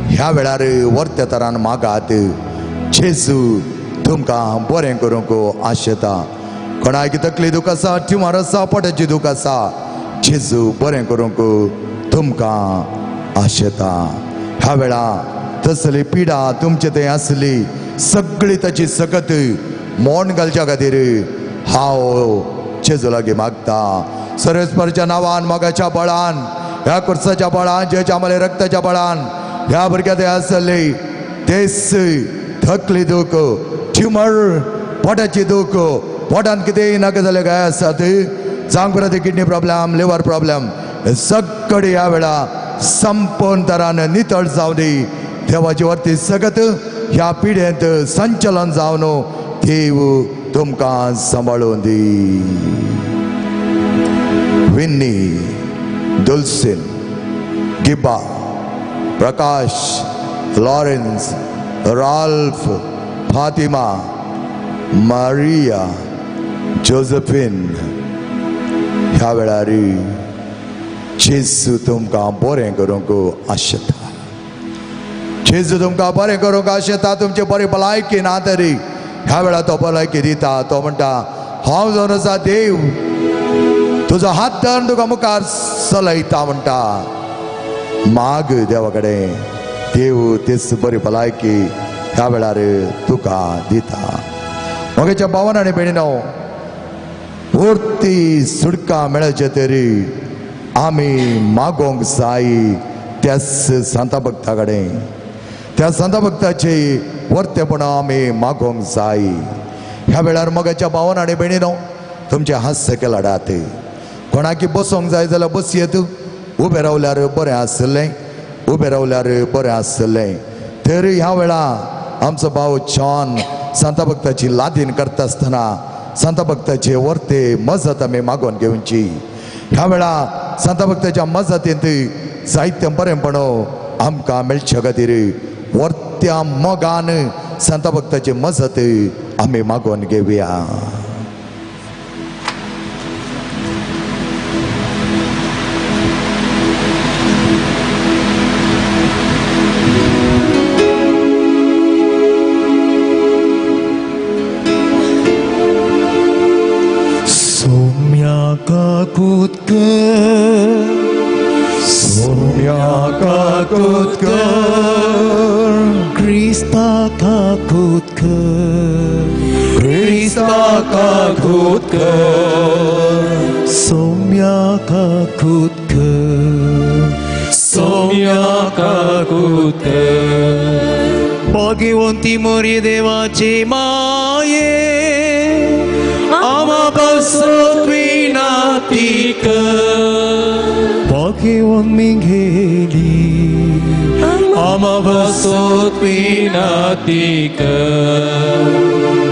ह्या वेळार वर्त्या तरान मागात. जेजू तुमकां बरें करूंक आशेता. कोणाक तकली दूख आसा, ट्युमर आसा, पोटाची दूख आसा, जेजू बरें करूंक तुमकां आशेता. ह्या वेळा तसली पिडा तुमचे थंय आसली सगळी ताची सकत मोण घालच्या खातीर हांव जेजू लागीं मागता. सर्वेस्परच्या नांवान, मोगाच्या बळान, ह्या कुर्साच्या बळान, जेच्या आमले रक्ताच्या बळान ह्या भुरग्या थंय आसली तेच थकली दूख, ट्युमर, पोटाची दूख, पोटान कितेंय नाका जालें काय आसात, जावंक परत किडनी प्रॉब्लेम, लिवर प्रॉब्लेम, सगळे ह्या वेळा संपूर्ण तरान नितळ जावं दी. देवाची वरती सगत ह्या पिढ्यांत संचलन जावन देव तुमकां सांबाळून दी. Winnie, Dulcin, Giba, Prakash, Lawrence, Ralph, Fatima, Maria, Josephine, ह्या वेळार जेजू तुमकां बरें करूंक आशेता. जेजू तुमकां बरें करूंक आशेता. तुमची बरी भलायकी ना तरी ह्या वेळार तो भलायकी दिता. तो म्हणटा, हांव जावन आसा देव, तुजो हात धरून तुका मुखार चलयता म्हणटा. माग देवा कडेन, देव तेच बरी भलायकी ह्या वेळार तुका दिता. म्हगेच्या भावान आनी भयणीनो, परती सुटका मेळचे तरी आमी मागोंक जाय त्याच सांता भक्ता कडेन. त्या सांता भक्ताची वर्तेपणां आमी मागोंक जाय. ह्या वेळार मोगाच्या भावान आनी भयणीनो, तुमचे हात सकयल हाडात. कोणाकी बसोंक जाय जाल्यार बसयेत, उबें रावल्यार बरें आसलें, उबें रावल्यार बरें आसलें. तरी ह्या वेळा आमचो भाव जॉन सांता भक्ताची लादीन करता आसतना सांता भक्ताचे वर्ते मजत आमी मागोवन घेवची. ह्या वेळा सांता भक्ताच्या मजतींत जायतें बरेंपण आमकां मेळचे खातीर वर्त्या मोगान सांता भक्ताची मजत आमी मागोवन घेवया. काकूत कर, सोम्या काकूत कर, क्रिस्ता काकूत कर, क्रिस्ता काकूत कर, सोम्या काकूत कर, सोम्या काकूत कर. भाग्यवंती मोरी देवाचे माये, आमा पासत विनाती कर. भाग्यवंत मिंगेली, आमा पासत विनाती कर.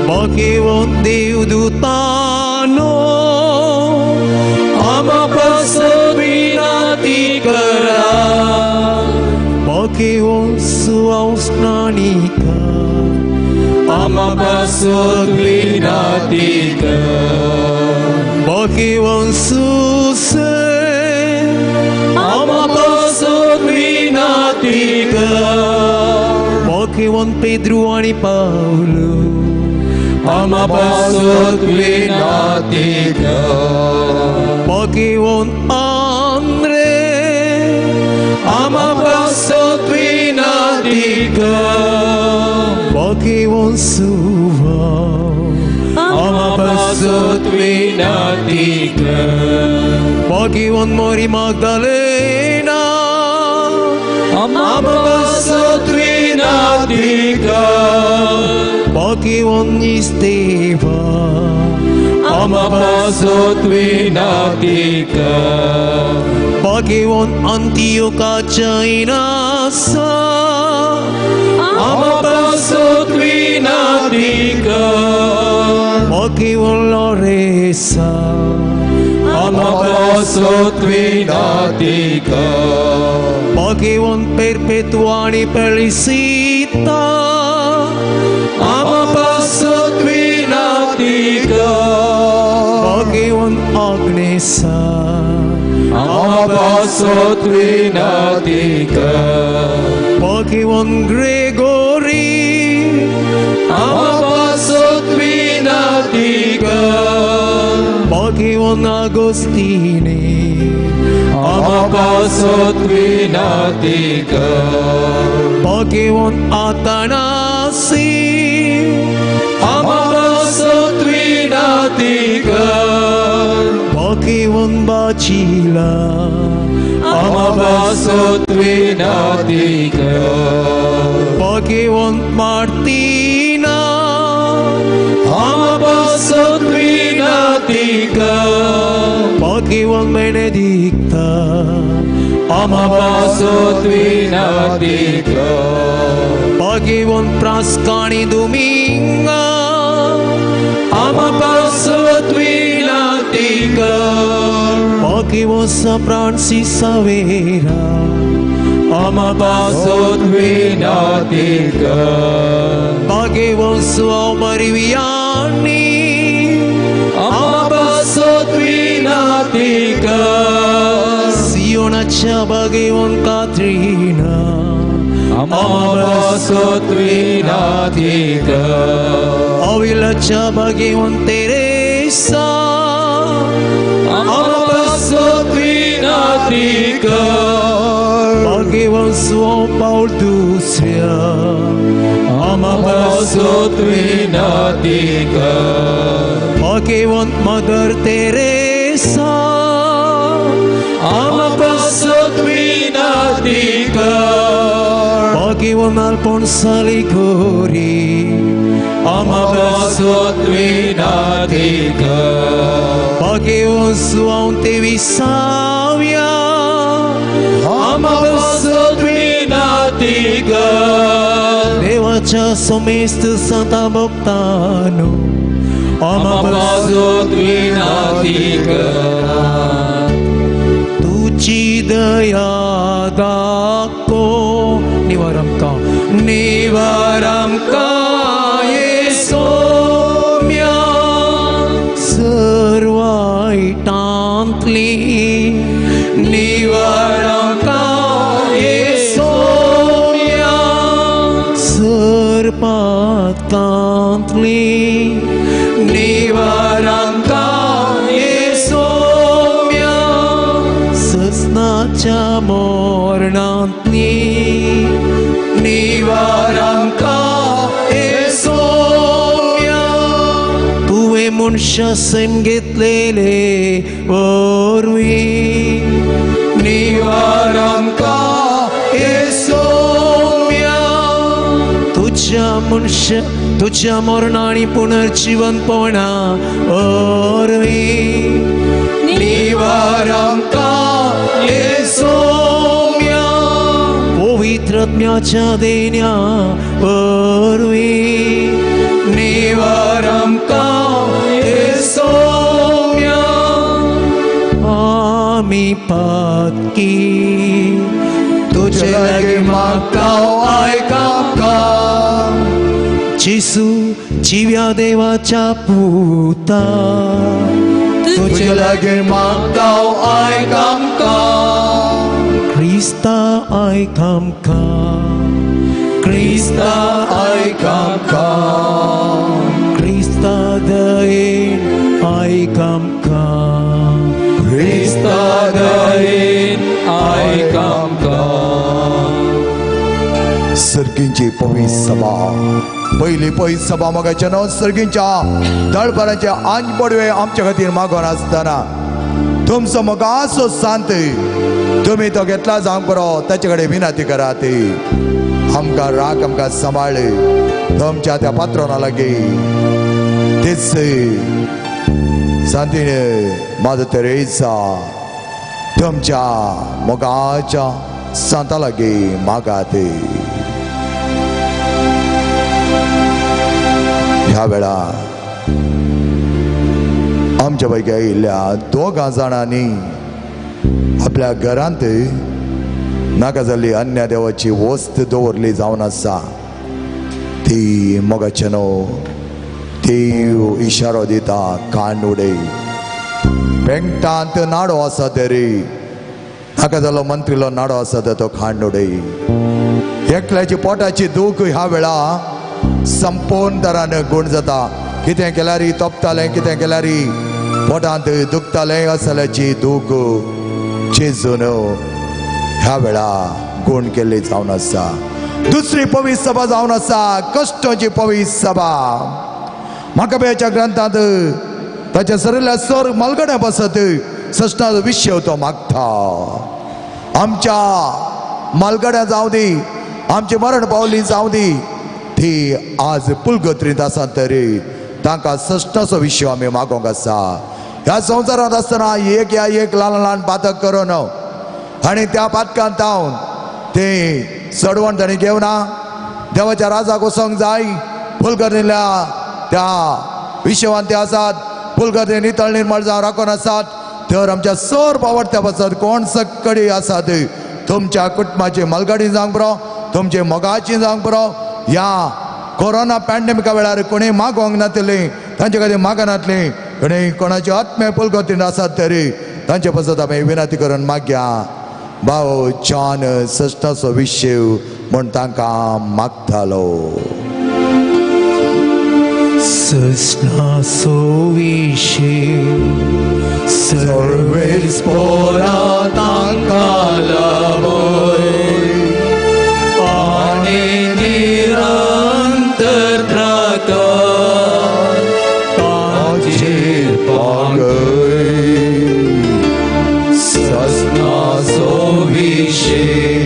भाग्यवंत देवदूतानो, आमा पासत विनाती करा. भाग्यवंत सुवासनानिका, आमा पासत विनाती कर. भाग्यवंत सुसे, आमा पासत विनाती कर. भाग्यवंत पेद्रू आनी पावलू, आमा पासत विनाती कर. भाग्यवंत आंद्रे, आमा पासत विनाती कर. भाग्यवंत सुवा, आमा पासत विनाती कर. भाग्यवंत मोरी मागदालेना, आमा पासत विनाती कर. भाग्यवंत इस्तेवा, आमा पासत विनाती कर. भाग्यवंत अंतियोकाच्या इनासा, आमा पासत विनाती कर. भाग्यवंत लोरेसा, आमा पासत विनाती कर. भाग्यवंत पेरपेतुआ आनी पेलिसिता, आमा पासत विनाती कर. भाग्यवंत आग्नेसा, आमा पासत विनाती कर. भाग्यवंत ग्रेगोरी, आमा पासत विनाती कर. भाग्यवंत आगोस्तीने, आमा पासत विनाती कर. भाग्यवंत आतानासी, आमा पासत विनाती कर. भाग्यवंत बाचिला, आमा पासत विनाती कर. भाग्यवंत मार्तीना, आमा पासत विनाती कर. भाग्यवंत बेनेदिक्ता, आमा पासत विनाती कर. भाग्यवंत प्रास्काणी दुमिंगा, आमा पासत विनाती कर. भाग्यवंत सा फ्रांसिस सावेरा, आमा पासत विनाती कर. भाग्यवंत सुआव मरिवियानी, आमा पासत विनाती कर. सियोनाच्या भाग्यवंत कात्रिना, आमा पासत विनाती कर. अविलाच्या भाग्यवंत तेरेसा, आमा पासत विनाती कर. भाग्यवंत सुआव पावल दुसऱ्या, आमा पासत विनाती कर. भाग्यवंत मदर तेरेसा, आमा पासत विनाती कर. भाग्यवंत अल्फोन्सा लिगोरी, आमा पासत विनाती कर. भाग्यवंत सुआव तेविसाव्या, आमा पासत विनाती कर. देवाच्या समेस्त संता भक्तानो, आमा पासत विनाती कर. तुजी दया दाखो, निवारमका निवारमका ये सोम्या, सर वायटांतली, निवारमका ये सोम्या, सर पातकांतली, निवारमका ये सोम्या, मोरणांतली निवार आमकां हे सोम्या तुवें मनशा सैम घेतलेले वरवीं निवार आमकां हे सोम्या तुज्या मनशा तुज्या मरणा आनी पुनर्जिवनपणा वरवीं निवार आमकां हे सोम्या पवित्र आत्म्याच्या देण्या वरवीं निवार आमकां हे सोम्या आमी पातकी तुजे लागीं मागता आयक आमकां जेसू जिव्या देवाच्या पुता तुजे लागीं मागता आयक आमकां क्रिस्ता आयक आमकां क्रिस्ता आयक आमकां क्रिस्ता दयेन आयक आमकां क्रिस्ता दयेन आयक आमकां. सर्गींची पवित्र सभा पयली पवित्र सभा मोगाच्या न्हू सर्गींच्या दळभराचे आंज पडवे आमच्या खातीर मागोन आसतना तुमचो मोगाचो शांत तुमी तो घेतला जावंक बरो ताचे कडेन विनंती करात आमकां राख आमकां सांबाळ्ळे तुमच्या त्या पात्रोना लागीं तेच शांतीने माधर तेरेसा तुमच्या मोगाच्या सांता लागीं मागात. ह्या वेळा आमच्या पैकी आयिल्ल्या दोगां जाणांनी आपल्या घरांत नाका जाल्ली अन्य देवाची वस्त दवरली जावन आसा ती मोगाचे न्हू ती इशारो दिता कान उडय पेंगटांत नाडो आसा तरी नाका जाल्लो मंत्रीलो नाडो आसा तो खांड उडय एकल्याची पोटाची दूख ह्या वेळा संपूर्ण तरान गुण जाता. कितें केल्यार तोपतालें कितें केल्यार पोटांत दुखतालें असल्याची दूख चेजून ह्या वेळा गुण केल्ली जावन आसा. दुसरी पवित्र सभा जावन आसा कश्टांची पवित्र सभा. म्हाकाब्याच्या ग्रंथांत ताच्या सरिल्ल्या सर मालगड्या बसत सश्टाचो विशय तो मागता. आमच्या मालगड्या जावं दी आमची मरण पावली जावं दी ती आज पुलगत्रींत आसा तरी तांकां सश्टाचो विशय आमी मागोंक आसा. ह्या संवसारांत आसतना एक या एक ल्हान ल्हान पातक करून आनी त्या पातकांत तावन ते चडवण तांणी घेवना देवाच्या राजाक वचोंक जाय. फुलगर्दींतल्या त्या विशवान ते आसात फुलगर्दी नितळ निर्मळ जावन राखून आसात तर आमच्या सर पावडत्या पासत कोण सकडी आसात तुमच्या कुटुंबाची मालगाडी जावंक बरो तुमचे मोगाची जावंक बरो. ह्या कोरोना पॅन्डेमिका वेळार कोणी मागोंक नातली तांचे खातीर मागनातली कोणी कोणाचे आत्मे पुलगतीन आसात तरी तांचे पासत आमी विनंती करून मागया भाव जॉन सश्टाचो विशय म्हूण तांकां मागतालो. सश्टाचो विशय सर्वेस पोरा तांकां लाभय आनी निरंतर प्रकाश तांचेर पागय. सश्टाचो विशय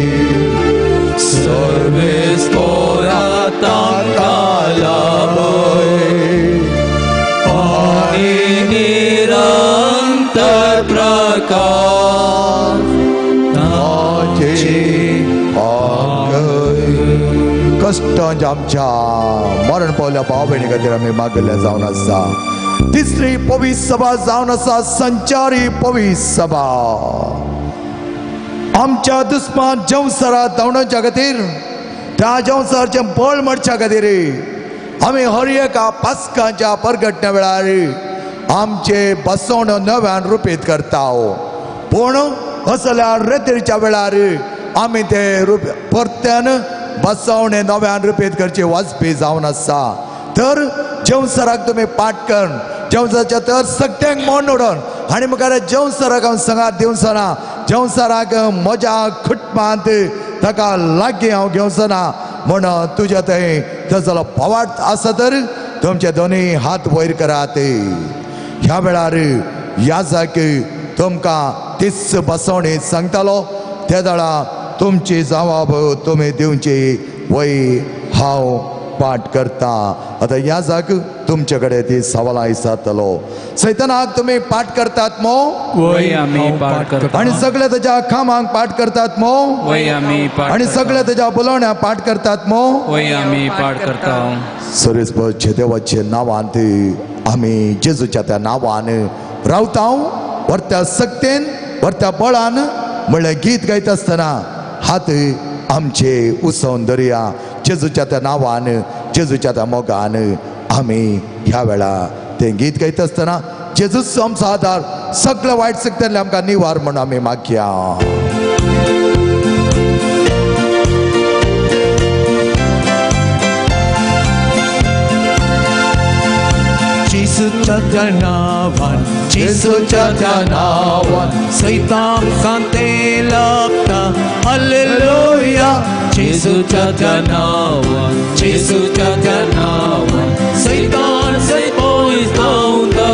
सर्वेस पोरा तांकां लाभय आनी निरंतर प्रकाश तांचेर पागय. कश्टांच्या आमच्या मरण पावल्या भाव भयणी खातीर आमी मागल्या जावन आसा. तिसरी पवित्र सभा जावन आसा संचारी पवित्र सभा. आमच्या दुस्मान जंवसरा धांवडावच्या खातीर त्या जंवसराचें बळ मरच्या खातीर आमी हर एका पास्कांच्या परगटण्या वेळार आमचे बसवण नव्यान रुपीत करता. पूण असल्या रेतीच्या वेळार आमी ते रूप परत्यान बसवणे नव्यान रुपीत करची वाजपी जावन आसा. तर जेवसराक तुमी पाठ करून जेवसराच्या तर सगळ्यांक मोड उडोवन आनी मुखार जेवसराक हांव संगात दिवचो ना संवसाराक म्हज्या कुटुंबांत ताका लागीं हांव घेवचो ना म्हण तुज्या थंय तसलो पवाट आसा तर तुमचे दोनूय हात वयर करात. ह्या वेळार याजक तुमकां तीच बसवणी सांगतालो त्या वेळा तुमची जबाब तुमी दिवची वय हांव पाठ करता. आतां याजक तुमचे कडेन ती सवालां विचारतलो. सैतानाक तुमी पाठ करतात मो? वय आमी पाठ करता. आनी सगळे ताच्या कामांक पाठ करतात मो? वय आमी पाठ. आनी सगळे ताच्या बोलवण्या पाठ करतात मो? वय आमी पाठ करता. सरेस्पच्या देवाच्या नांवान आमी जेजूच्या त्या नांवान रावता व्हरत्या सक्तेन व्हरत्या बळान म्हणलें गीत गायता आसतना हात आमचे उसोवन धरया. जेजूच्या त्या नांवान जेजूच्या त्या मोगान आमी ह्या वेळा तें गीत गायता आसतना जेजूच आमचो आदार सगळ्या वायट सक्त्यांतल्यान आमकां निवार म्हूण आमी मागया. जेजूच्या त्या नांवान जेजूच्या त्या नांवान सैतान कांते लपता. हालेलुया. जेजूच्या त्या नांवान जेजूच्या त्या नांवान सैतान सै पयस धांवता.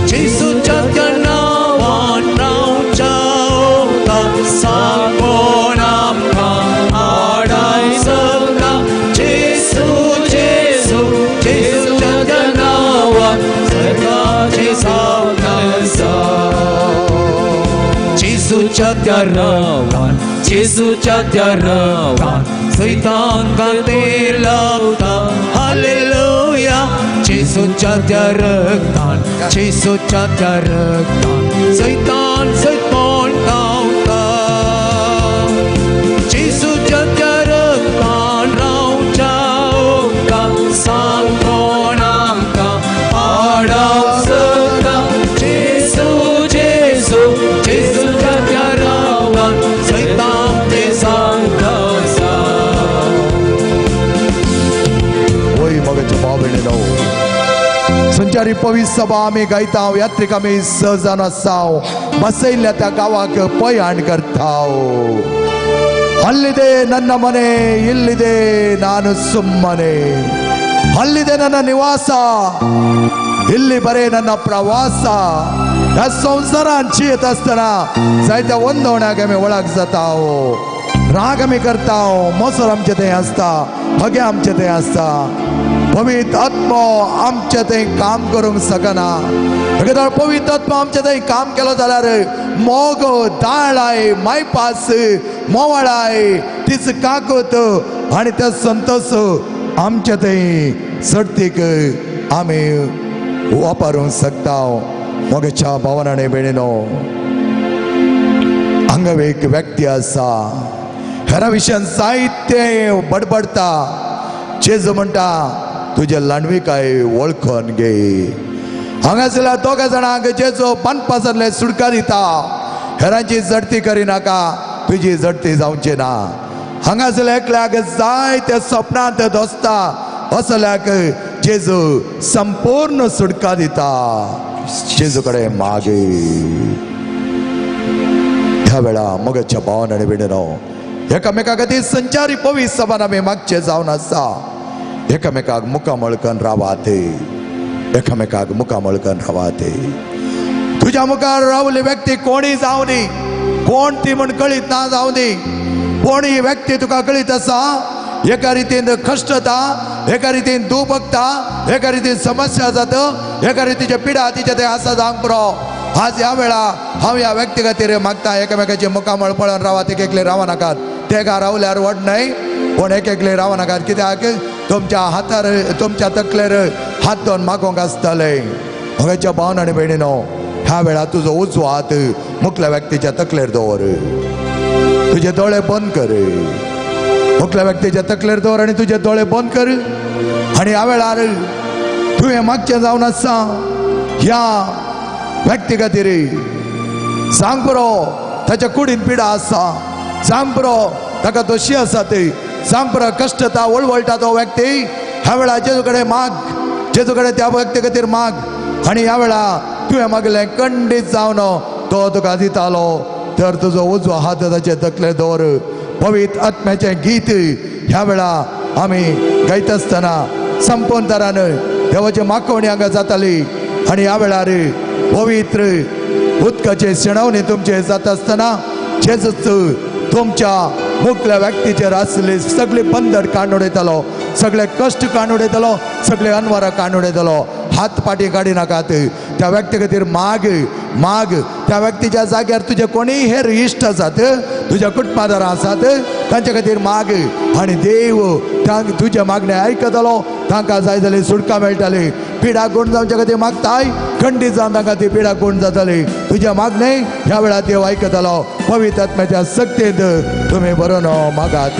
जेजूच्या त्या नांवान रावच्या वता सांगोन आमकां आडाय सकता. जेजू जेजू जेजूच्या त्या नांवान सैतानाचें सावधान आसा. जेजूच्या त्या नांवान जेजूच्या त्या नांवान सैतान कांते लपता. हालेलुया. जेजूच्या त्या रक्तान जेजूच्या त्या रक्तान सैतान सैतान धांवता. जेजूच्या त्या रक्तान रावच्या वता सांगोन आमकां आडावंक सकता. जेजू जेजू जेजूच्या त्या नांवान सैतान तें सांगता. वय मोगाचे भाव भयणीनो, संचारी पवित्र सभा आमी गायता, यात्रीक आमी सहजान आसा बसयल्ल्या त्या गांवाक पयाण करता. ಅಲ್ಲಿದೆ ನನ್ನ ಮನೆ, ಇಲ್ಲಿದೆ ನಾನು ಸುಮ್ಮನೆ, ಅಲ್ಲಿದೆ ನನ್ನ ನಿವಾಸ, ಇಲ್ಲಿ ಬರೇ ನನ್ನ ಪ್ರವಾಸ. ह्या संवसारान जियेत आसतना जायत्या वंदवण्याक आमी वळख जाता, राग आमी करता, मोसर आमचे थंय आसता, हगे आमचे थंय आसता, पवित्र आत्मो आमचे थंय काम करूंक शकना. एकेदाळ पवित्र आत्मो आमचे थंय काम केलो जाल्यार मोग दाळाय मायपास मोवाळाय तीच काकूत आनी त्या संतोष आमचे थंय चडतीक आमी वापरूंक शकता. मोगेच्या भावान आनी भयणीनो, हांगा एक व्यक्ती आसा, हेरा विशयान जायते बडबडटा. जेजू म्हणटा तुजे ल्हानविकाय वळखून घे. हांगासरल्या दोगा जाणांक जेजू बांदपासांतले सुटका दिता. हेरांची जडती करिनाका, तुजी जडती जावची ना. हांगासरल्या एकल्याक जाय त्या सपनांत दोसता, असल्याक जेजू संपूर्ण सुटका दिता. जेजू कडेन मागे. ह्या वेळा मोगाच्या भावान आनी भयणीनो, एकामेका खातीर संचारी पवित्र सभान आमी मागचे जावन आसा. एकामेकाक मुखामळकन रावात, एकामेकाक मुखामळकन रावात. तुज्या मुखार रावली व्यक्ती कोणी जावं दी, कोण ती म्हण कळीत ना जावं दी, कोण ही व्यक्ती तुका कळीत आसा. एका रितीन कश्टता, एका रितीन दुबगता, एका रितीन समस्या जाता, एका रितीचे पिडा तिचे ते आसा जावंक पुरो. आज ह्या वेळा हांव ह्या व्यक्ती खातीर मागता, एकामेकाचे मुखामळ पळोवन रावात, एक एकले राव नाकात. तेगा रावल्यार व्हड न्हय, पूण एक एकले राव नाकात. कित्याक तुमच्या हातार तुमच्या तकलेर हात दोन मागोंक आसतले. म्हज्या भावन आनी भयणीनो, ह्या वेळा तुजो उजवो हात मुखल्या व्यक्तीच्या तकलेर दवर, तुजे दोळे बंद कर. मुखल्या व्यक्तीच्या तकलेर दवर आनी तुजे दोळे बंद कर. आनी ह्या वेळार तुवें मागचें जावन आसा ह्या व्यक्ती खातीर. सांग पुरो ताच्या कुडीन पिडा आसा, सांग पुरो ताका दोशी आसा ती, सांग पुरो कश्टता वळवळटा तो व्यक्ती. ह्या वेळार जेजू कडेन माग, जेजू कडेन त्या व्यक्ती खातीर माग. आनी ह्या वेळा तुवें मागलें खंडीत जावन तो तुका दितालो तर तुजो उजवो हात ताचे तकले दवर. पवित्र आत्म्याचें गीत ह्या वेळा आमी गायता आसतना संपूर्ण तरान देवाची माकोवणी हांगा जाताली आनी ह्या वेळार पवित्र उदकाचे शेणावणी तुमचे जाता आसतना जेजूच तुमच्या मुखल्या व्यक्तीचेर आसले सगळे बंधन काडून उडयतलो, सगळे कश्ट काडून उडयतलो, सगळे अनवारा काडून उडयतलो. हात पाटी काडी नाकात. त्या व्यक्ती खातीर माग माग. त्या व्यक्तीच्या जाग्यार तुजे कोणीय हेर इश्ट आसात, तुज्या कुटुंबादारां आसात, तांच्या खातीर माग आनी देव तुज्या मागणें आयकतलो. तांकां जाय जाल्यार सुटका मेळटाली. पिडा गुण जावच्या खातीर मागताय, खंडीत जावन तांकां ती पिडा गुण जाताली. तुज्या मागणें ह्या वेळार देव आयकतलो. पवित्र आत्म्याच्या सक्तींत तुमी बरोवन मागात.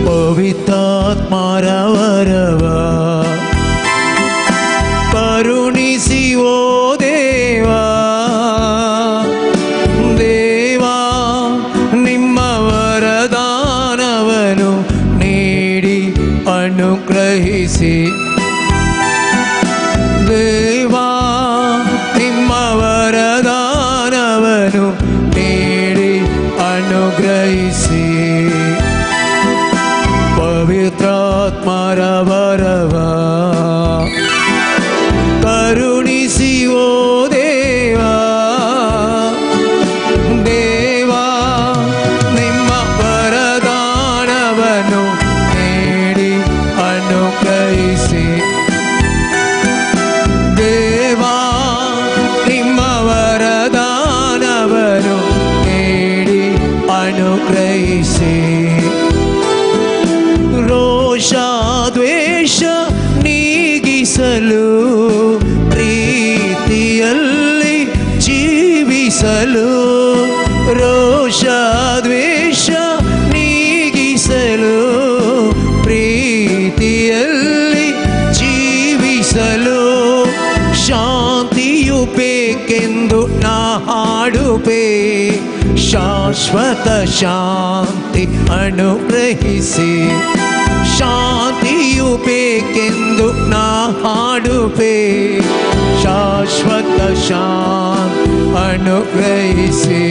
ಪವಿತ್ರಾತ್ಮರ ವರವ ಕರುಣಿಸಿ ಓ ದೇವಾ, ದೇವಾ ನಿಮ್ಮ ವರದಾನವನ್ನು ನೀಡಿ ಅನುಗ್ರಹಿಸಿ. ದೇವಾ ನಿಮ್ಮ ವರದಾನವನ್ನು ನೀಡಿ ಅನುಗ್ರಹಿಸಿ. ಪವಿತ್ರಾತ್ಮರ ವರವ ಕರುಣಿಸಿ ಓ ದೇವಾ, ದೇವಾ ನಿಮ್ಮ ವರದಾನವನ್ನು ನೀಡಿ ಅನುಗ್ರಹಿಸಿ. ದೇವಾ ನಿಮ್ಮ ವರದಾನವನ್ನು ನೀಡಿ ಅನುಗ್ರಹಿಸಿ. ರೋಷ ದ್ವೇಷ ನೀಗಿಸಲು, ಪ್ರೀತಿಯಲ್ಲಿ ಜೀವಿಸಲು. ರೋಷ ದ್ವೇಷ ನೀಗಿಸಲು, ಪ್ರೀತಿಯಲ್ಲಿ ಜೀವಿಸಲು. ಶಾಂತಿಯು ಬೇಕೆಂದು ನಾ ಹಾಡುವೆ, ಶಾಶ್ವತ ಶಾಂತಿ ಅನುಗ್ರಹಿಸಿ. ಶಾಂತಿಯು ಬೇಕೆಂದು ನಾ ಹಾಡುವೆ, ಶಾಶ್ವತ ಶಾಂತಿ ಅನುಗ್ರಹಿಸಿ.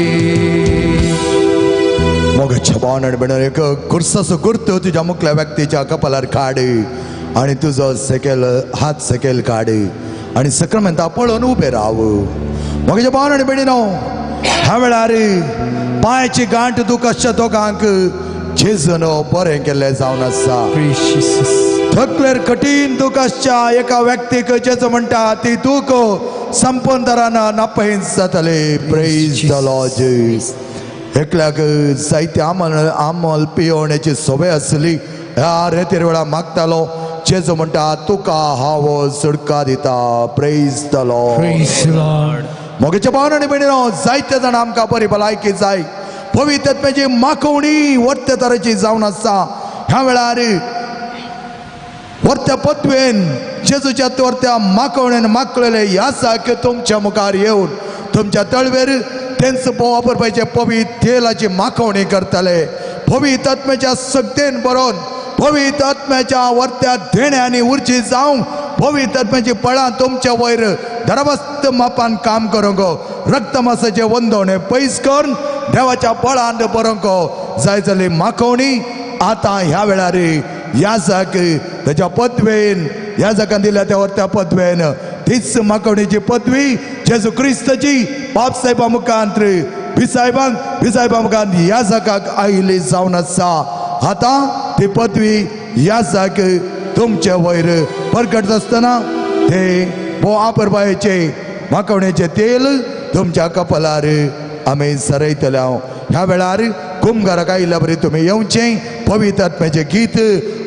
मोगाच्या भावान आनी एक कुर्साचो गुर्त तुज्या मुखल्या व्यक्तीच्या कपालार काड आनी तुजो सेकेल हात सेकेल काड आनी सक्रमेंता पळोवन उबें राव. मोगाच्या भावान आनी भयणीनो, ह्या वेळार पांयाची गांठ दुखाच्या दोगांक जेजून बरें केल्लें जावन आसा. थकलेर कठीण दूख आसच्या एका व्यक्तीक जेजू म्हणटा ती दूख संपूर्ण तरान नापहीन जातली. Praise the Lord. एकल्याक जायते आमल आमल पियोवण्याची सवय आसली. ह्या रेतीर वेळा मागतालो. जेजू म्हणटा तुका हांव सुटका दिता. Praise the Lord. मोगेच्या भावान आनी भयणीनो, जायते जाण आमकां बरी भलायकी जाय. पवित्र आत्म्याची माकोवणी वर्त्या तरेची जावन आसा. ह्या वेळार वर्त्या पतवेन जेजूच्या वर्त्या माकोवणेन माकलेले ह्या सारके तुमच्या मुखार येवन तुमच्या तळवेर तेंच वापरपाचे पवित्र तेलाची माकोवणी करतले. पवित्र आत्म्याच्या सक्तेन बरोवन पवित्र आत्म्याच्या वर्त्या देण्या आनी उर्जी जावंक पवित्र आत्म्याची पळां तुमच्या वयर धरबस्त मापान काम करूंक, रक्तमासाचे वंदवणे पयस करून देवाच्या बळान बरोवंक जाय जाली माकोवणी आतां ह्या वेळार ह्या जाक ताच्या पदवेन ह्या जाकान दिल्या त्या त्या पदवेन तीच माकोवणीची पदवी जेजू क्रिस्ताची बापसाहेबा मुखांत भिसाहेबांक भिसाहेबा मुखांत ह्या जाकाक आयिल्ली जावन आसा. आतां ती पदवी ह्या जाक तुमचे वयर परगट आसतना ते वापरपाचे माकोवणेचें तेल तुमच्या कपालार आमी सरयतले. ह्या वेळार कुमगाराक आयिल्ल्या बरी तुमी येवचें. पवित्र आत्म्याचें गीत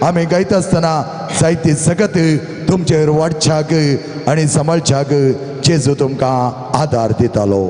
आमी गायता आसतना जायती सगत तुमचेर वाडच्याक आनी सांबाळच्याक जेजू तुमकां आदार दितालो.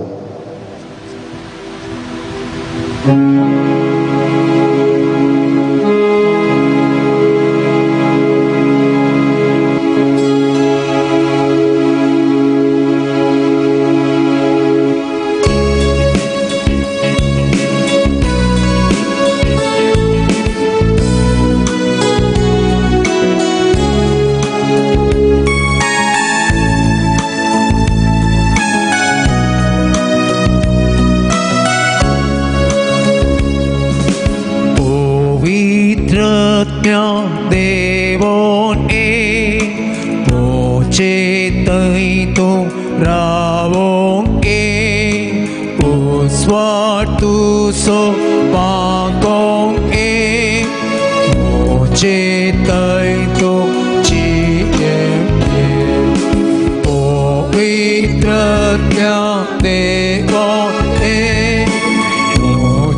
देवोने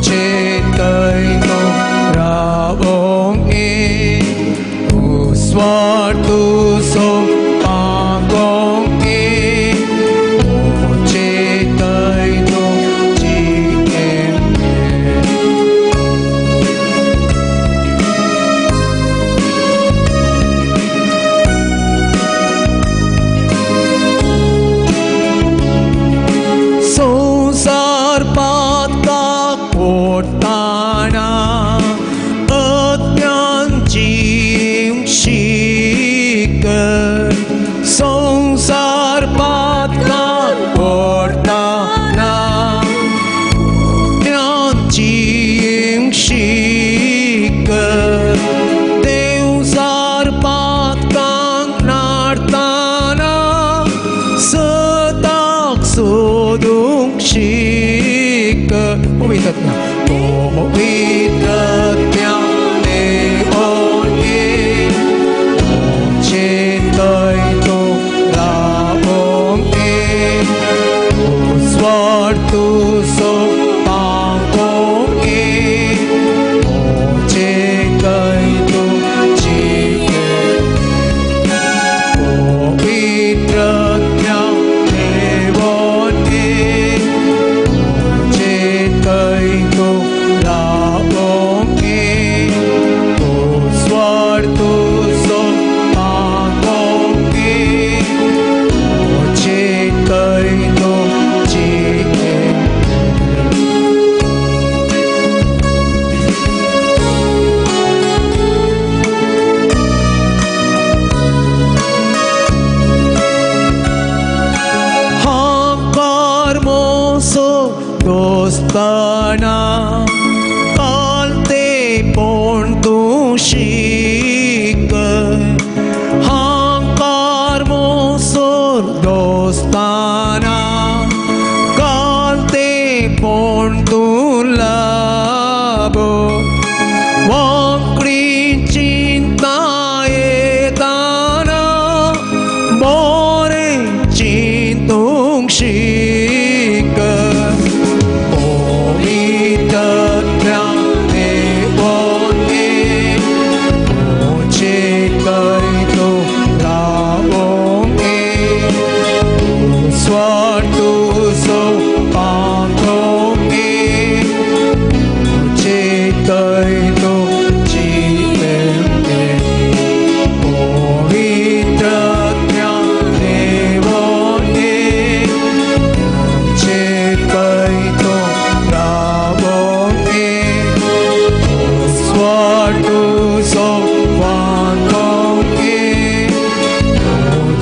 चेतयतो रावोंगे उस्वार्तुसो पांगोंगे चेतयतो जिएमे. संसार पाता कोटाना अज्ञानची शिक संसार पाता कोटाना ज्ञानची शिक देवसार पातांक नाडताना सदाक सोदूंक शीक. पवित्रत्या पवित्रत्या देवोने चेतयतो रावोंगे उस्वार्तुसो पांगोंगे चेतयतो जिए. पवित्रत्या देवोने चेतयतो रावोंगे उस्वार्तुसो पांगोंगे चेतयतो जिए. हांकार मोसो दोस्ताना कालते पण तूं शीक हांकार मोसो दोस्ताना कालते पण तूं लाबो वांकडी चिंता येताना बोरें चिंतूंक शीक. पवित्रत्या देवोने चेतयतो रावोंगे उस्वार्तुसो पांगोंगे चेतयतो जिएमे. पवित्रत्या देवोने चेतयतो रावोंगे उस्वार्तुसो पांगोंगे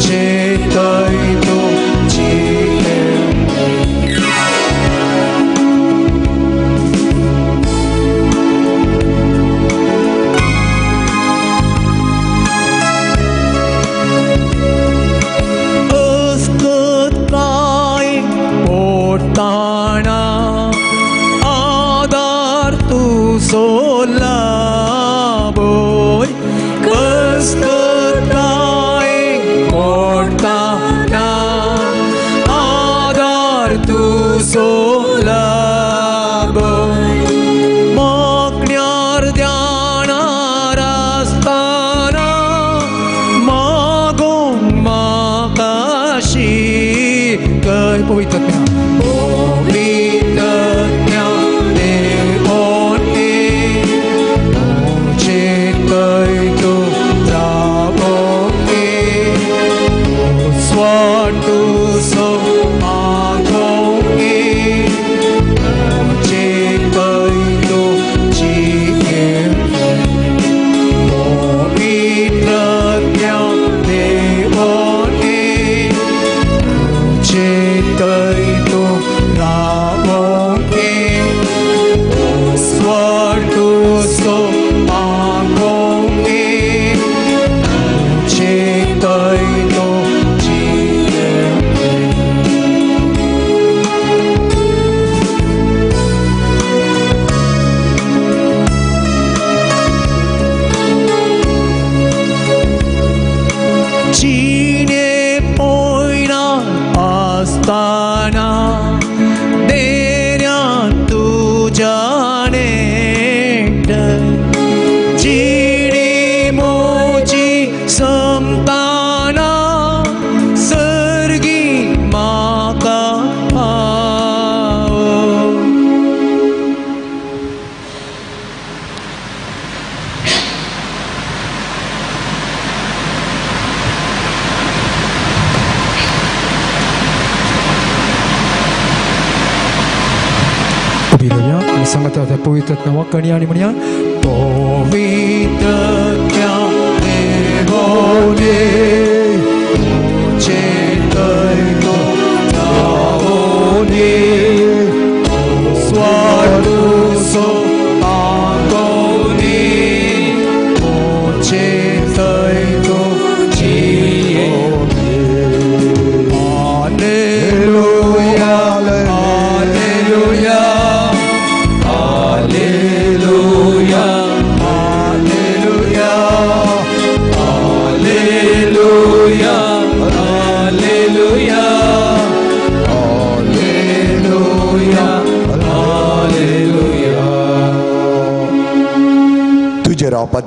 चेतयतो जिएमे. अस्कताय पोटाणा आदार तुजो लाबोय अस्कताय पोटाणा आदार तुजो लाबोय मागण्यार ध्यानार आसताना मागोंक म्हाका शिकय. पवित्रत्या पवित्रत्या देवोने चेतयतो रावोंगे उस्वार्तुसो पांगोंगे चेतयतो जिएमे. पवित्रत्या देवोने चेतयतो रावोंगे उस्वार्तुसो पांगोंगे चेतयतो जिएमे. जिणे पोयना आसता उबी रावया आनी सांगता त्या पवित्र नांवा आनी म्हणया पवित्र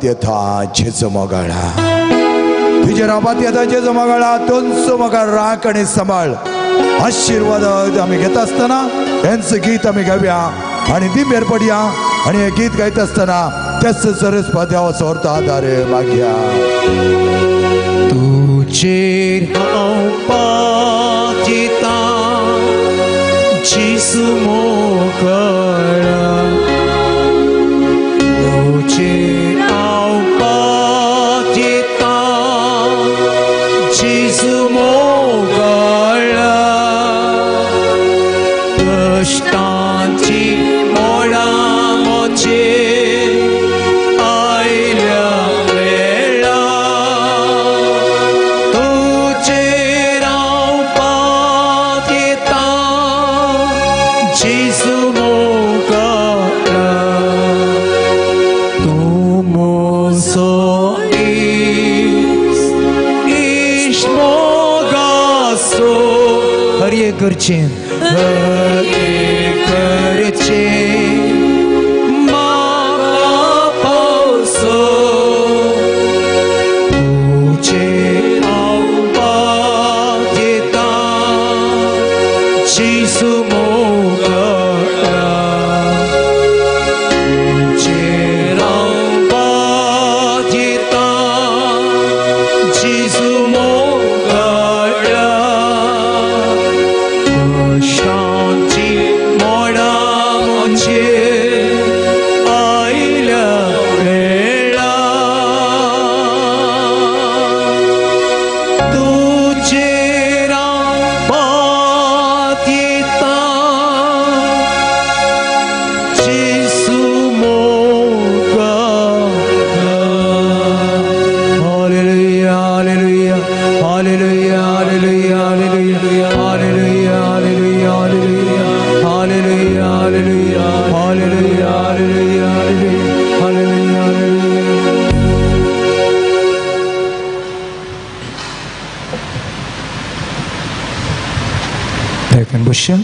येथा जेजू मोगाळा तुजे रावपात येता जेजू मोगाळा तोंचो म्हाका राख आनी सांबाळ आशिर्वाद आमी घेता आसतना हेंच गीत आमी गावया आनी दिंबेर पडया आनी हें गीत गायता आसतना त्याच सरस्पत देवाचो अर्थ आदार मागया. तुजेर हांव पातिता जेजू मोगाळा तुजेर हांव पातिता जेजू मोगाळा कश्टांची मोडां म्हजेर आयल्या वेळा तुजेर हांव पातिता जेजू मोगाळा तूं म्हजो इश्ट मोगाचो हर एक करचें हर एक करचें म्हाका पावसो तुजेर हांव पातिता जेजू मोगाळा तुजेर हांव पातिता जेजू मोगाळा कश्टांची मोडां म्हजेर आयल्या वेळा तुजेर हांव पातिता जेजू मोगाळा. Hallelujah, hallelujah, hallelujah, hallelujah, hallelujah, hallelujah, hallelujah, hallelujah, hallelujah, hallelujah, hallelujah, hallelujah, hallelujah. Back बसया.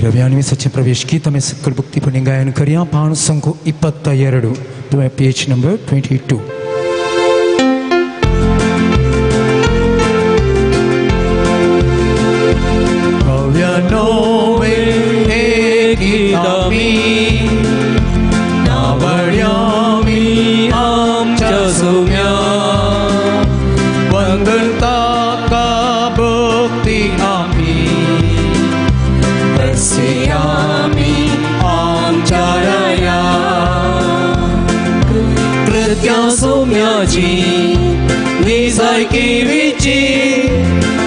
रव्या आनी मिसाचें प्रवेश गीत आमी सकल भक्तीपणी गायन करया. 522, पेज नंबर 22.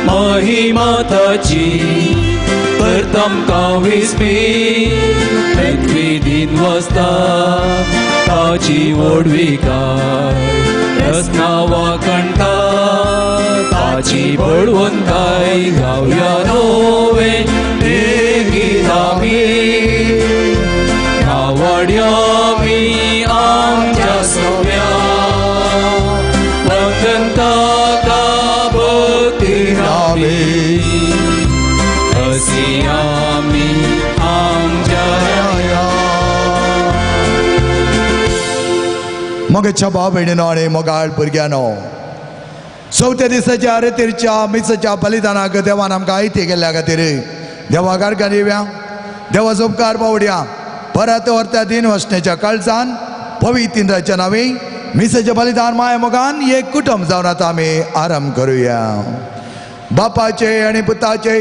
महिमाताची करतमकां विस्मी पृथ्वी दिन वसता ताची व्हडविकाय रसना वाकणता ताची बळवंताय गावया नोवे गीत आमी नावाड्या आमी आमच्या सोम्या वंदन ताका भक्ती आमी असी आमी आमच्या राया. मगेच्या भाव भयणीनो आनी मोगाळ भुरग्यांनो, चवथ्या दिसाच्या रेतीरच्या मिसाच्या बलिदानाक देवान आमकां आयती केल्ल्या खातीर देवा गारगान येवया, देवाचो उपकार पावड्या. परत व्हरत्या दिन वसण्याच्या काळजान पवित्र इंद्राच्या नांवी मिसाचें बलिदान माया मोगान एक कुटुंब जावन आतां आमी आरंभ करुया. बापाचे आनी पुताचे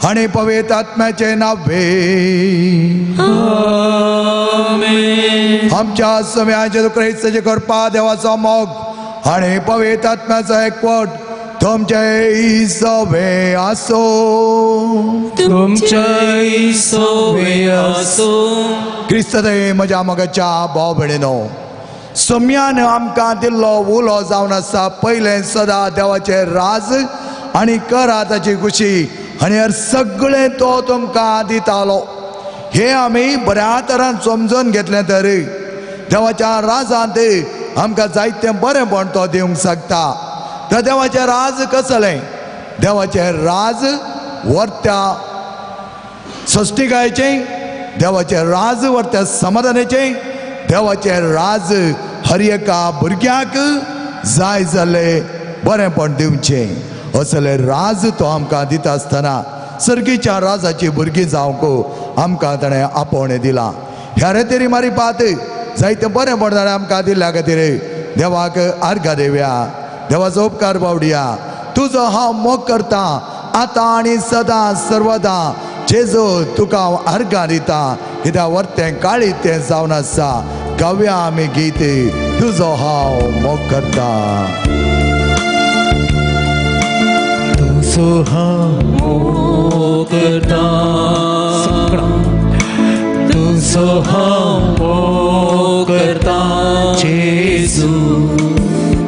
आनी पवित्र आत्म्याचे नावे आमेन. आमच्या सम्याचे क्रिस्ताचे कृपा, देवाचो मोग आनी पवित्र आत्म्याचो एकवट तुमचे सवे आसो. तुमचे सवे आसो. क्रिस्त म्हज्या मोगाच्या भाव भयणीनो, सम्यान आमकां दिल्लो उलो जावन आसा पयलें सदा देवाचें राज आनी करा ताची खुशी आनी हर सगळें तो तुमकां दितालो. हें आमी बऱ्या तरान समजून घेतलें तर देवाच्या राजांत आमकां जायतें बरेंपण तो दिवंक शकता. तर देवाचें राज कसलें? देवाचें राज व्हरत्या सश्टिकायेचें, देवाचें राज व्हरत्या समाधानाचें, देवाचें राज हर एका भुरग्याक जाय जाल्लें बरेंपण दिवचें. असले राज तो आमकां दिता आसतना सर्गीच्या राजाची भुरगीं जावंक आमकां ताणें आपोवणें दिलां. ह्या रेतेरी मारी पात जायतें बरेंपण ताणें आमकां दिल्ल्या खातीर देवाक आर्गां दिवया, देवाचो उपकार पावडया. तुजो हांव मोग करता आतां आनी सदां सर्वदां. जेजू तुका हांव आर्गां दिता, कित्याक वर्तें काळी तें जावन आसा. गावया आमी गीत तुजो हांव मोग करता. तुजो हांव मोग करता, तुजो हांव मोग करता जेजू,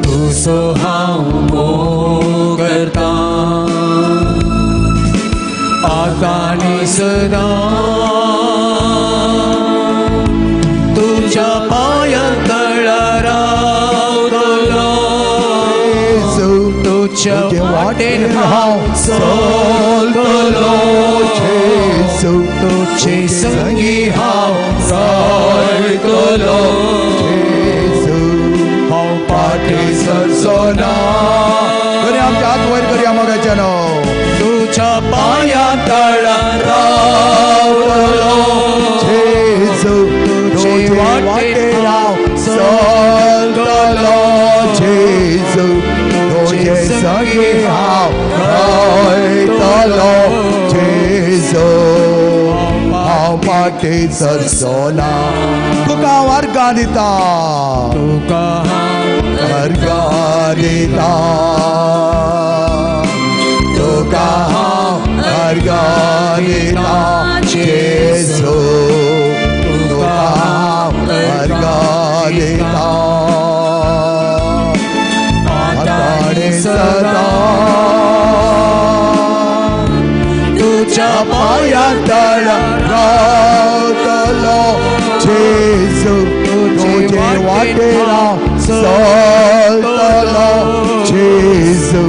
तुजो हांव मोग करता आतां आनी सदां तुज्या पांयां तळा रावतलो, तुज्या वाटेन हांव चलतलो, तुजे संगी हांव रावतलो, हांव फाटीं सरचो ना. आमच्या हात वयर करया मोगाच्यानो. तुज्या पांयां तळा रावतलो, तुजे वाटेन हांव चलतलो, जेजू तुजे संगी हांव रावतलो, जेजू हांव फाटीं सरचो ना. तुका हांव आर्गां दिता, तुका हांव आर्गां दिता, तुका हांव आर्गां दिता जेजू, तुका हांव आर्गां दिता आतां आनी सदां तुज्या पांयां तळा रावतलो, जेजू तुजे वाटेन हांव चलतलो, जेजू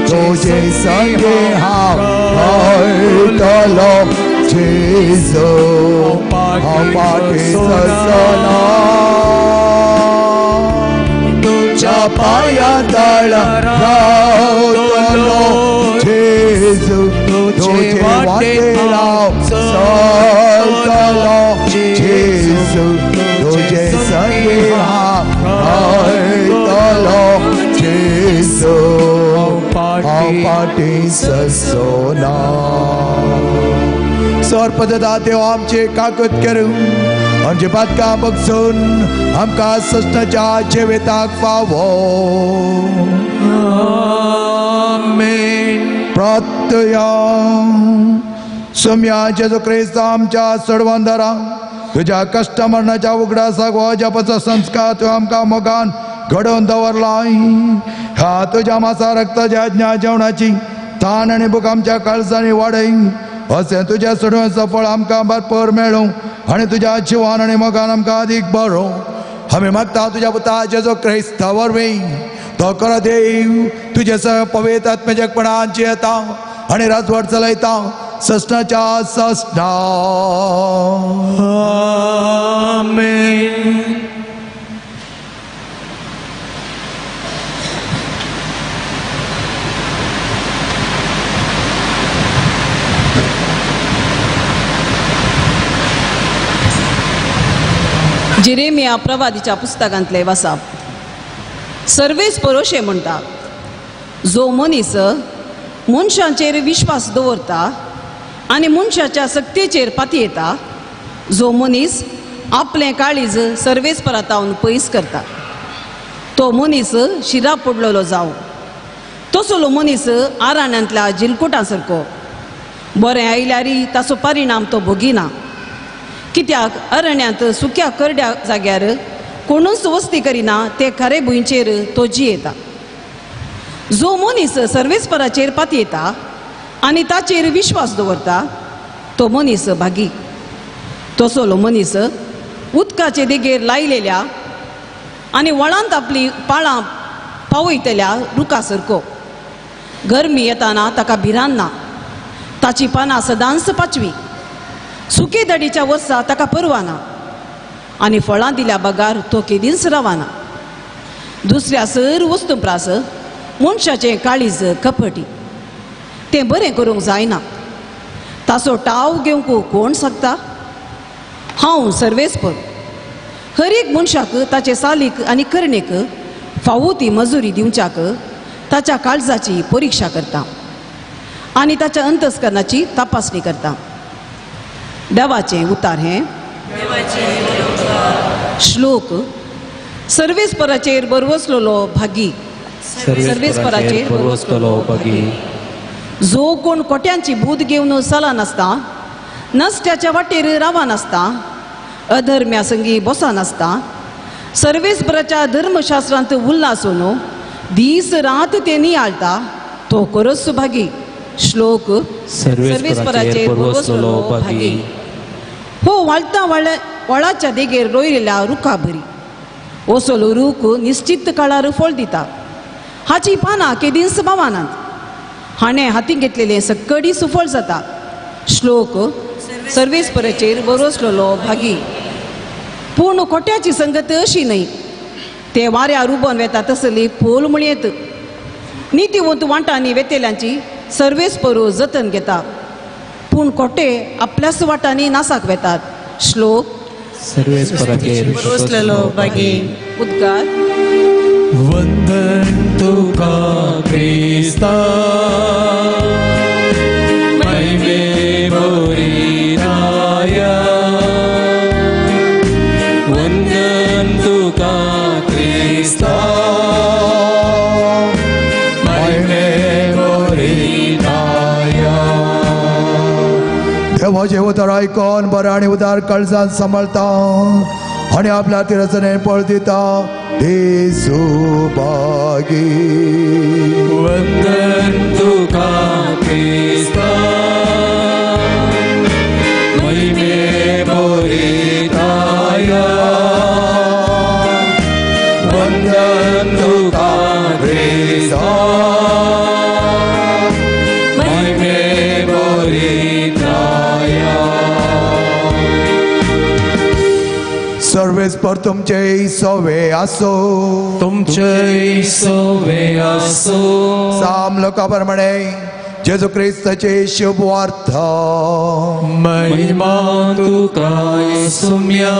तुजे संगे हांव रावतलो, जेजू हांव फाटीं सरचोना तुज्या पांया तळा रावतलो जेजू तुजे वाटेर हांव चलतलो जेजू तुजे संगीं हांव रावतलो जेजू हांव फाटीं सरचोना. सर्पदा देव आमचे कागद करूं आमचे पातकां बगसून आमकां सस्नाच्या जिविताक फावो. आमेन. प्रार्थया. सोम्या जेजू क्रिस्त आमच्या सडवंदरा तुज्या कश्ट मरणाच्या उगडासाक हो जपाचो संस्कार तूं आमकां मोगान घडोवन दवरलाय. ह्या तुज्या मासा रक्ताच्या ज्ञा जेवणाची तान आनी भूक आमच्या काळजांनी वाडय अशें तुज्या सोडण्याचो फळ आमकां भरपूर मेळूं आनी तुज्या जिवान आनी मोगान आमकां अदीक बरो. आमी मागता तुज्या पुता जेजू क्रिस्ता वरवीं तो खरो देव तुजे सह पवित्र आत्म्याच्या जियेता आनी राजवट चलयता ससनाच्या ससना. आमेन. जेरेमिया प्रवादीच्या पुस्तकांतले वासाप. सर्वेस परोशे म्हणटा जो मनीस मनशांचेर विश्वास दवरता आनी मनशाच्या सक्तेचेर पातयेता जो मनीस आपलें काळीज सर्वेस्परातावन पयस करता तो मनीस शिरा पडलेलो जावं तसलो मनीस आराण्यांतल्या जिलकुटा सारको बरें आयल्यारय ताचो परिणाम तो भोगिना कित्याक अरण्यांत सुक्या करड्या जाग्यार कोणूच वस्ती करिना ते खरे भुंयचेर तो जियेता. जो मनीस सर्वेस्पराचेर पातयेता आनी ताचेर विश्वास दवरता तो मनीस भागी. तसलो मनीस उदकाचे देगेर लायलेल्या आनी वळांत आपली पाळां पावयतल्या रुखा सारको गरमी येताना ताका भिरांत ना ताची पानां सदांच पाचवी सुके दाडीच्या वर्सा ताका परवाना आनी फळां दिल्या बगार तो केदींच रावना. दुसऱ्या सर वस्तू प्रास मनशाचें काळीज कपटी तें बरें करूंक जायना ताचो टाव घेवंक कोण शकता. हांव सर्वेस्पर हर एक मनशाक ताचे सालीक आनी करणेक फावो ती मजुरी दिवच्याक ताच्या काळजाची परिक्षा करता आनी ताच्या अंतस्करणाची तपासणी करता. देवाचें उतार हें. श्लोक. सर्वेस्पराचेर बरवसलेलो भागी. सर्वेस्पराचेर बरवसलेलो भागी. जो कोण कोट्यांची बूद घेवन चला नासता नसत्याच्या वाटेर रावा नासता अधर्म्या संगी बसा नासता सर्वेस्पराच्या धर्मशास्त्रांत उल्लासून दीस रात ते नियाळटा तो खरोच भागी. श्लोक. सर्वेस्पराचेर बरवसलेलो भागी. हो वाळता वळाच्या देगेर रोयलेल्या रुखा बरी असलो रूख निश्चित काळार फळ दिता हाची पानां केदींच पावनात हाणें हाती घेतलेलें सकडी सुफळ जाता. श्लोक. सर्वेस्पराचेर बरवसलेलो भागी. पूण खोट्याची संगत अशी न्हय ते वाऱ्यार उबोन वेता तसली पोल म्हळयेत नितीवंत वांटांनी वेतेल्यांची सर्वेस्परू जतन घेता पूण खोटे आपल्याच वाटांनी नासाक वेतात. श्लोक. सर्वेस्पराचेर बरवसलेलो भागी. उद्गार. वंदन तुका क्रिस्ता महिमे भरिताया वंदन तुका क्रिस्ता महिमे भरिताया. देवाचें उतर आयकोन बरें आनी उदार काळजान सांबाळता आनी आपल्या तिरसने पळ दिता देसू भागी. वंदन तुका क्रिस्ता महिमे भरिताया वंदन तुका क्रिस्ता महिमे भरिताया. सोवे आसो, तुमचेय सोवे आसो. साम लोका प्रमाणे जेजू क्रिस्ताचे शुभ वार्ता. महिमा तुका येसुम्या.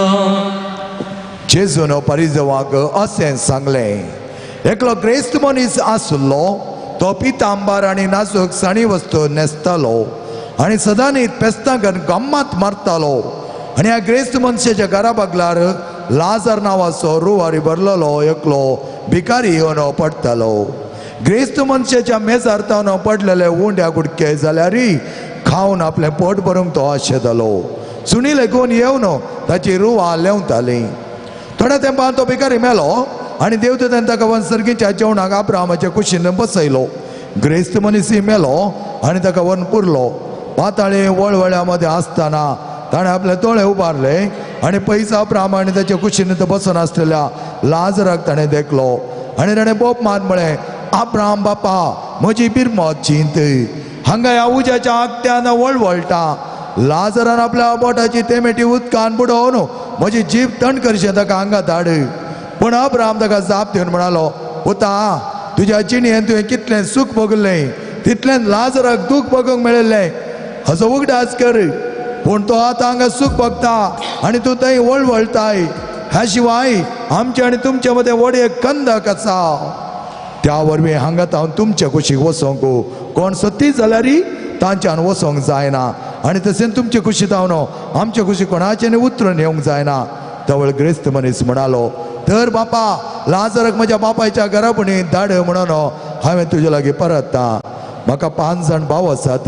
जेजून परिजवाक अशें सांगलें, एकलो क्रिस्त मनीस आसलो, तो पितांबर आनी नाजूक साणी वस्तू न्हेसतालो आनी सदांनीत पेस्तांक गम्मात मारतालो. आनी ह्या ग्रेस्त मनशाच्या घरा बगलार लाजर नांवाचो रुवारी भरलेलो एकलो भिकारी येवन पडटालो. ग्रेस्त मनशाच्या मेजार तावन पडलेले उंड्या गुडके जाल्यारय खावन आपलें पोट भरूंक तो आशेतालो. सुणी लेगून येवन ताची रुवां लेंवताली. थोड्या तेंपान तो भिकारी मेलो आनी देवदूतान ताका वनसर्गीच्या जेवणाक अब्रामाच्या कुशीन बसयलो. ग्रेस्त मनीसय मेलो आनी ताका व्हरून पुरलो. पाताळे वळवळ्या मदें आसतना ताणें आपले दोळे उबारले आनी पयस अब्राम आनी ताच्या कुशीन बसून आसलेल्या लाजराक ताणें देखलो आनी ताणें बोप मान म्हळें, अब्राम बापा, म्हजी बिरमत चिंत, हांगा ह्या उज्याच्या आगट्यान वळवळटा. लाजरान आपल्या बोटाची तेमेटी उदकान बुडोवन म्हजी जीब थंड करचें ताका हांगा धाड. पूण अब्राम ताका जाप दिवन म्हणालो, पुता, तुज्या जिणेन तुवें कितलें सूख भोगलें तितलें लाजराक दूख भोगूंक मेळिल्लें, हाचो उगडास कर. पूण तो आतां हांगा सूख भोगता आनी तूं थंय वळवळटाय. ह्या शिवाय आमचे आनी तुमचे मदें व्हड एक कंदक आसा, त्या वरवीं हांगा हांव तुमचे कुशीक वचोंक कोण सती जाल्यारय तांच्यान वचोंक जायना आनी तशेंच तुमचे कुशीत हांव आमचे कुशीक कोणाचें उतरून येवंक जायना. तवळ ग्रेस्त मनीस म्हणालो, तर बापा, लाजराक म्हज्या बापायच्या घरा पुणी धाड म्हणून हांवें तुजे लागीं परतता. म्हाका 5 जाण भाव आसात,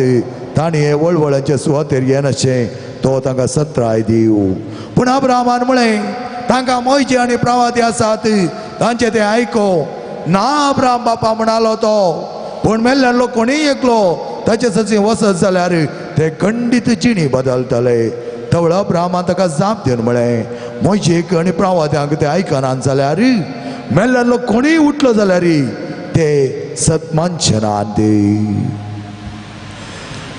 तांणी हे वळवळाचे सुवातेर येनाशें तो तांकां सत्राय दिवं. पूण अब्रामान म्हळें, तांकां मोयचे आनी प्रवादी आसात, तांचें तें आयको. ना अब्राम बापा म्हणालो तो, पूण मेल्ल्यान लोक कोणीय एकलो ताचे सची वचत जाल्यार ते खंडीत जिणी बदलतले. तवळ अब्रामान ताका जाप दिवन म्हळें, मोयजेक आनी प्रवाद्यांक ते आयकनात जाल्यार मेल्ल्यान लोक कोणीय उठलो जाल्यार ते सतमानचे नात.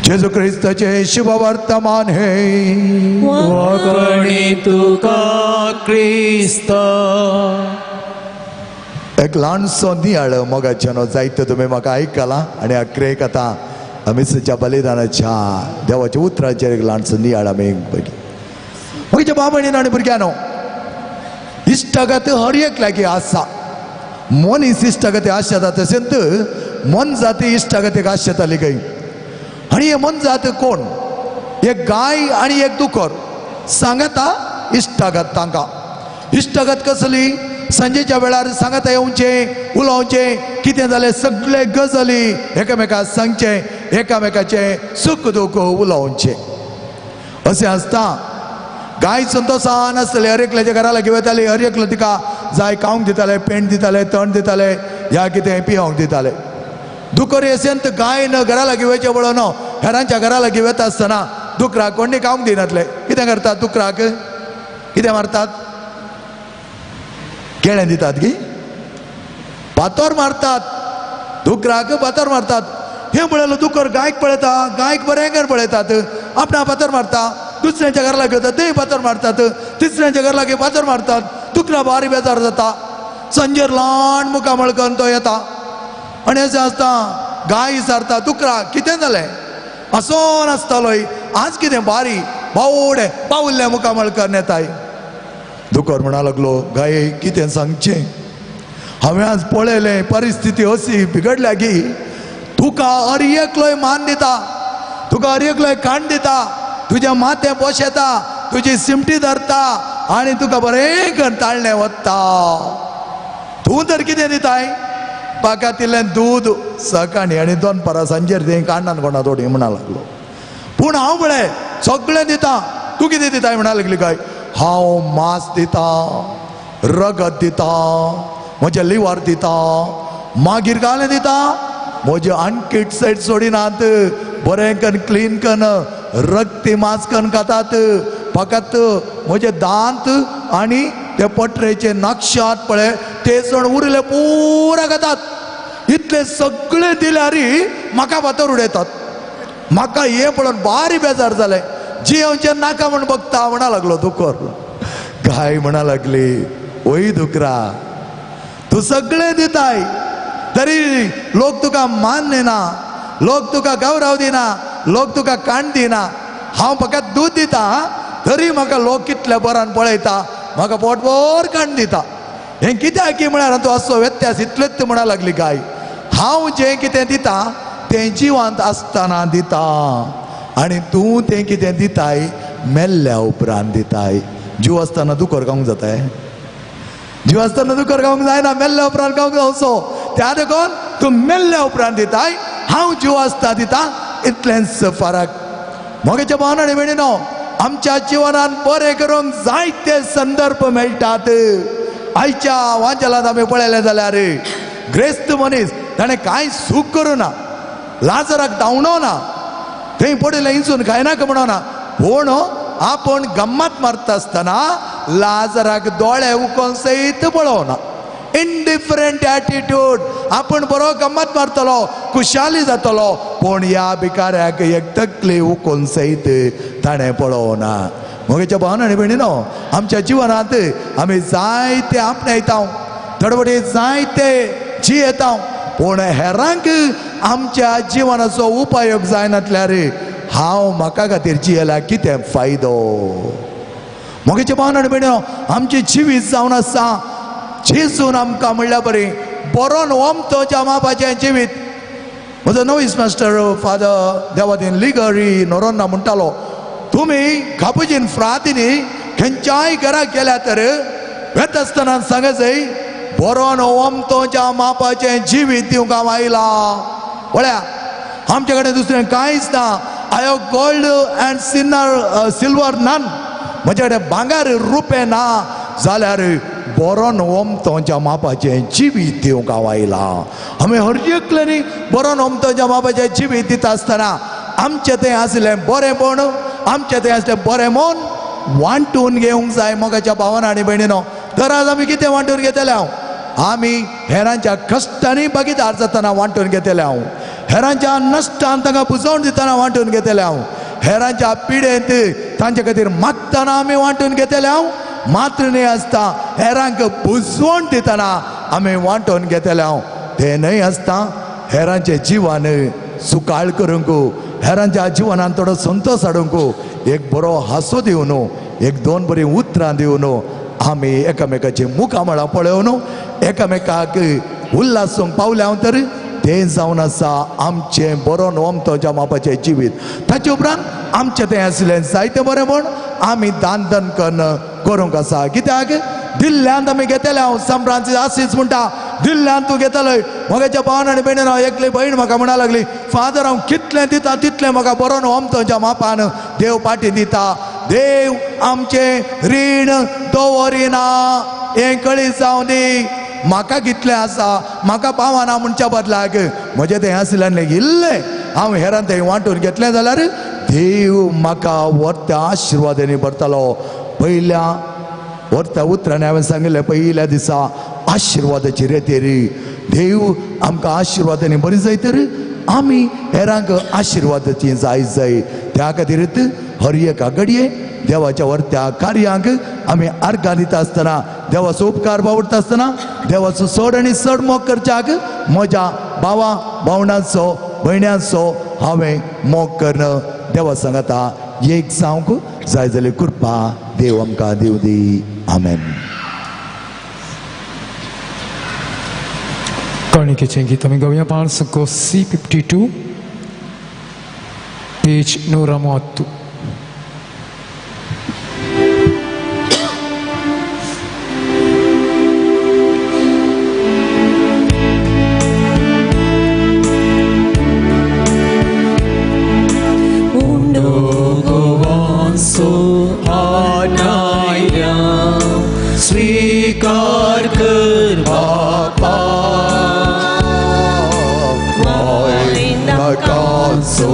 जेजू क्रिस्ताचे शुभ वर्तमान हे. वाकणी तुका क्रिस्ता. एक ल्हानसो नियाळ मोगाच्यानो जायते तुमी म्हाका आयकला आनी अक्रेक आतां मिसाच्या बलिदानाच्या देवाच्या उतराचेर एक ल्हानसो नियाळ आमी म्हज्या बाबणीन आनी भुरग्यानो, इश्टागत हर एक लागीं आसा. मनीस इश्टागती आशेता तशेंच मनजाती इश्टागतीक आशेताली खंय. आनी हे मनजात कोण? एक गाय आनी एक दुकर सांगता इश्टागत. तांकां इश्टागत कसली? सांजेच्या वेळार सांगता येवचें, उलोवचें, कितें जालें सगळे गजाली एकामेकाक सांगचें, एकामेकाचें सूख दूख उलोवचें अशें आसता. गाय संतोसान आसतली, हर एकल्याच्या घरा लागीं वताली, हर एकलो तिका जाय खावंक दिताले, पेंट दिताले, तण दिताले, ह्या कितें पिवंक दिताले. दुकर अशेंत गायन घरा लागीं वयचें पळोवन हेरांच्या घरा लागीं वता आसतना दुकराक कोणी खावंक दिनातले. कितें करतात दुकराक? कितें मारतात? केळें दितात की फातर मारतात, दुकराक फातर मारतात. हें पळयलो दुकर गायक पळयता, गायक बरें कर पळयतात, आपणा फातर मारता, दुसऱ्यांच्या घरा लागीं वता तेय फातर मारतात, तिसऱ्यांच्या घरा लागीं फातर मारतात. दुकरा भारी बेजार जाता. संजेर ल्हान मुखामळ करून तो येता आनी अशें आसता गाय विचारता दुकरा कितें जालें? असो नासतालो आज कितें बारी बावडे बावुल्ल्या मुखामळ करून येताय. दुकर म्हणा लागलो, गाये कितें सांगचें, हांवें आज पळयलें परिस्थिती अशी बिगडल्या की तुका हर एकलोय मान दिता, तुका हर एकलोय काण दिता, तुज्या माथें पोशेता, तुजी सिमटी धरता आनी तुका बरें करून ताळणें वता. तूं तर कितें दिताय? म्हाका तितलें दूद सकाळीं आनी दनपारां सांजेर तें काण्णान कोणा थोडी म्हणा लागलो. पूण हांव पळय सगळें दिता, तूं कितें दिताय? म्हणा लागली काय, हांव मांस दिता, रगत दिता, म्हजें लिवर दिता, मागीर कालें दिता, म्हजें आणकीट सायड सोडिनात, बरें कन्न क्लीन कन्न रगती मांस कन्न खातात, फकत म्हजे दांत आनी ते पटरेचे नक्षात पळय ते सण उरले पुरा खातात. इतले सगळे दिल्यार म्हाका फातर उडयतात. म्हाका हें पळोवन भारी बेजार जालें, जियेवचें नाका म्हण बघता म्हणा लागलो दुकर. गाय म्हणा लागली, ओय दुकरा, तूं सगळें दिताय तरी लोक तुका मान दिना, लोक तुका गौरव दिना, लोक तुका काण दिना. हांव फकत दूद दिता तरी म्हाका लोक कितले बरान पळयता, म्हाका पोटभर काण दिता. हें कित्याक की म्हळ्यार तूं असो व्यत्यास इतलेच म्हणा लागली गाय. हांव जें कितें दिता तें जिवांत आसतना दिता आनी तूं तें कितें दिताय मेल्ल्या उपरांत दिताय. जीव आसतना दुकर खावंक जाताय? जीव आसतना दुकर खावंक जायना, मेल्ल्या उपरांत खावंक जावचो. त्या देखून तूं मेल्ल्या उपरांत दिताय, हांव जीव आसता दिता, इतलेंच फरक. मोगेच्या भावान आनी भयणीनो, आमच्या जिवनान बरें करूंक जायते संदर्भ मेळटात. आयच्या वांजलांत आमी पळयलें जाल्यार ग्रेस्त मनीस ताणें कांय सूख करूं ना, लाजराक धांवणो ना, थंय पडिल्लें इंचून खायनाका म्हणना, पूण आपूण गम्मत मारता आसतना लाजराक दोळे उकोन सयत पळोवना. इनडिफरंट एटिट्यूड. आपूण बरो गम्मत मारतलो, खुशाली जातलो, पूण ह्या भिकाऱ्याक एक तकली उकोन सयत ताणें पळोवना. मोगेच्या भावान आनी भयणीनो, आमच्या जिवनांत आमी जायते आपणायता, थोडे जायते जियेता, पूण हेरांक आमच्या जिवनाचो उपयोग जायनातल्यार हांव म्हाका खातीर जियेल्यार कितें फायदो? मोगेच्या भावान आनी भयणीनो, आमचें जिवीत जावन आसा जेजून आमकां म्हणल्या बरें बरोन ओमतोच्या मापाचें जिवीत. म्हजो नवीस मास्टर फादर देवादीन लिगरी नोरोन्ना म्हणटालो, तुमी कापुजीन फ्रातिनी खंयच्याय घराक गेल्या तर वेता आसतना सांगचय बरोन ओमतोच्या मापाचें जिवीत दिवंक हांव आयला. पळया आमचे कडेन दुसरें कांयच ना. I have gold and sinner silver none. म्हजे कडेन भांगर रुपें ना जाल्यार बरोन ओमतोच्या मापाचें जिवीत दिवंक हांव आयला. आमी हर एकल्यानी बरोन ओमतोच्या मापाचें जिवीत दिता आसतना आमचें तें आसलें बरेंपण, आमचें तें आसलें बरें मन वांटून घेवंक जाय. मोगाच्या भावान आनी भयणीनो, तर आज आमी कितें वांटून घेतले? हांव आमी हेरांच्या कश्टांनी भागीदार जातना वांटून घेतले, हांव हेरांच्या नश्टान तांकां पुजोवन दितना वांटून घेतले, हांव हेरांच्या पिडेंत तांचे खातीर मागतना आमी वांटून घेतले, हांव मात्र न्हय आसता हेरांक पुजवण दितना आमी वांटून घेतले. हांव तें न्हय आसता हेरांचे जिवन सुकाळ करूंक, हेरांच्या जिवनान थोडो संतोश हाडूंक एक बरो हांसो दिवन, एक दोन बरीं उतरां दिवन आमी एकामेकाची मुखामळां पळोवन एकामेकाक उल्हासूंक पावल्या हांव तर तें जावन आसा आमचें बरो ओमतोच्या मापाचें जिवीत. ताचे उपरांत आमचें तें आसलें जायतें बरें म्हण आमी दान दान करूंक आसा. कित्याक दिल्ल्यांत आमी घेतले. हांव संप्रांत आसीच म्हणटा दिल्ल्यांत तूं घेतलय. म्हगेच्या भावान आनी भयणीन हांव एकली भयण म्हाका म्हणा लागली, फादर हांव कितलें दिता तितलें म्हाका बरो ओमतोच्या मापान देव पाटी दिता. देव आमचें रीण दवरिना हें कळीत जावं दी. म्हाका कितलें आसा म्हाका पावना म्हणच्या बदलाक म्हजें तें आसल्यान इल्लें हांव हेरान तें वांटून घेतलें जाल्यार देव म्हाका व्हरत्या आशिर्वादांनी भरतलो. पयल्या व्हरत्या उतरांनी हांवें सांगिल्लें, पयल्या दिसा आशिर्वादाची रेतेरी देव आमकां आशिर्वादांनी बरी जाय तर आमी हेरांक आशिर्वादाची जाय जाय. त्या खातीर हर एका घडये देवाच्या व्हरत्या कार्यांक आमी आर्गां दिता आसतना, देवाचो उपकार बावडटा आसतना, देवाचो चड आनी चड मोग करच्याक म्हज्या भावा भावणांचो भयण्यांचो हांवें मोग करणं देवा सांगता एक जावंक जाय जाल्यार कृपा देव आमकां दिवं दी. आमेन. काणिकेचें गीत आमी गावया. 5 C52 page 130. स्वीकार कर बापा नाकाचो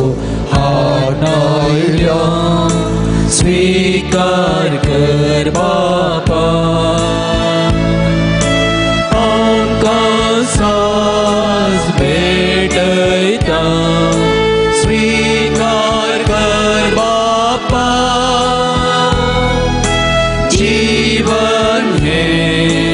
हात आयल्या स्वीकार कर बापा आमकां साज भेटयता स्वीकार कर बापा जीवन हे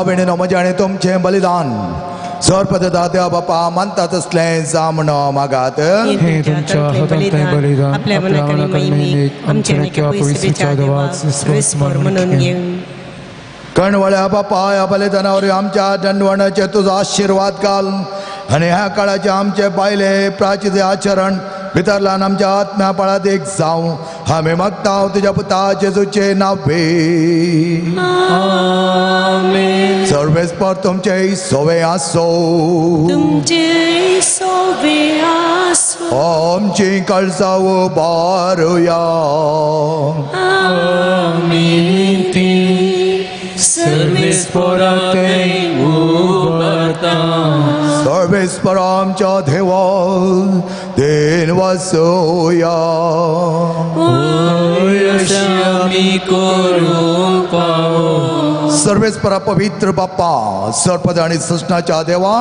भाव भयणीनो म्हजें आनी तुमचें बलिदान सर्पदा देवा बापा मानता तसलें जावं मागात. हे तुमच्या हातांतलें बलिदान आपल्या मनाक आनी महिमेक आमच्या आनी पयसुच्या देवाक विस्वास म्हणून घेवं. कणवळ्या बापा ह्या बलिदानावर आमच्या दंडवणाचे तुजो आशिर्वाद घाल आनी ह्या काळाचे आमचे बायले प्राचीचे आचरण भितरल्यान आमच्या आत्म्या पाळात एक जावं आमी मागता तुज्या पुता जेजूचे नावे. आमेन. सर्वेस्पर तुमचे सोवे आसो. तुमचे सोवे आसो. आमची कळसाव बारुया. आमी ती सर्वेस्पराक उबारता. सर्वेस्पर आमच्या देवा देन वसोया. आमी करूंक पावो. सर्वेस्परा पवित्र बाप्पा सर्पद आनी सृष्णाच्या देवा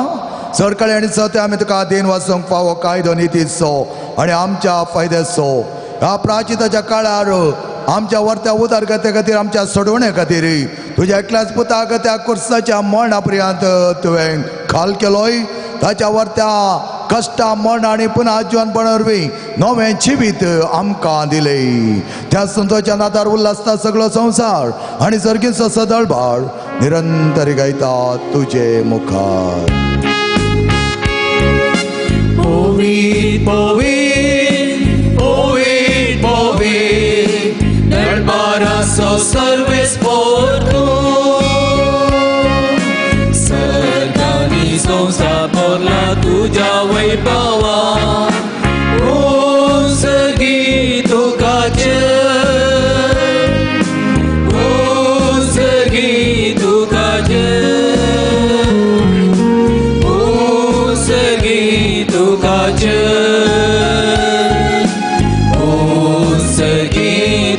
सरकाळी आनी सत्य आमी तुका देन वासूंक फावो कायदो नितीचो आनी आमच्या फायद्याचो ह्या प्राचिताच्या काळार आमच्या वर्त्या उदरगते खातीर आमच्या सोडवणे खातीर तुज्या एकल्याच पुताक त्या कुर्साच्या मरणा पर्यंत तुवें खाल केलोय. ताच्या वर्त्या कश्टा मरण आनी पुनः जिवनपण वरवीं नवें जिवीत आमकां दिलें. त्या संतोच्या नादार उल्हासता सगळो संवसार आनी सर्गीचो सदळभार निरंतर गायता तुजे मुखार. पवित्र पवित्र पवित्र पवित्र दरबाराचो सर्वेस्पर तूं सर्गांनी संवसार भरला तुज्या वैभवा. उंचगी तुका जय, उंचगी तुका जय, उंचगी तुका जय, उंचगी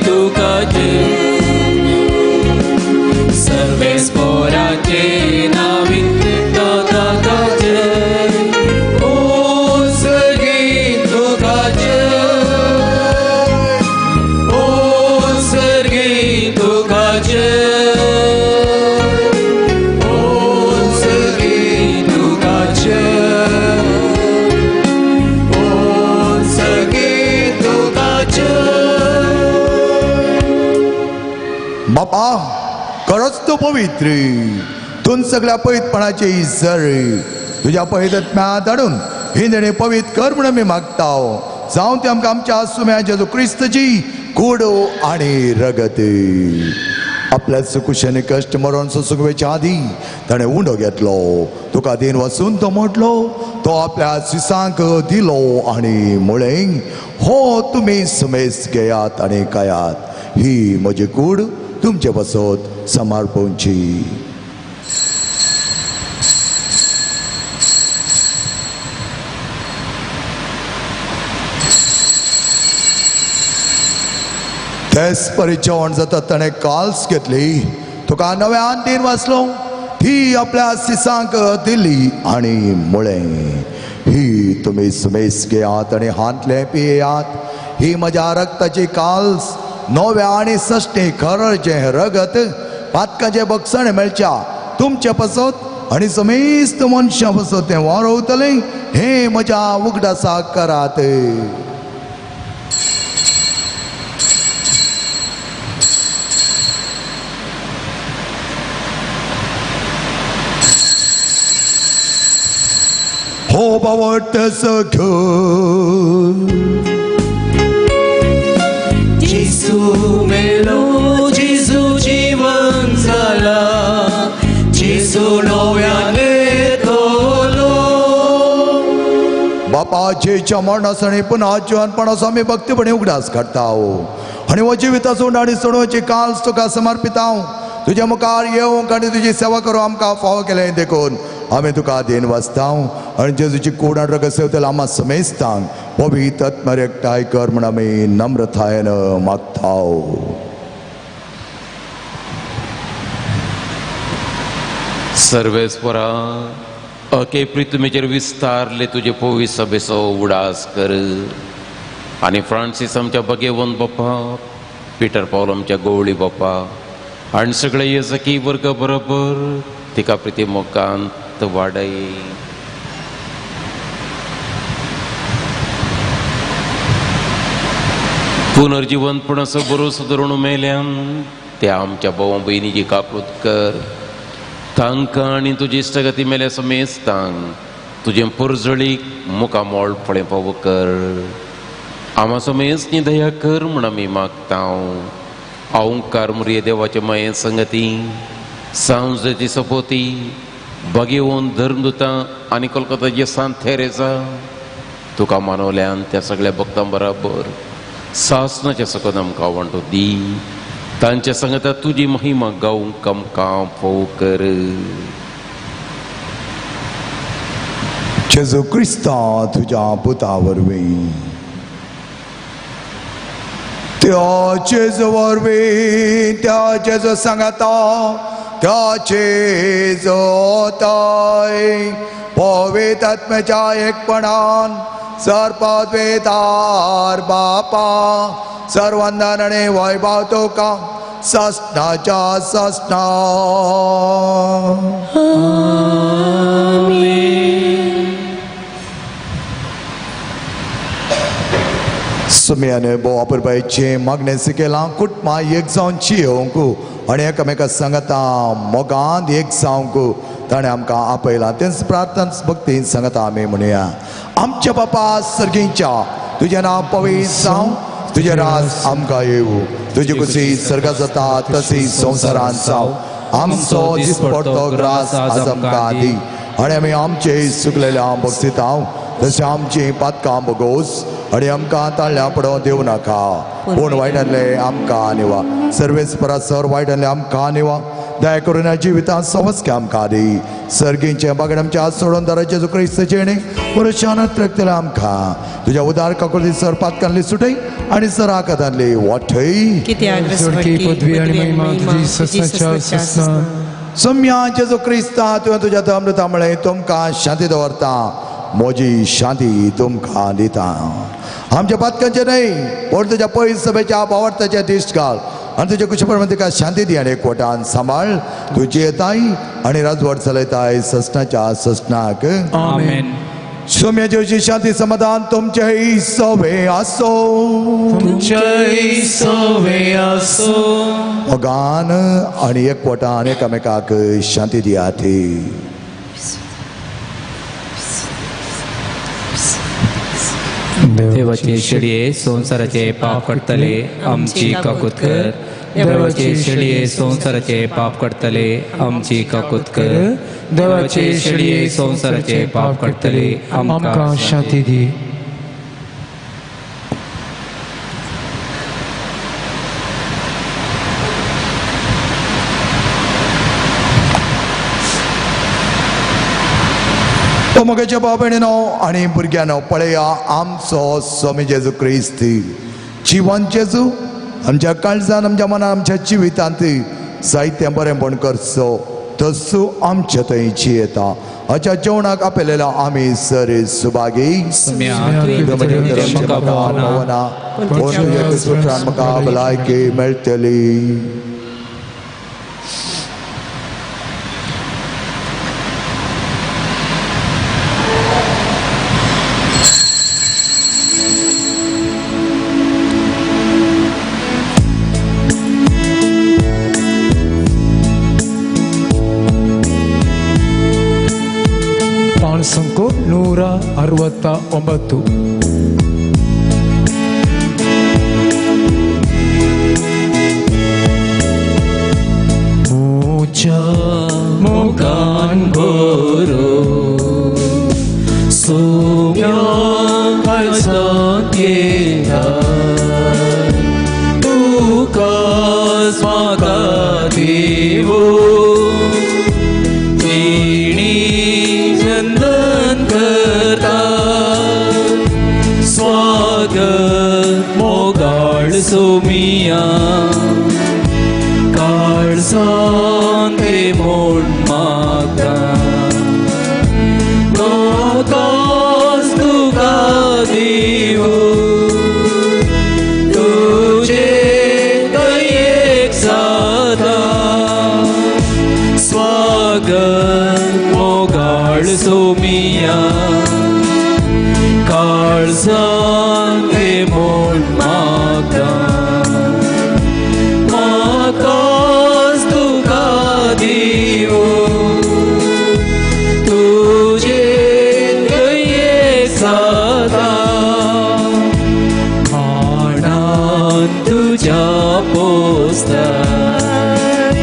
तुका जय. सर्वेस्पराचे नांवान तुका जय, उंचगी तुका जय, उंचगी तुका जय, उंचगी तुका जय, उंचगी तुका जय. बापा खरोच तूं पवित्र, तूं सगळ्या पवित्रपणाची जर तुज्या पवित्र धाडून ही देणी पवित्र कर म्हणून आमी मागता. जावं ते आमकां आमच्या सुम्या जेजू क्रिस्तची कूड आनी रगत. आपल्या सुकुशेने कश्ट मरण सोसूंक वेच्या आदीं ताणें उंडो घेतलो, तुका दिन वचून तो म्हटलो, तो आपल्या सिसांक दिलो आनी म्हळें, हो तुमी सुमेस घेयात आनी खायात, ही म्हजी कूड तुमचे पासत समर्पणची. तेच परी जेवण जाता ताणें काल्स घेतली, तुका नव्यान दिन वाचलो, ती आपल्या सिसांक दिली आनी म्हळें, ही तुमी सुमेस घेयात आनी हांतलें पियात, ही म्हज्या रक्ताची काल्स नव्या आनी सश्टी खरचें रगत पातकाचें बक्षण मेळच्या तुमचे पासत आनी समेस्त मनशां पासत तें वारवतलें, हें म्हज्या उगडासाक करात. हो बावट सख्यो जेजू मेलो, जेजू जीवन जाला, जेजू नव्यान येतलो. बापा जेच्या मरणासणी पुन्हा जिवनपणाचो आमी भक्तीपणी उगडास काडटा आनी हो जिविताचो आनी सोडोवची काल्स तुका समर्पिता. तुज्या मुखार येवंक आनी तुजी सेवा करूं आमकां फावो केलें देखून आमी तुका देन वाचता आनी जेजूची कूड आनी रगत सेवतले आमा समेस्तांक पवित्र आत्म्यार एकठांय कर म्हूण आमी नम्रतायेन मागता. सर्वेस्परा अके पृथ्वीचेर विस्तारले तुजे पवित्र सभेचो उडास कर आनी फ्रांसीस आमच्या भगेवंत बाप्पा, पिटर पावल आमच्या गवळी बाप्पा आनी सगळे येजकी वर्ग बरोबर तिका प्रिती मोगांत वाडय. पुनर्जिवंतपणाचो भरोसो धरून मेल्यान त्या आमच्या भाव भयणीची काकूत कर. तांकां आनी तुजी इश्टागती मेल्या समेस्तांक तुजें पुरजळीक मुखामोळ फळें पावो कर. आमा समेस्नी दया कर म्हूण आमी मागता. अहंकार मुरये देवाचे माये संगती सांजची सपोती बागेवन धर्मदुतां आनी कोलकाताचे सांत थेरेजा तुका मानवल्यान त्या सगळ्या भक्तां बराबर सासनाच्या सकत आमकां वांटो दी. तांच्या सांगता तुजी महिमा गावंक आमकां फोव कर. जेजू क्रिस्ता तुज्या पुता वरवीं, त्या जेजू वरवीं, त्या जेजू सांगता, त्या जेजू ताय पवित्र आत्म्याच्या एकपणान सर्पद्वेतार बापा सर्वंदन आनी वैभव तुका ससनाच्या ससना. सुम्याने भोव अपुरबायेचें मागणें शिकयलां कुटुंबां एक जावन जियोवंक आनी एकामेका सांगता मोगान एक जावंक ताणें आमकां आपयलां. तेंच प्रार्थना भक्तीन सांगता आमी म्हणुया. आमच्या बापा सर्गींच्या तुजें नांव पवित्र जावं, तुजें राज आमकां येवं, तुजी कुशी सर्गांत जाता तशी संवसारांत जावं. आमचो दिसपडटो ग्रास आज आमकां दी आनी आमी आमचे चुकलेल्या बक्षिता तशें आमची पातकां भोगोस आनी आमकां ताळ्या पडोवंक दिवं नाका, पूण वायटांतलें आमकां निवा. सर्वेस परासर वायटांतलें आमकां निवा. दया करून ह्या जिवितांत समजके आमकां दी. सर्गींचें बागड आमच्या हात सोडून दाराचें जेजू क्रिस्ताचें पुरुशान त्रेकतलें आमकां तुज्या उदार काकुळटी सर पातकांतली सुटय आनी सर आकातांतली वाटय. पदवी आनी महिमा तुजी ससनाच्या ससना. सम्या जेजू क्रिस्ता तुवें तुज्या अमृता म्हळें तुमकां शांती दवरता, म्हजी शांती तुमकां दिता. आमच्या पातकांचें न्हय पूण तुज्या पयस सभेच्या भावार्थाचें दिश्ट घाल आनी तुज्या कुशपण तुका शांती दी आनी एकवटान सांबाळ. तुजी येताय आनी राजवट चलयताय ससनाच्या ससनाक. आमेन. सोम्याची शांती समाधान तुमचेय सवे आसो, तुमचेय सवे आसो. मोगान आनी एकवटान एकामेकाक शांती दियात. देवाचे शेळये संवसाराचे पाप काडटले आमची काकूत कर. देवाचे शेळये संवसाराचे पाप काडटले आमची काकूत कर. देवाचे शेळये संवसाराचे पाप काडटले आमकां शांती दी. मोगाच्या भाव भयणीनो आनी भुरग्यांनो, पळया आमचो स्वामी जेजू क्रिस्त जिवन जेजू आमच्या काळजान, आमच्या मनान, आमच्या जिवितांत जायतें बरेंपण करचो तसो आमच्या थंय जियेता. हाच्या जेवणाक आपयलेलो आमी सर सुभागी. म्हाका भलायकी मेळटली. ಸಂಕು 169. मुझा मुगान बोरो सोम्या काळजांत तुकाच म्हाका देवो तिणी चंदन करता स्वागत मोगाळ सोमिया काळजांत ते म्हूण मागता लोकास तुका देवो तुजे दयेक जाता स्वागत पोसताय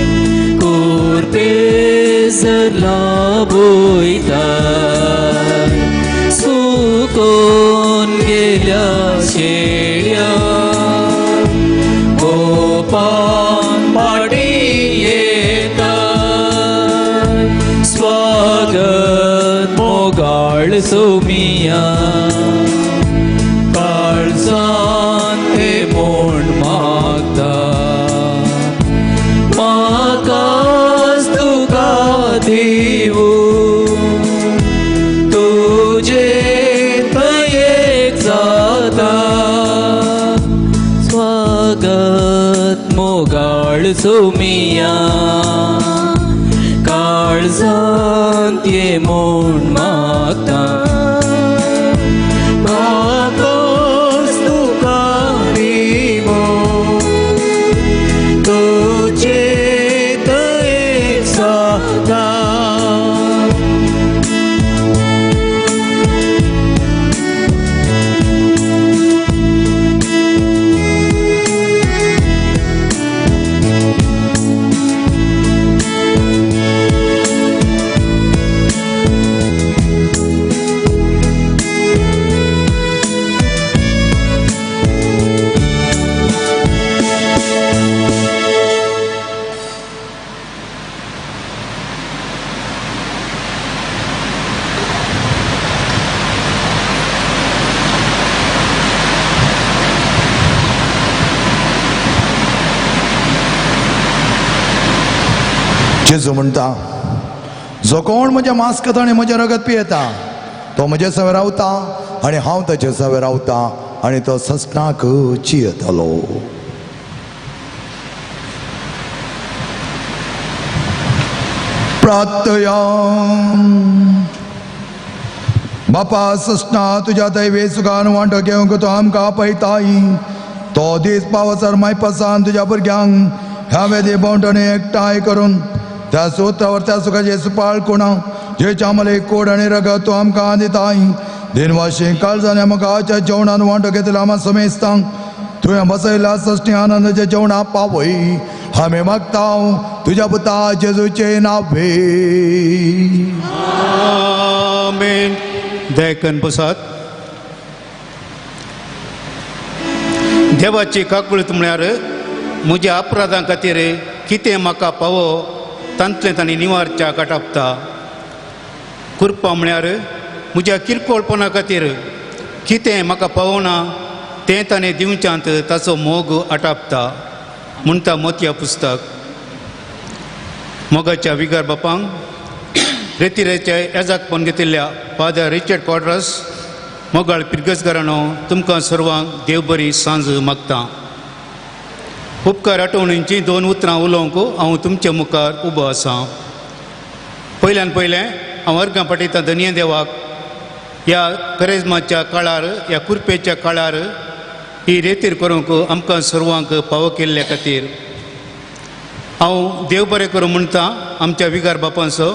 कोरपेसर लाबोयताय सुकोन गेल्या शेळ्या गोपान पाटी येताय स्वागत मोगाळ सोमिया काळजान ते म्हूण मागता म्हाकाच तुका दिवूं तुजे दयेक जाता स्वागत मोगाळ सोमिया काळजान ते म्हूण मागता म्हाकाच तुका दिवूं तुजे दयेक जाता. जेजू म्हणटा, जो कोण म्हज्या मांस खाता आनी म्हजें रगत पियेता तो म्हजे सवे रावता आनी हांव ताचे सवे रावता आनी तो ससनाक जियेतलो. प्रार्थया. बापा ससना तुज्या दैवे सुखान वांटो घेवंक तो आमकां आपयताय तो दीस पावसर मायपासान तुज्या भुरग्यांक ह्या वेदी भोंवतणी एकठांय करून त्या सोतावर त्या सुखाचे सुपाळ कोणा जे आमले कोड आनी रगत तूं आमकां दिताय दिनवाशी काळजान म्हाका जेवणान वांटो घेतला आमा समेस्तांक तुवें बसयला सश्टी आनंदाच्या जेवणा पावय आमी मागता तुज्या पुता जेजूचे नावे. आमेन. दयकन बसात. देवाची काकूळत म्हळ्यार म्हज्या अपराधां खातीर कितें म्हाका पावो तांतलें तांणी निवारच्या काटापता. कृपा म्हळ्यार म्हज्या किरकोळपणा खातीर कितें म्हाका पावना तें ताणें दिवच्यांत ताचो मोग आटापता म्हणटा मोतया पुस्तक. मोगाच्या विगार बापांक रेतिरेच्या एजाकपण घेतिल्ल्या फादर रिचर्ड क्वाड्रस मोगाळ पिरगसगारांनो तुमकां सर्वांक देव बरी सांज मागता. उपकार आठवणींची दोन उतरां उलोवंक हांव तुमच्या मुखार उबो आसा. पयल्यान पयलें हांव अर्गां पाठयतां धनया देवाक ह्या करेजमाच्या काळार ह्या कुरपेच्या काळार ही रेतीर करूंक आमकां सर्वांक पावो केल्ल्या खातीर हांव देव बरें करूं म्हणटा. आमच्या विगार बापांचो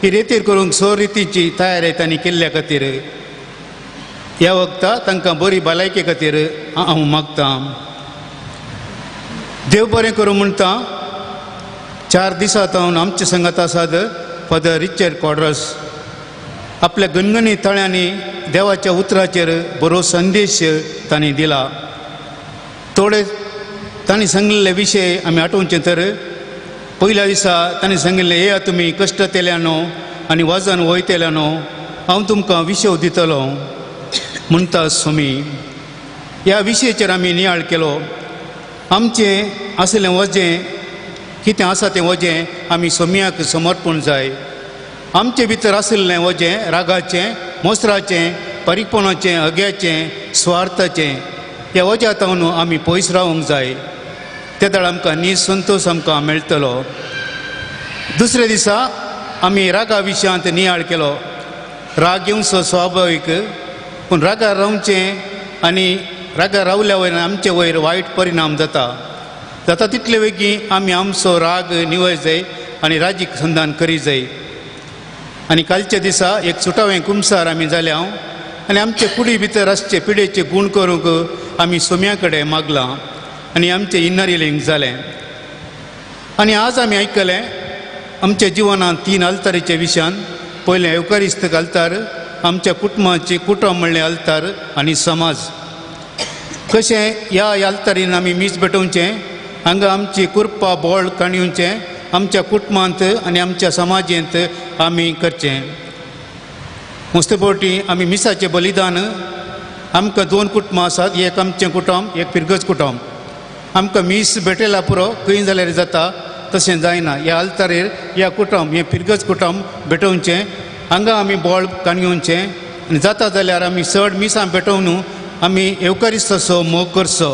ही रेतीर करूंक स रितीची तयारी तांणी केल्ल्या खातीर ह्या वखता तांकां बरी भलायके खातीर हांव मागतां. देव बरें करूं म्हणटा. 4 दिसां जावन आमचे संगात आसात फादर रिचर्ड क्वाड्रस आपल्या गणगणी तळ्यांनी देवाच्या उतराचेर बरो संदेश तांणी दिला. थोडे तांणी सांगिल्ले विशय आमी आठोवचे तर पयल्या दिसा तांणी सांगिल्लें येया तुमी कश्टतेल्यानो आनी वजन वयतेल्यानो हांव तुमकां विशय दितलो म्हणटा स्वामी. ह्या विशयाचेर आमी नियाळ केलो. आमचें आसलें वजें कितें आसा तें वजें आमी सोम्याक समर्पण जाय. आमचे भितर आशिल्लें वजें रागाचें मोसराचें परीकपणाचें अग्याचें स्वार्थाचें ह्या वज्या तावन आमी पयस रावंक जाय. तेदळ आमकां नीज संतोश आमकां मेळटलो. दुसऱ्या दिसा आमी रागा विशयांत नियाळ केलो. राग येवचो स्वाभावीक पूण रागार रावचें आनी रागार रावल्या वयर आमचे वयर वायट परिणाम जाता. जाता तितले वेगीं आमी आमचो राग निवळ जाय आनी राजीक संधान करी जाय. आनी कालच्या दिसा एक सुटावें कुमसार आमी जाले हांव आनी आमचे कुडी भितर आसचे पिडेचे गूण करूंक आमी सोम्या कडेन मागलां. आनी आमचें इनर हिलींग जालें. आनी आज आमी आयकलें आमच्या जिवनांत 3 आल्तारीच्या विशयान. पयलें एवकारिस्तीक आल्तार, आमच्या कुटुंबाचें कुटुंब म्हणलें आल्तार आनी समाज. कशें ह्या आल्तारीन आमी मीस भेटोवचें, हांगा आमची कुरपा बोळ काणयेवचें आमच्या कुटुंबांत आनी आमच्या समाजेंत आमी करचें. मस्त फावटी आमी मिसाचें बलिदान, आमकां 2 कुटुंबां आसात, एक आमचें कुटुंब, एक फिरगज कुटुंब. आमकां मीस भेटयला पुरो खंय जाल्यार जाता, तशें जायना. ह्या आल्तारेर ह्या कुटुंब, हें फिरगज कुटुंब भेटोवचें, हांगा आमी बोळ काणयेवचें आनी जाता जाल्यार आमी चड मिसां भेटोवन आमी एवकारिस्ताचो मोग करचो.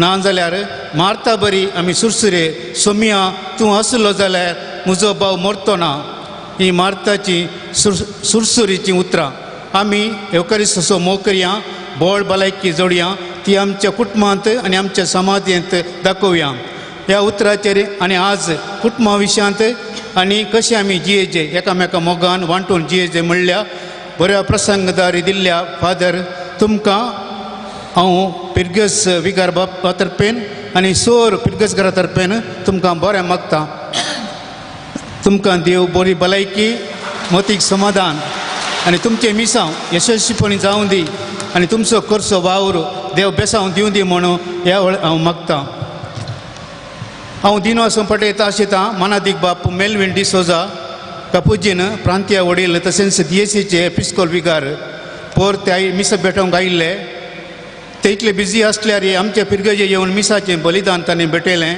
ना जाल्यार मारता बरी आमी सुरसुरे सोमिया तूं आसलो जाल्यार म्हजो भाव मरतो ना, ही मार्ताची सुरसुरीचीं उतरां. आमी एवकारिस्ताचो मोग करया, बोळ भलायकी जोडया, ती आमच्या कुटुंबांत आनी आमच्या समाजेंत दाखोवया. ह्या उतराचेर आनी आज कुटुंबा विशयांत आनी कशें आमी जियेचे एकामेका मोगान वांटून जियेचे म्हणल्या बऱ्या प्रसंगदारी दिल्ल्या फादर तुमकां हांव पिरगस विगार बापा तर्फेन आनी सोर पिरगस घरा तर्फेन तुमकां बरें मागता. तुमकां देव बरी भलायकी, मतीक समाधान आनी तुमचें मिसांव यशस्वीपणी जावं दी आनी तुमचो करचो वावर देव बेसांव दिवं दी म्हणून ह्या वेळ हांव मागता. हांव दिनवास पटयता आशिता मानादीक बाप मेलविन डिसोजा कापुजीन प्रांतीय वडील तशेंच दियेसीचे एपिस्कोल विगार पोर ते मिस भेटोवंक आयिल्ले. ते इतले बिजी आसल्यार आमचे फिरगजे येवन मिसाचें बलिदान तांणी भेटयलें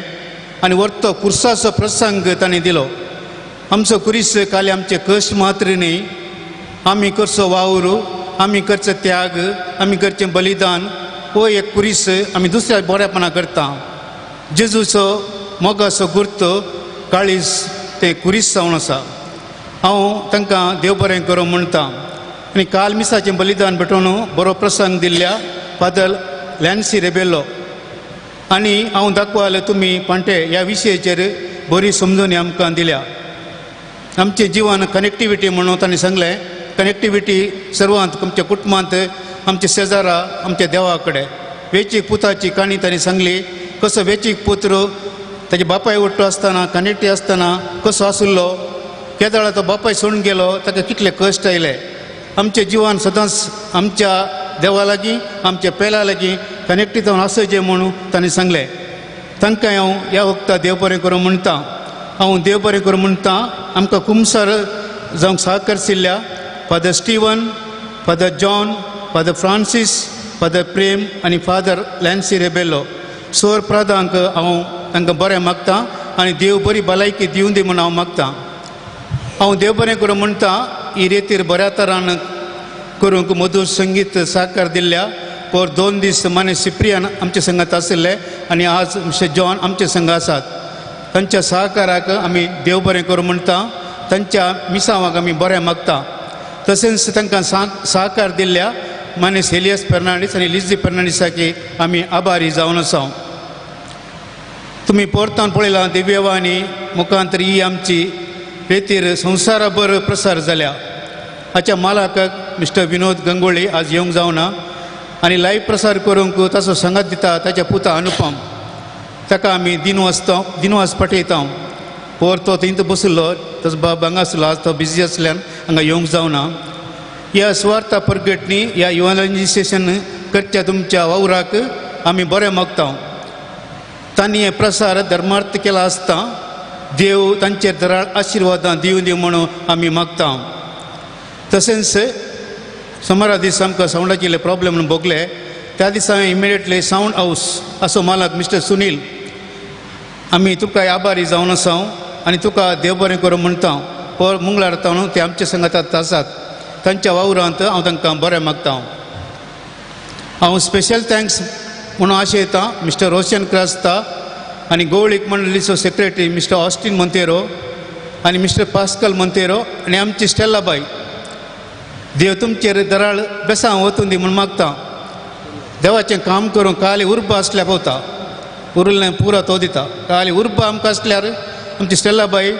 आनी वर्तो कुर्साचो प्रसंग तांणी दिलो. आमचो कुरीस काली आमचे कश्ट मात्र न्ही, आमी करचो वावर, आमी करचो त्याग, आमी करचें बलिदान हो एक कुरीस आमी दुसऱ्या बरेपणा करता. जेजूचो मोगाचो गुर्त काळीज तें कुरीस जावन आसा. हांव तांकां देव बरें करूं म्हणटा. आनी काल मिसाचें बलिदान भेटोवन बरो प्रसंग दिल्ल्या फादर लॅन्सी रेबेलो आनी हांव दाखवाल तुमी पांटे ह्या विशयाचेर बरी समजून आमकां दिल्या. आमचें जिवन कनेक्टिविटी म्हणून तांणी सांगलें. कनेक्टिविटी सर्वांत आमच्या कुटुंबांत, आमच्या शेजारा, आमच्या देवा कडेन. वेचीक पुताची काणी तांणी सांगली, कसो वेचीक पुत्र ताजे बापाय वट्टो आसतना कनेक्टी आसतना कसो आशिल्लो, केदळा तो बापाय सोडून गेलो, ताका कितले कश्ट आयले. आमचें जिवन सदांच आमच्या देवा लागीं, आमच्या पेला लागीं कनेक्टी जावन आसचें म्हणून तांणी सांगलें. तांकां हांव ह्या वखता देव बरें करूं म्हणटा. हांव देव बरें करूं म्हणटा. आमकां कुमसार जावंक सहकरशिल्ल्या father Steven, father John, father Francis, father Prem आनी फादर लॅन्सी रेबेलो सोर प्रादांक हांव तांकां बरें मागता आनी देव बरी भलायकी दिवं दी म्हूण हांव मागता. हांव देव बरें करूं म्हणटा. ही रेतीर बऱ्या तरान करूंक मधूर संगीत साकार दिल्ल्या पोर 2 दीस माने सिप्रियान आमचे संगात आशिल्ले आनी आज मिस्टर जॉन आमचे संग आसात. तांच्या सहकाराक आमी देव बरें करूं म्हणटा. तांच्या मिसांवाक आमी बरें मागता. तशेंच तांकां सहकार दिल्ल्या मानेस हेलियस फेर्नांडीस आनी लिजी फेर्नांडीसाकी आमी आभारी जावन आसा. तुमी पोरतान पळयलां दिव्यवाणी मुखांतर ही आमची रेतीर संवसाराभर प्रसार जाल्या. हाच्या मालाक मिस्टर विनोद गंगोळी आज येवंक जावना आनी लायव्ह प्रसार करूंक ताचो संगात दिता ताच्या पुता अनुपम, ताका आमी दिनवास पठयता. पोर तो थंय बशिल्लो, ताचो बाब हांगा आसलो, आज तो बिजी आसल्यान हांगा येवंक जावना. ह्या सुवार्था परगटणी ह्या इव्हांजलायझेशन करच्या तुमच्या वावराक आमी बरें मागता. तांणी हें प्रसार धर्मार्थ केला आसता देव तांचेर दराळ आशिर्वादां दिवं दी म्हणून आमी मागता. तशेंच सोमारा दीस आमकां सावंडाचे इल्ले प्रॉब्लेम म्हणून भोगले. त्या दिसा हांवें इमिडिएटली सावंड हावस असो मालक मिस्टर सुनील आमी तुका आभारी जावन आसा आनी तुका देव बरें करूं म्हणटा. पोर मंगळार न्हू ते आमचे संगात आसात, तांच्या वावरांत हांव तांकां बरें मागता. हांव स्पेशल thanks म्हणून आशयता मिस्टर रोशन क्रास्ता आनी गोवळीक मंडळीचो सेक्रेटरी मिस्टर ऑस्टीन मोंतेरो आनी मिस्टर पास्कल मोंतेरो आनी आमची स्टेल्लाबाई. देव तुमचेर दराळ बेसांव वतून दी म्हूण मागता. देवाचें काम करूंक काली उर्बा आसल्यार पावता, उरलें पुरा तो दिता. काली उर्बा आमकां आसल्यार आमची स्टेल्लाबाई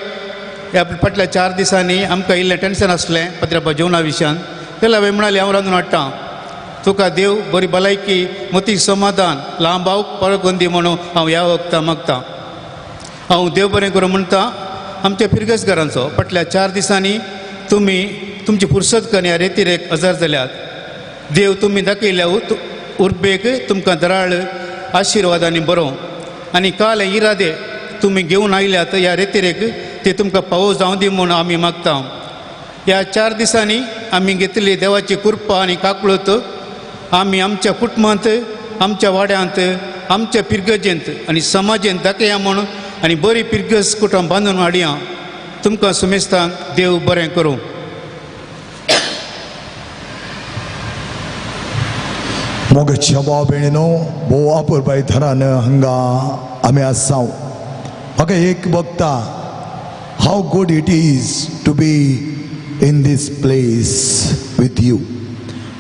ह्या फाटल्या 4 दिसांनी आमकां इल्लें टेन्शन आसलें पत्र्यापा जेवणा विशयान. स्टेल्लाबाई म्हणाली हांव रांदून हाडटा. तुका देव बरी भलायकी मती समाधान लांब पावक दी म्हणून हांव ह्या वखदां मागता. हांव देव बरें करूं म्हणटा आमच्या फिरगसघरांचो फाटल्या 4 दिसांनी तुमी तुमची फुरसत करून ह्या रेतिरेक हजर जाल्यात. देव तुमी दाखयल्या उर्बेक तुमकां दराळ आशिर्वादांनी बरोवं आनी काल इरादे तुमी घेवन आयल्यात ह्या रेतिरेक ते तुमकां पावो जावं दी म्हूण आमी मागता. ह्या 4 दिसांनी आमी घेतली देवाची कृपा आनी काकळूत आमी आमच्या कुटुंबांत आमच्या वाड्यांत आमच्या पिरगजेंत आनी समाजेंत दाखया म्हूण आनी बरी पिरगज कुटुंब बांदून हाडया. तुमकां सुमेस्तांक देव बरें करूं. मोगाच्या भाव भयणीनो, भोव अपुरबाय थरान हांगा आमी आसा. म्हाका एक बघता how good it is to be in this place with you.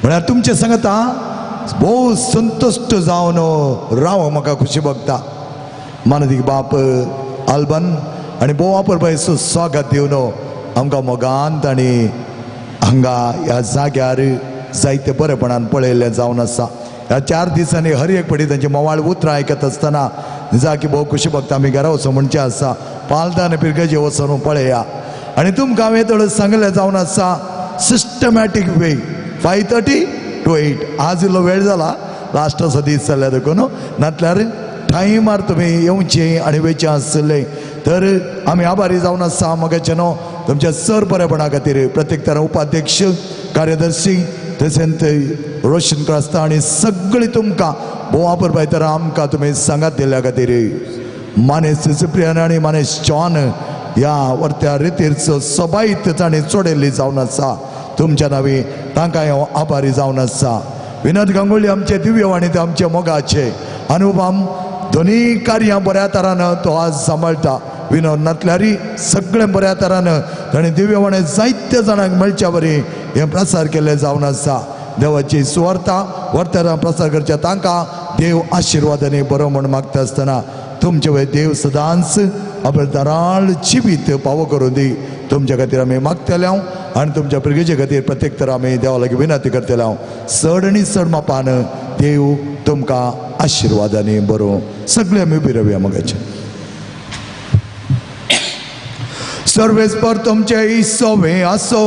म्हळ्यार तुमचे सांगता भोव संतुश्ट जावन राव म्हाका खुशी बघता. मानदीक बाप आल्बन आनी भोव अपुरबायेचो स्वागत दिवन आमकां मोगान तांणी हांगा ह्या जाग्यार जायते बरेपणान पळयल्लें जावन आसा. ह्या 4 दिसांनी हर एक पटी तांची मोवाळ उतरां आयकत आसतना निजाकी भोव खुशी बघता. आमी घरा वचूं म्हणचें आसा पालदान पिरगजे वचून पळया. आनी तुमकां हांवें थोडें सांगलें जावन आसा सिस्टमॅटीक वे 5:30 to 8. आज इल्लो वेळ जाला लास्ट असो दीस जाल्ल्या देखून, नातल्यार टायमार तुमी येवचें आनी वेचें आसलें तर आमी आभारी जावन आसा. मोगाचें न्हू तुमच्या सर बरेपणा खातीर प्रत्येक तरा उपाध्यक्ष कार्यदर्शी तशेंच रोशन क्रास्ता आनी सगळीं तुमकां भोव अपुरबाय तर आमकां तुमी सांगात दिल्ल्या खातीर. मानेस सिप्रियन आनी मानेस जॉन ह्या वर्त्या रितीरचो सबायत ताणें चोडयल्ली जावन आसा. तुमच्या नांवी तांकां हांव आभारी जावन आसा. विनोद गांगुली आमचे दिव्यवाणी ते आमचे मोगाचे अनुपम दोनी कार्यां बऱ्या तरान तो आज सांबाळटा. विनोद नातल्यारी सगळें बऱ्या तरान ताणें दिव्यवाणी जायत्या जाणांक मेळच्या वरी हें प्रसार केल्लें जावन आसा. देवाची सुवार्ता वर्त्या प्रसार करच्या तांकां देव आशिर्वादांनी बरो म्हूण मागता आसतना तुमचे वयर देव सदांच आपले दराळ जिवीत पावो करूं दी. तुमच्या खातीर आमी मागतले हांव आनी तुमच्या पिळगेचे खातीर प्रत्येक तर आमी देवा लागीं विनंती करतले हांव. चड आनी चड मापान देव तुमकां आशिर्वादांनी बरो. सगळे आमी उबी रावया मोगाचे. सर्वेस्पर तुमचे इसोवे आसो,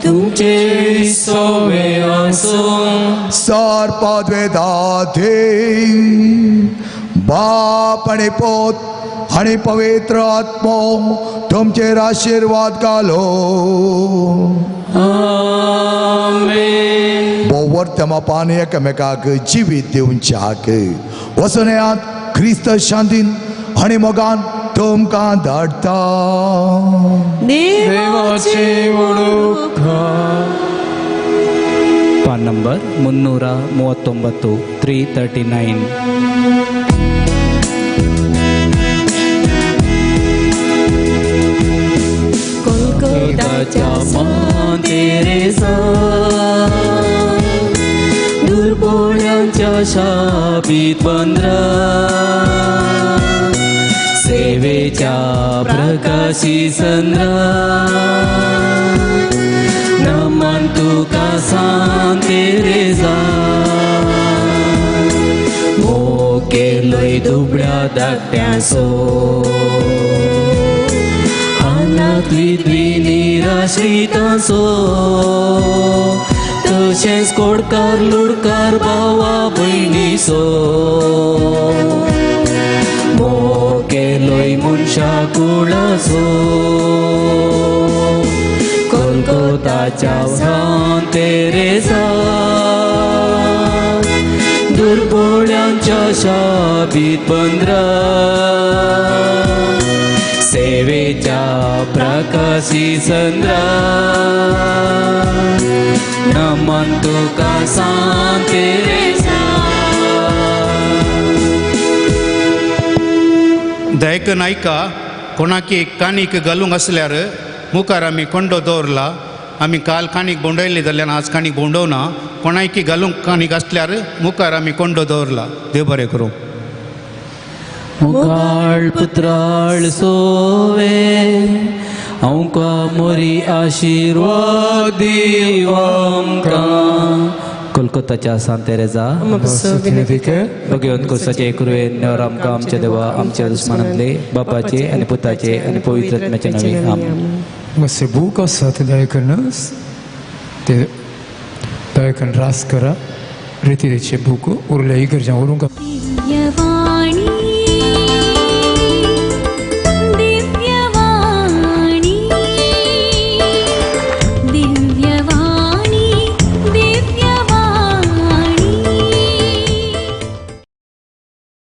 तुमचे इसोवे आसो, सर पदवेदाथे बाप आनी पोत आनी पवित्र आत्मो तुमचेर आशिर्वाद घालो. आमेन. भोव मापान एकामेकाक जिवीत दिवच्याक वचून येयात. क्रिस्त शांतीन आनी मोगान तुमकां धाडटा. देवाचे ಪಾನ್ ನಂಬರ್ 339 339. कोलकाताच्या मातेरेसा दुर्बोळ्यांच्या शाबीत बंद्रा सेवेच्या प्रकाशी संद्रा नमन तुका सांतेरेसा मोकेलोय दुबळ्या धाकट्यांसो अनाथ विधवी निराश्रितांसो तशेंच कोडकार लुडकार भावा भयणीसो मोकेलोय मनशा कुळासो कोलकोताच्या सांतेरेसा दुर्बोळ्यांच्या शाबीत बंद्रा सेवेच्या प्रकाशी संद्रा नमन तुका सांतेरेसा. दयक नायका कोणाकी काणीक घालूंक आसल्यार मुखार आमी कोंडो दवरला. आमी काल काणीक भोंवडायल्ली जाल्यार आज काणीक भोंवडोवना. कोणाकी घालूंक काणीक आसल्यार मुखार आमी कोंडो दवरला. देव बरें करूं. मुखाळ पुत्राळ सोवे आमकां मोरी आशिर्वाद दी आमकां. कोलकाताच्या सांत तेरेजा, विनंती कर. भगवंत कोसाचे कुरवे नेवर आमकां आमच्या देवा आमच्या दुस्मानांतले बापाचे आनी पुताचे आनी पवित्र आत्म्याचे नांवे आमेन. मातशें बूक आसा ते दया करून ते दया करून रास करा. रितीचे बूक उरले इगर्जां उरूंक. दिव्यवाणी.